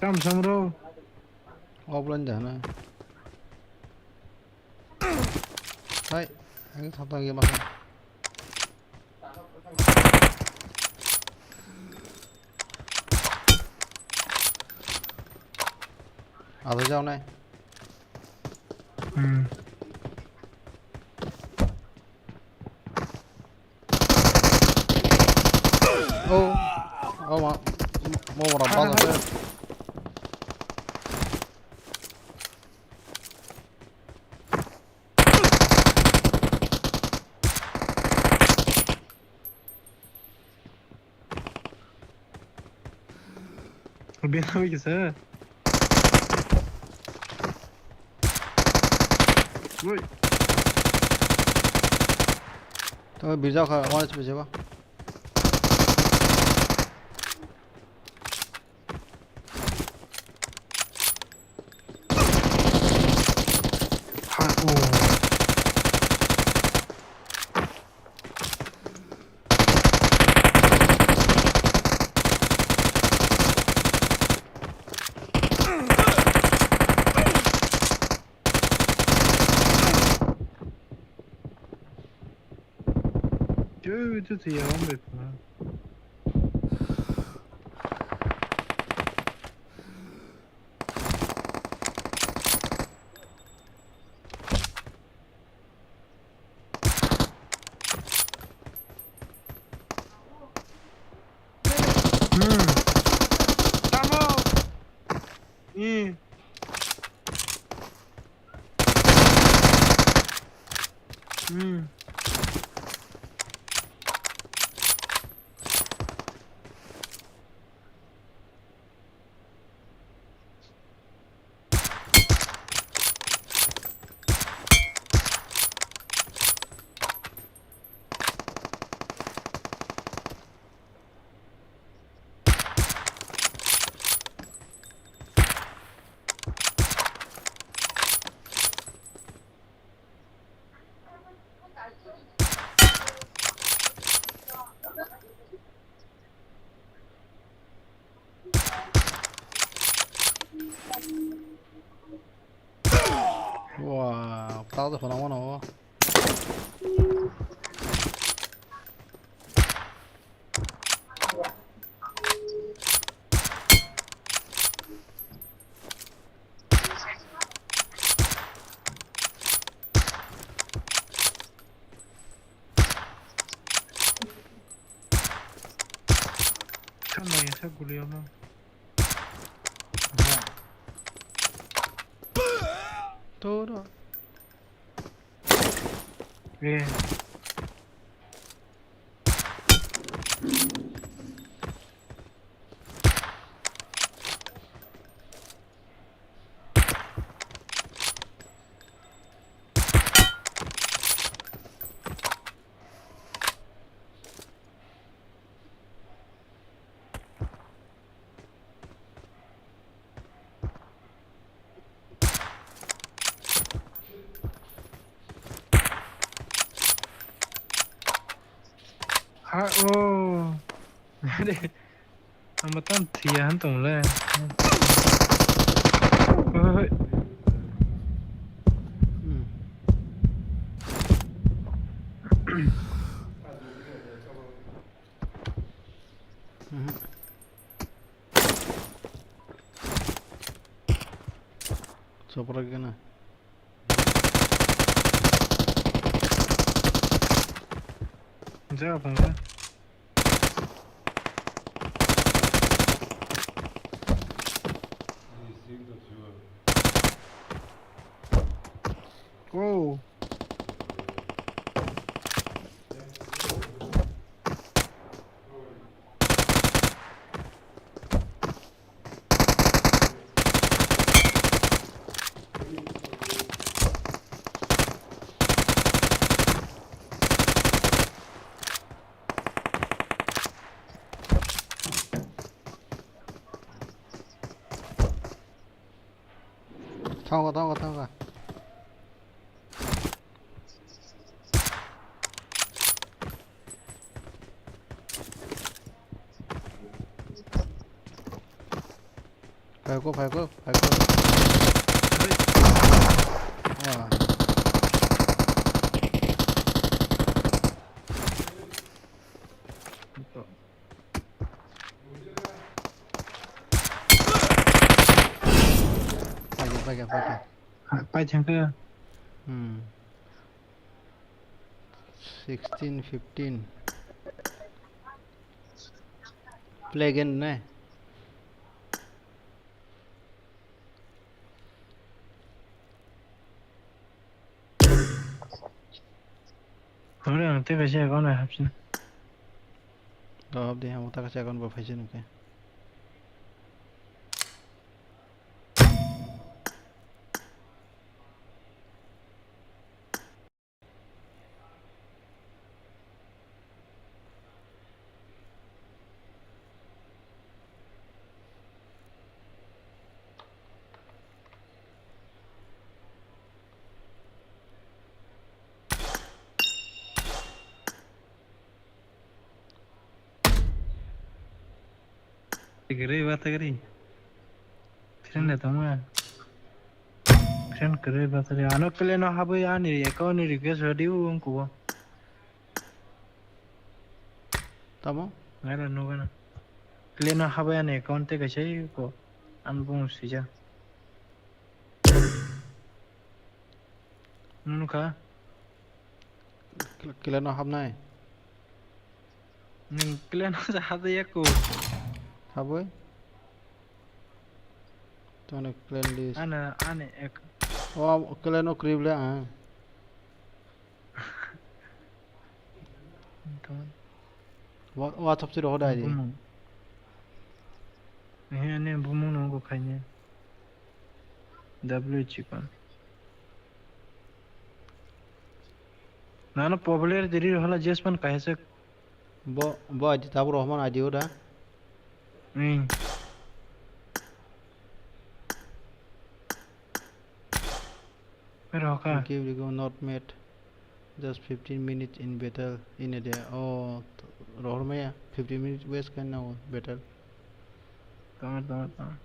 Kam samro. Offline da na. Hai, ang thap thap ye ma. Ado jao nai. Hmm. Oh, oh ma, mo mora bang ase. Bina bai kisa. Woi. To bijak ha, one H P jeba. Twi twi twi ya, wng bai phungo. Hmm. Tamo. Hmm. Hmm. Wah, tak tak phano mano. Tamo ya sa guli ama. Toro. Eh. Ha, oh. Ang bo tamo thwiya han tong le. Oi. Hmm. Mhm. Chopra gana. Jaga tong le. Oh. Thango, thango, thango. Phaiko, phaiko, phaiko. Wah. Paikha, paikha, paikha. Pai thangkha. Hmm. Sixteen, fifteen. Play again, ne? Hore ang tei kaisa account bai hapsin. Hap de, ang ta kaisa account bai phaisa nukhe. Kwrwi batagri. Friend le tongma. Friend kwrwi batagri. Ano kle no habwi ani account ni request rwdi wngkuk o. Tamo? Ngaila nugana. Clan o habai ani account tei kaisa ko. Ang bung sija. Nunu kha? Cl-, clan o habnai? Nwng clan o se habya ko. Haboi? Tongni clan list. Ana, ani ek- O, clan o creep le ang. Tong. Wa, wa thopsi roho dai di. Bumung. He, ani bumung no go khaini. W chikon. Nano popular diri hola Jasmine kaisa. Bo, bo I D tabuk rohormani I D o da? Hmm. Rohorkha. Give you not made. Just fifteen minutes in battle in a day. Oh, rohormaya. Fifteen minutes waste khaina o battle. Tong, tong, tong.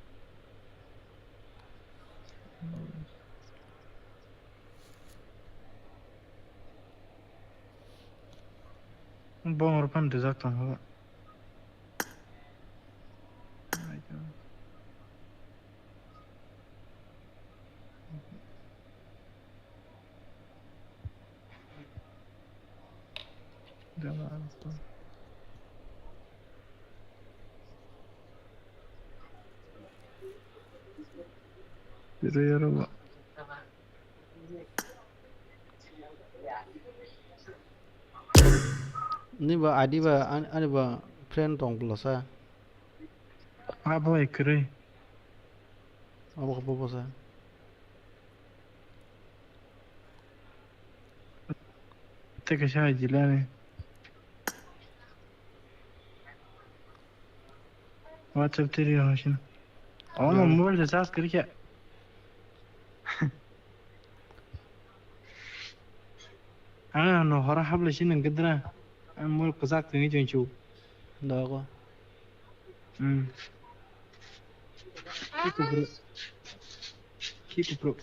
Bongor phan rijak tong ho. Pero ya no. Ni ba I D ba an-, ani ba friend tong pulosa. Abo hai kwrwi. Abo khe bobo sa. Tei kaisa hai jilani. WhatsApp tei ri hosina. Omo mobile se charge kwrwi khe. Ah, no hora hablai si nang gedra. Ang mobile kwchak tongwi tong chu. Dogo. Hmm. Ki kupro. Ki kupro.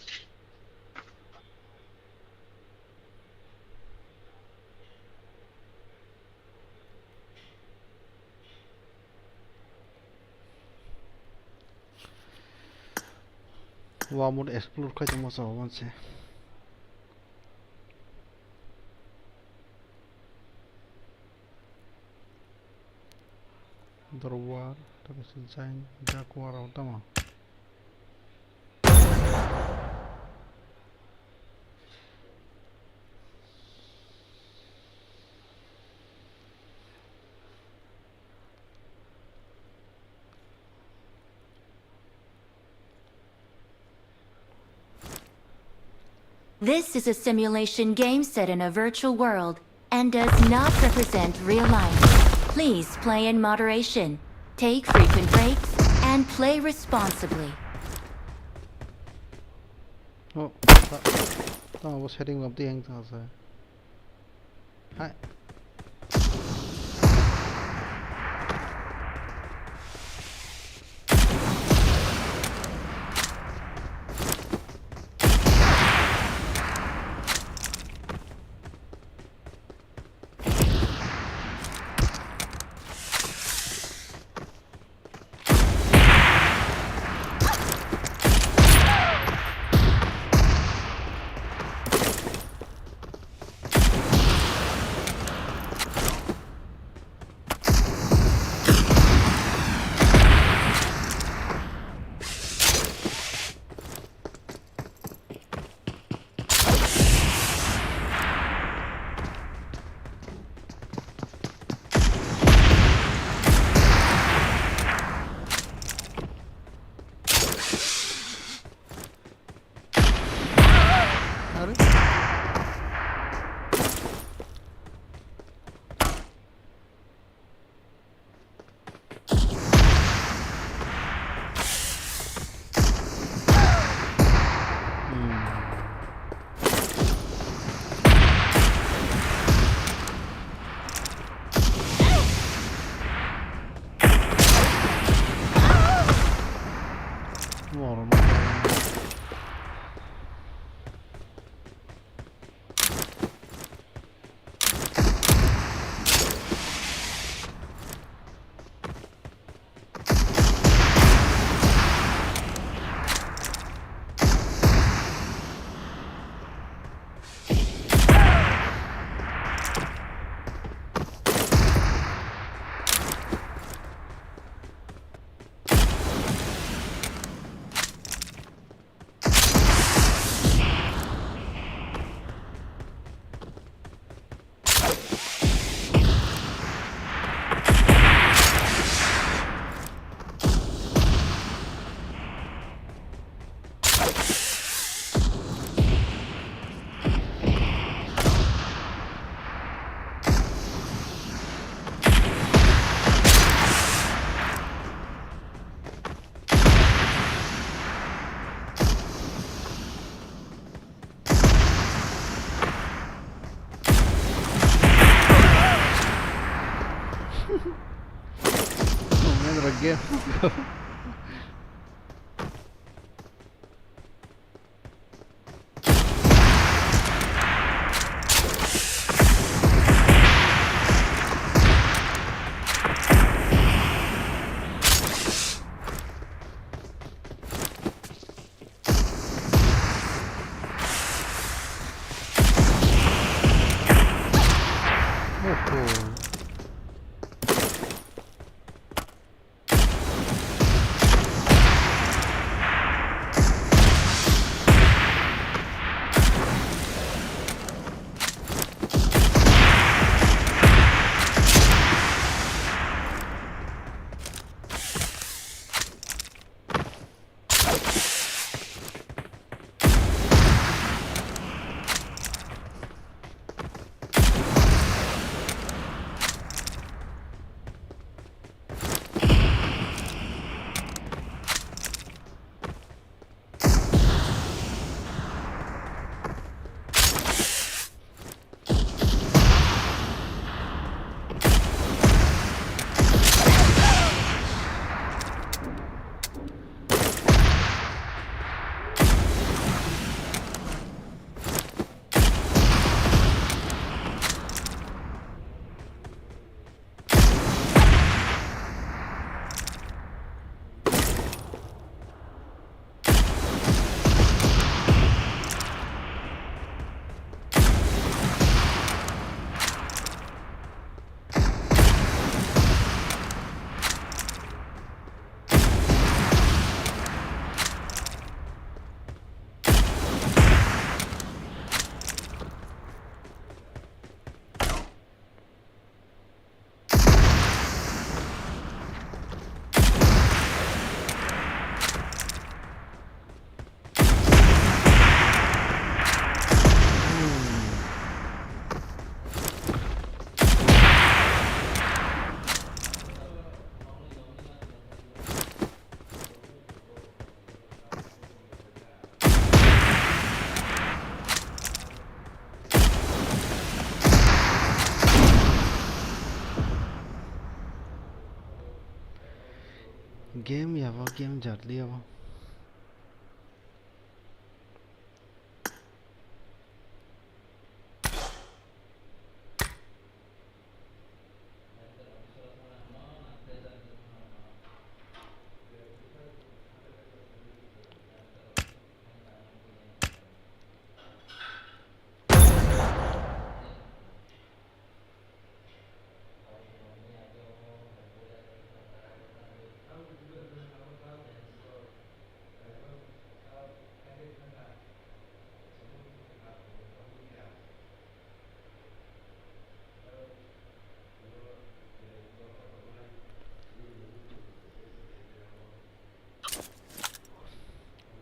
Wa mode explore khai tongma sa wanse. Dorwar, tabe se jain, jaguar rok tamo. This is a simulation game set in a virtual world and does not represent real life. Please play in moderation, take frequent breaks, and play responsibly. Oh, ta-, tamo bo setting bam tiyang tangsa. Hai. Oho. Game ya bo, game jat liya bo.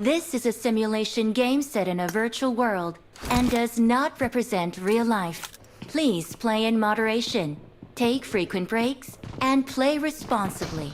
This is a simulation game set in a virtual world and does not represent real life. Please play in moderation, take frequent breaks, and play responsibly.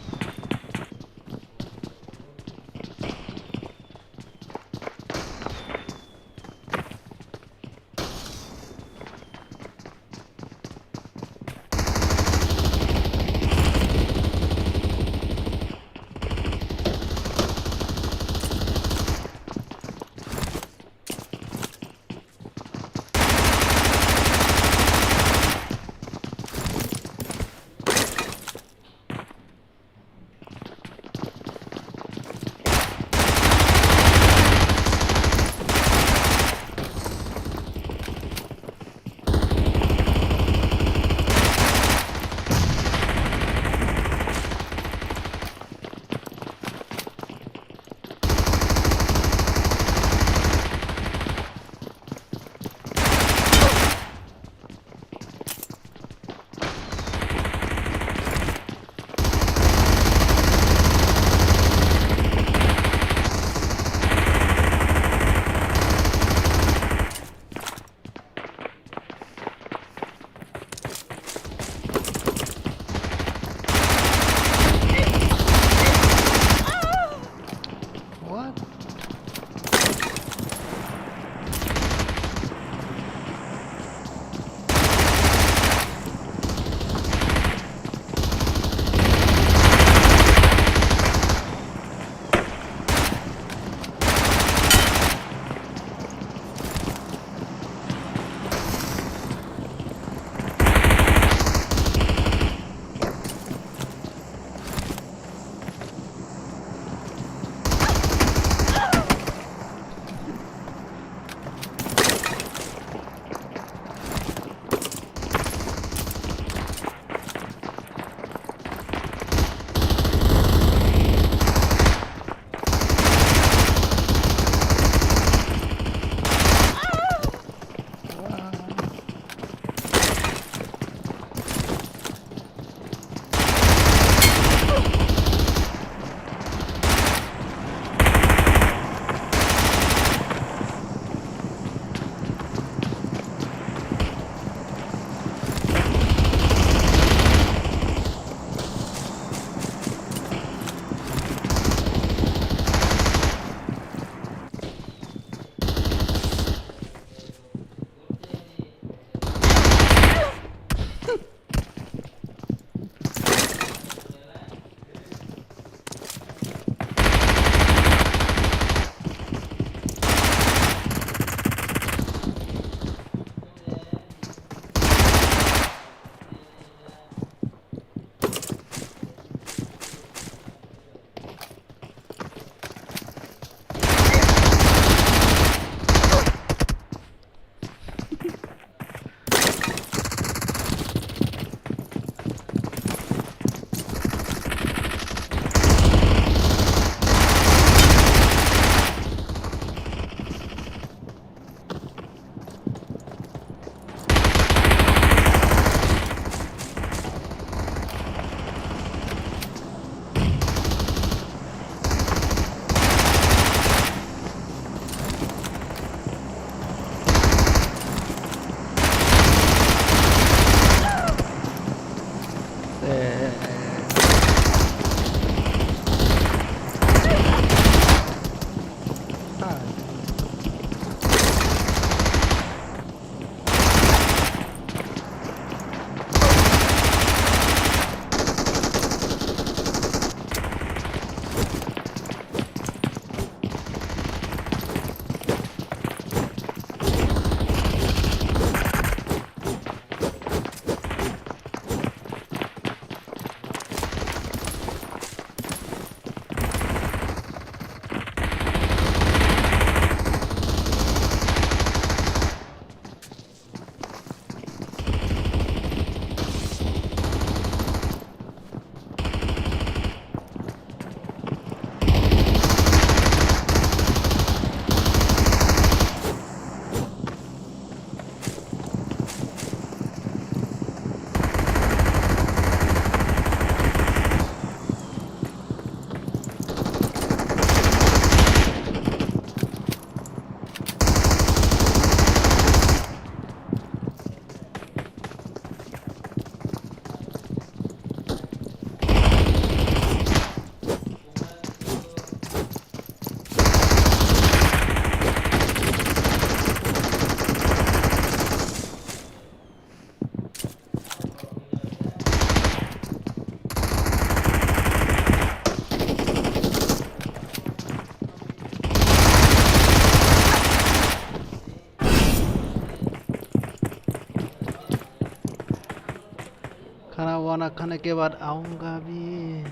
Khana khe baad aunga bhi.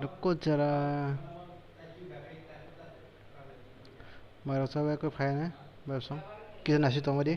Rukko jara. Mairok chabai khe phaina. Bai song. Kisa nasi tongbai di.